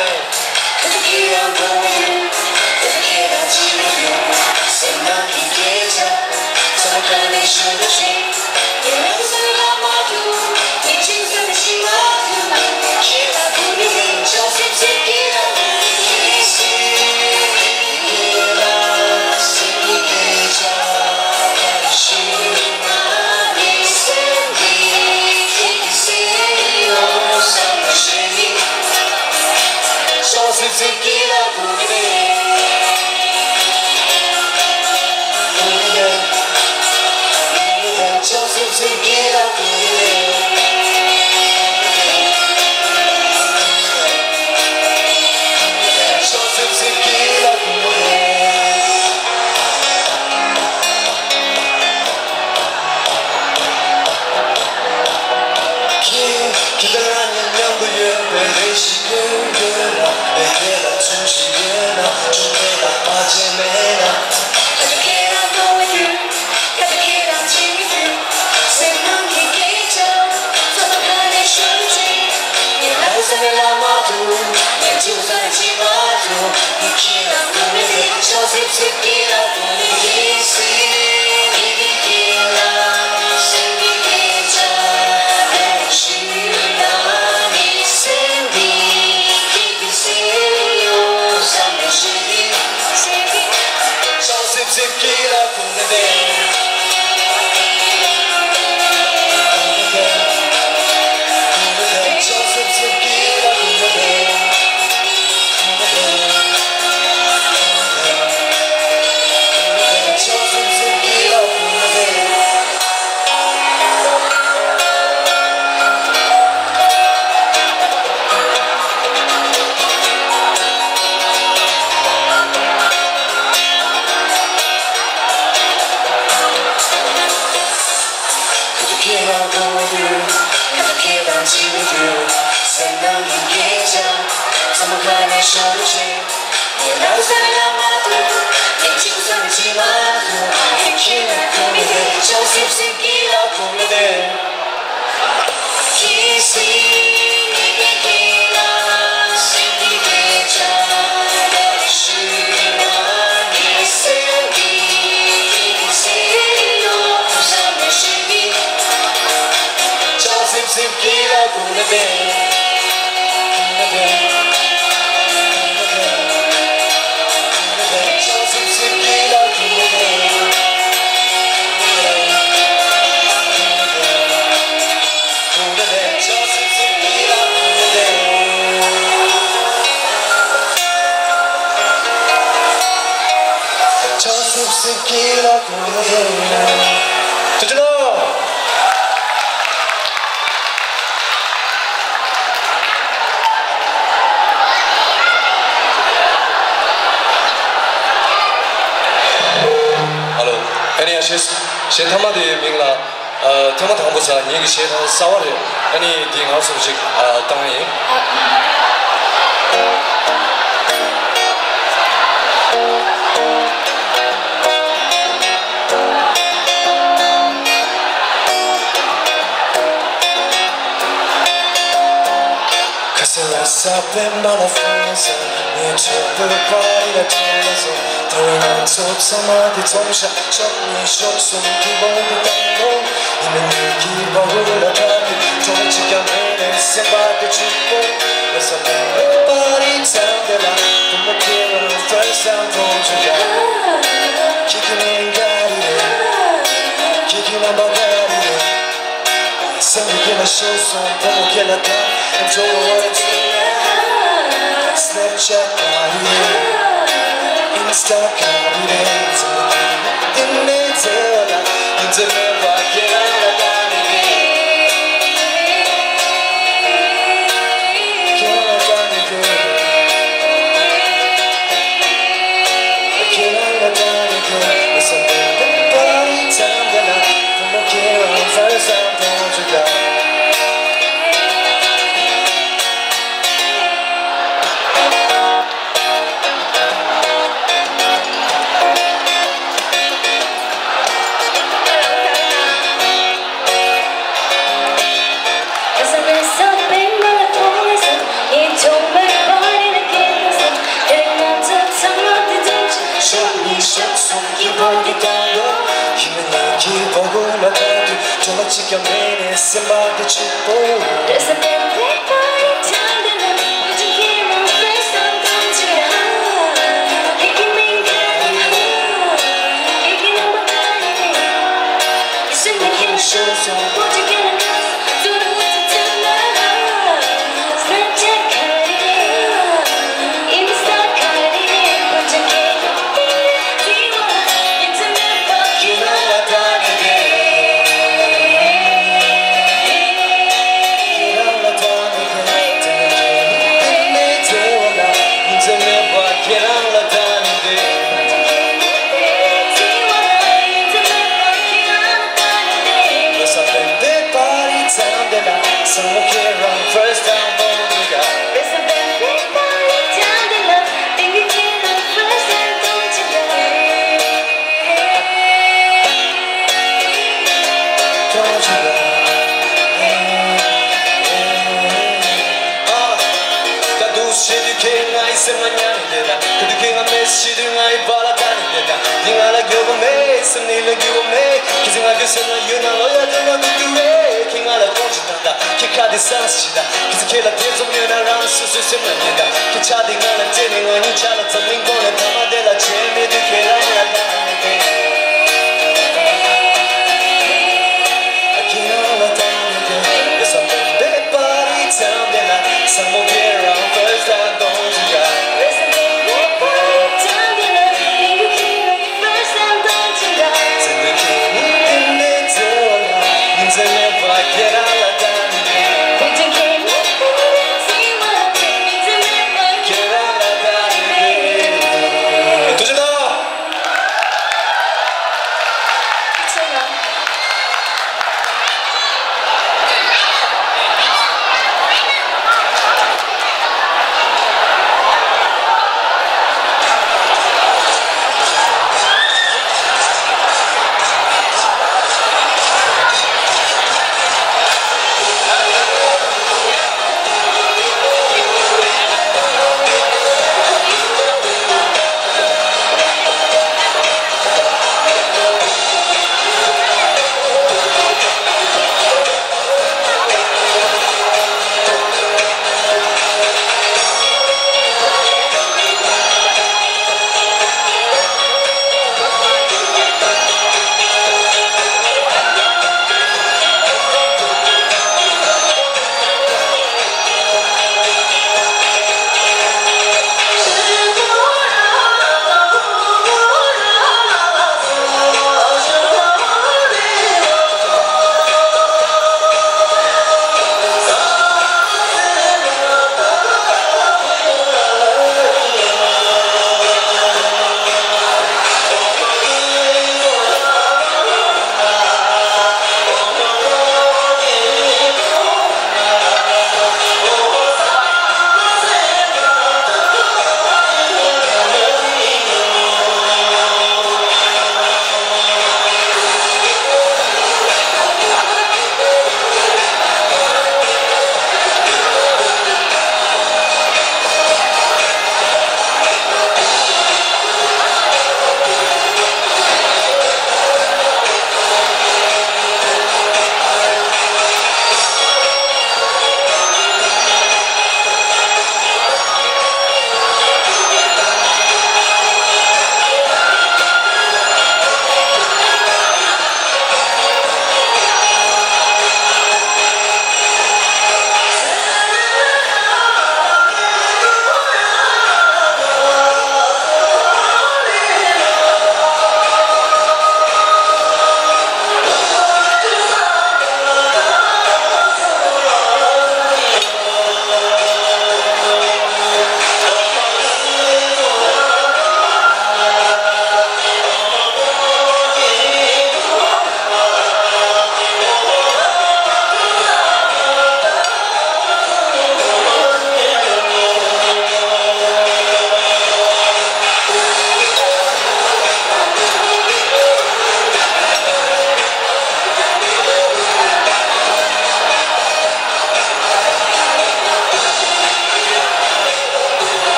ཨ་ལོ། ཨ་ནི་ཡ་གཞས་གཞས་ཐ་མ་དེའི་མིང་ལ། ཨ། ཐེངས་མ་དང་པོ་ཚ་ངེད་ཀྱི་གཞས་ཐ་གསར་བ་རེད། ཨ་ནི་འདི་ངར་སོང་ཅིག་ཨ། བཏང་ཡིན།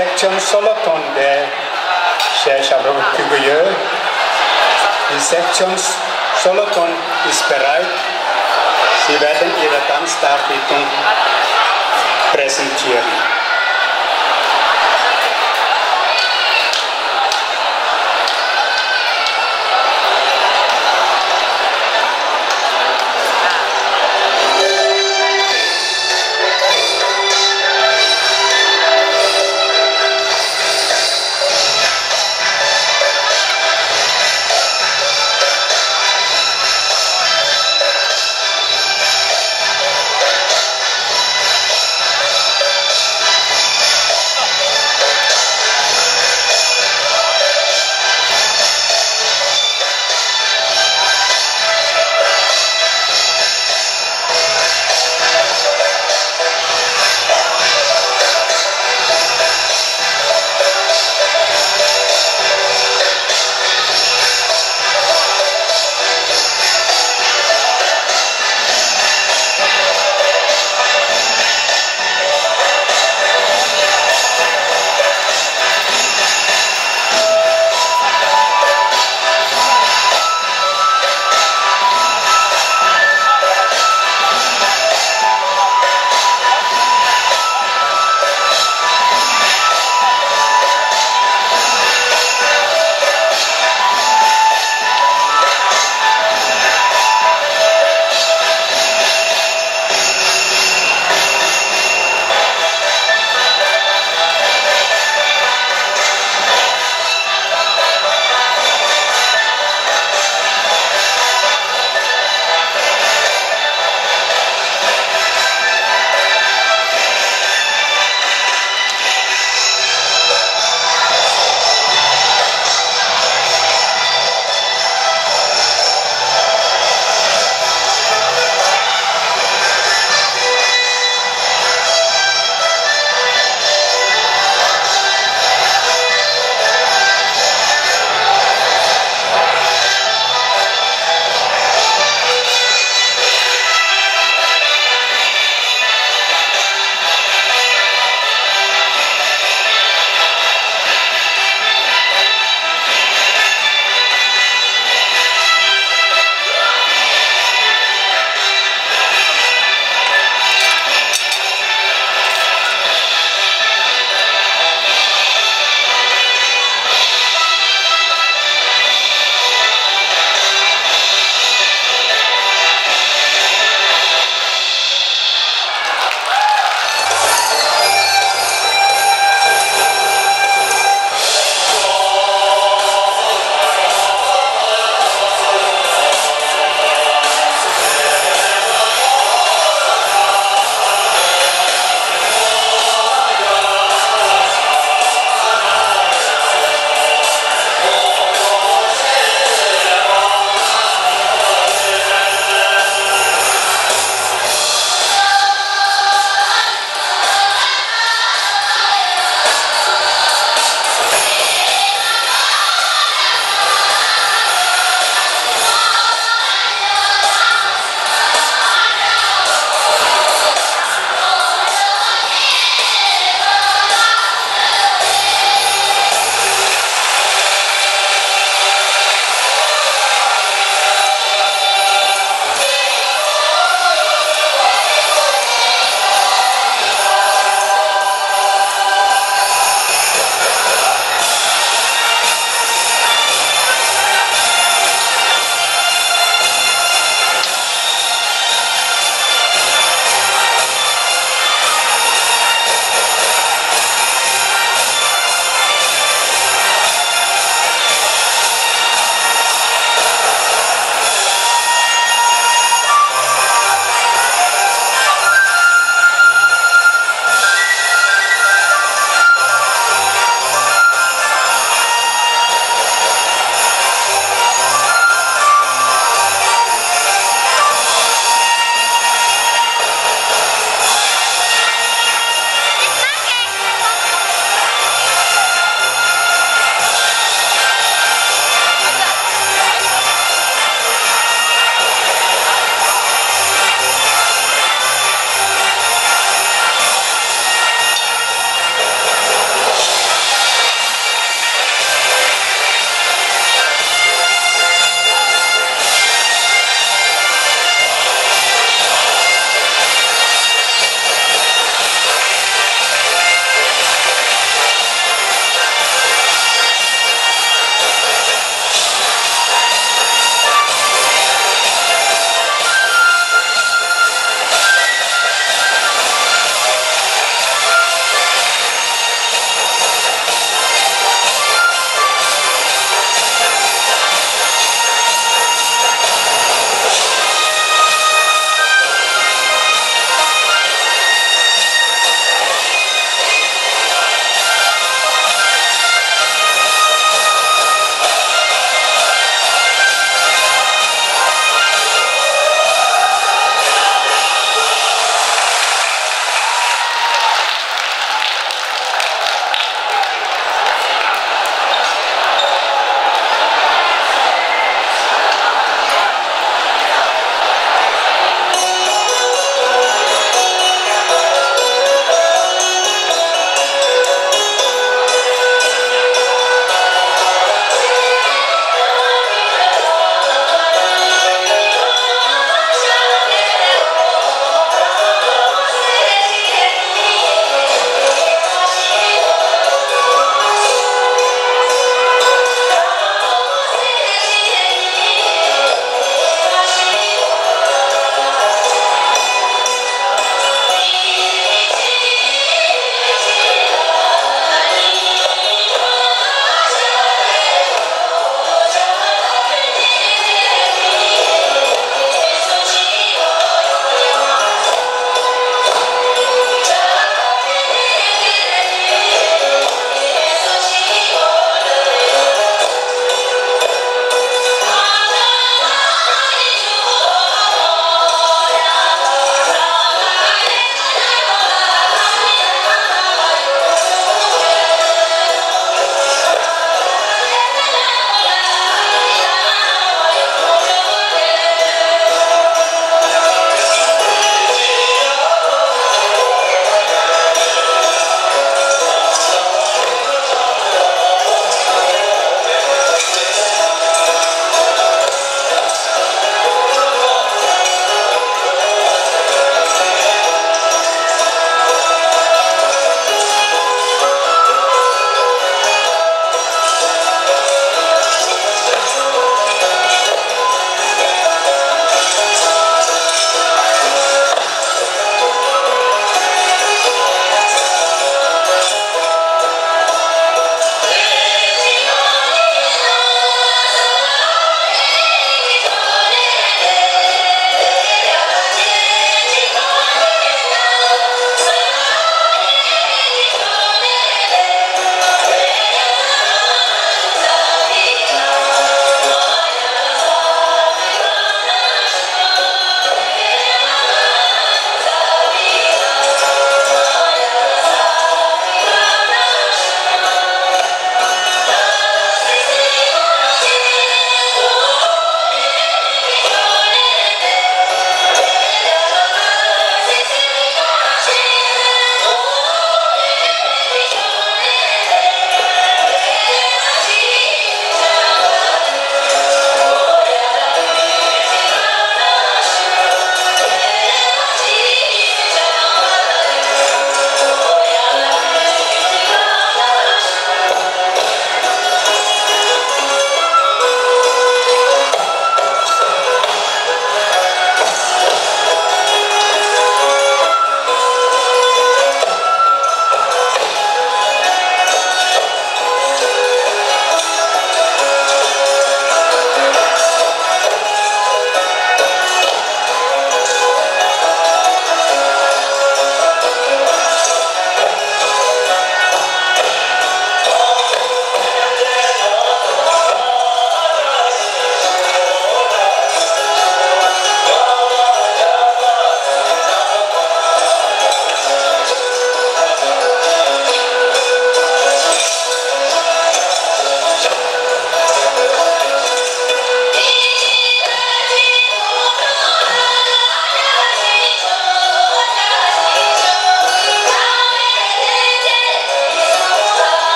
Sektion Solothurn དེ་ཞེས་ཞབས་བྲོ་ཕུལ་གྱི་ཡོད། Die Sektion Solothurn ist bereit. Sie werden Ihre Tanzdarbietung präsentieren.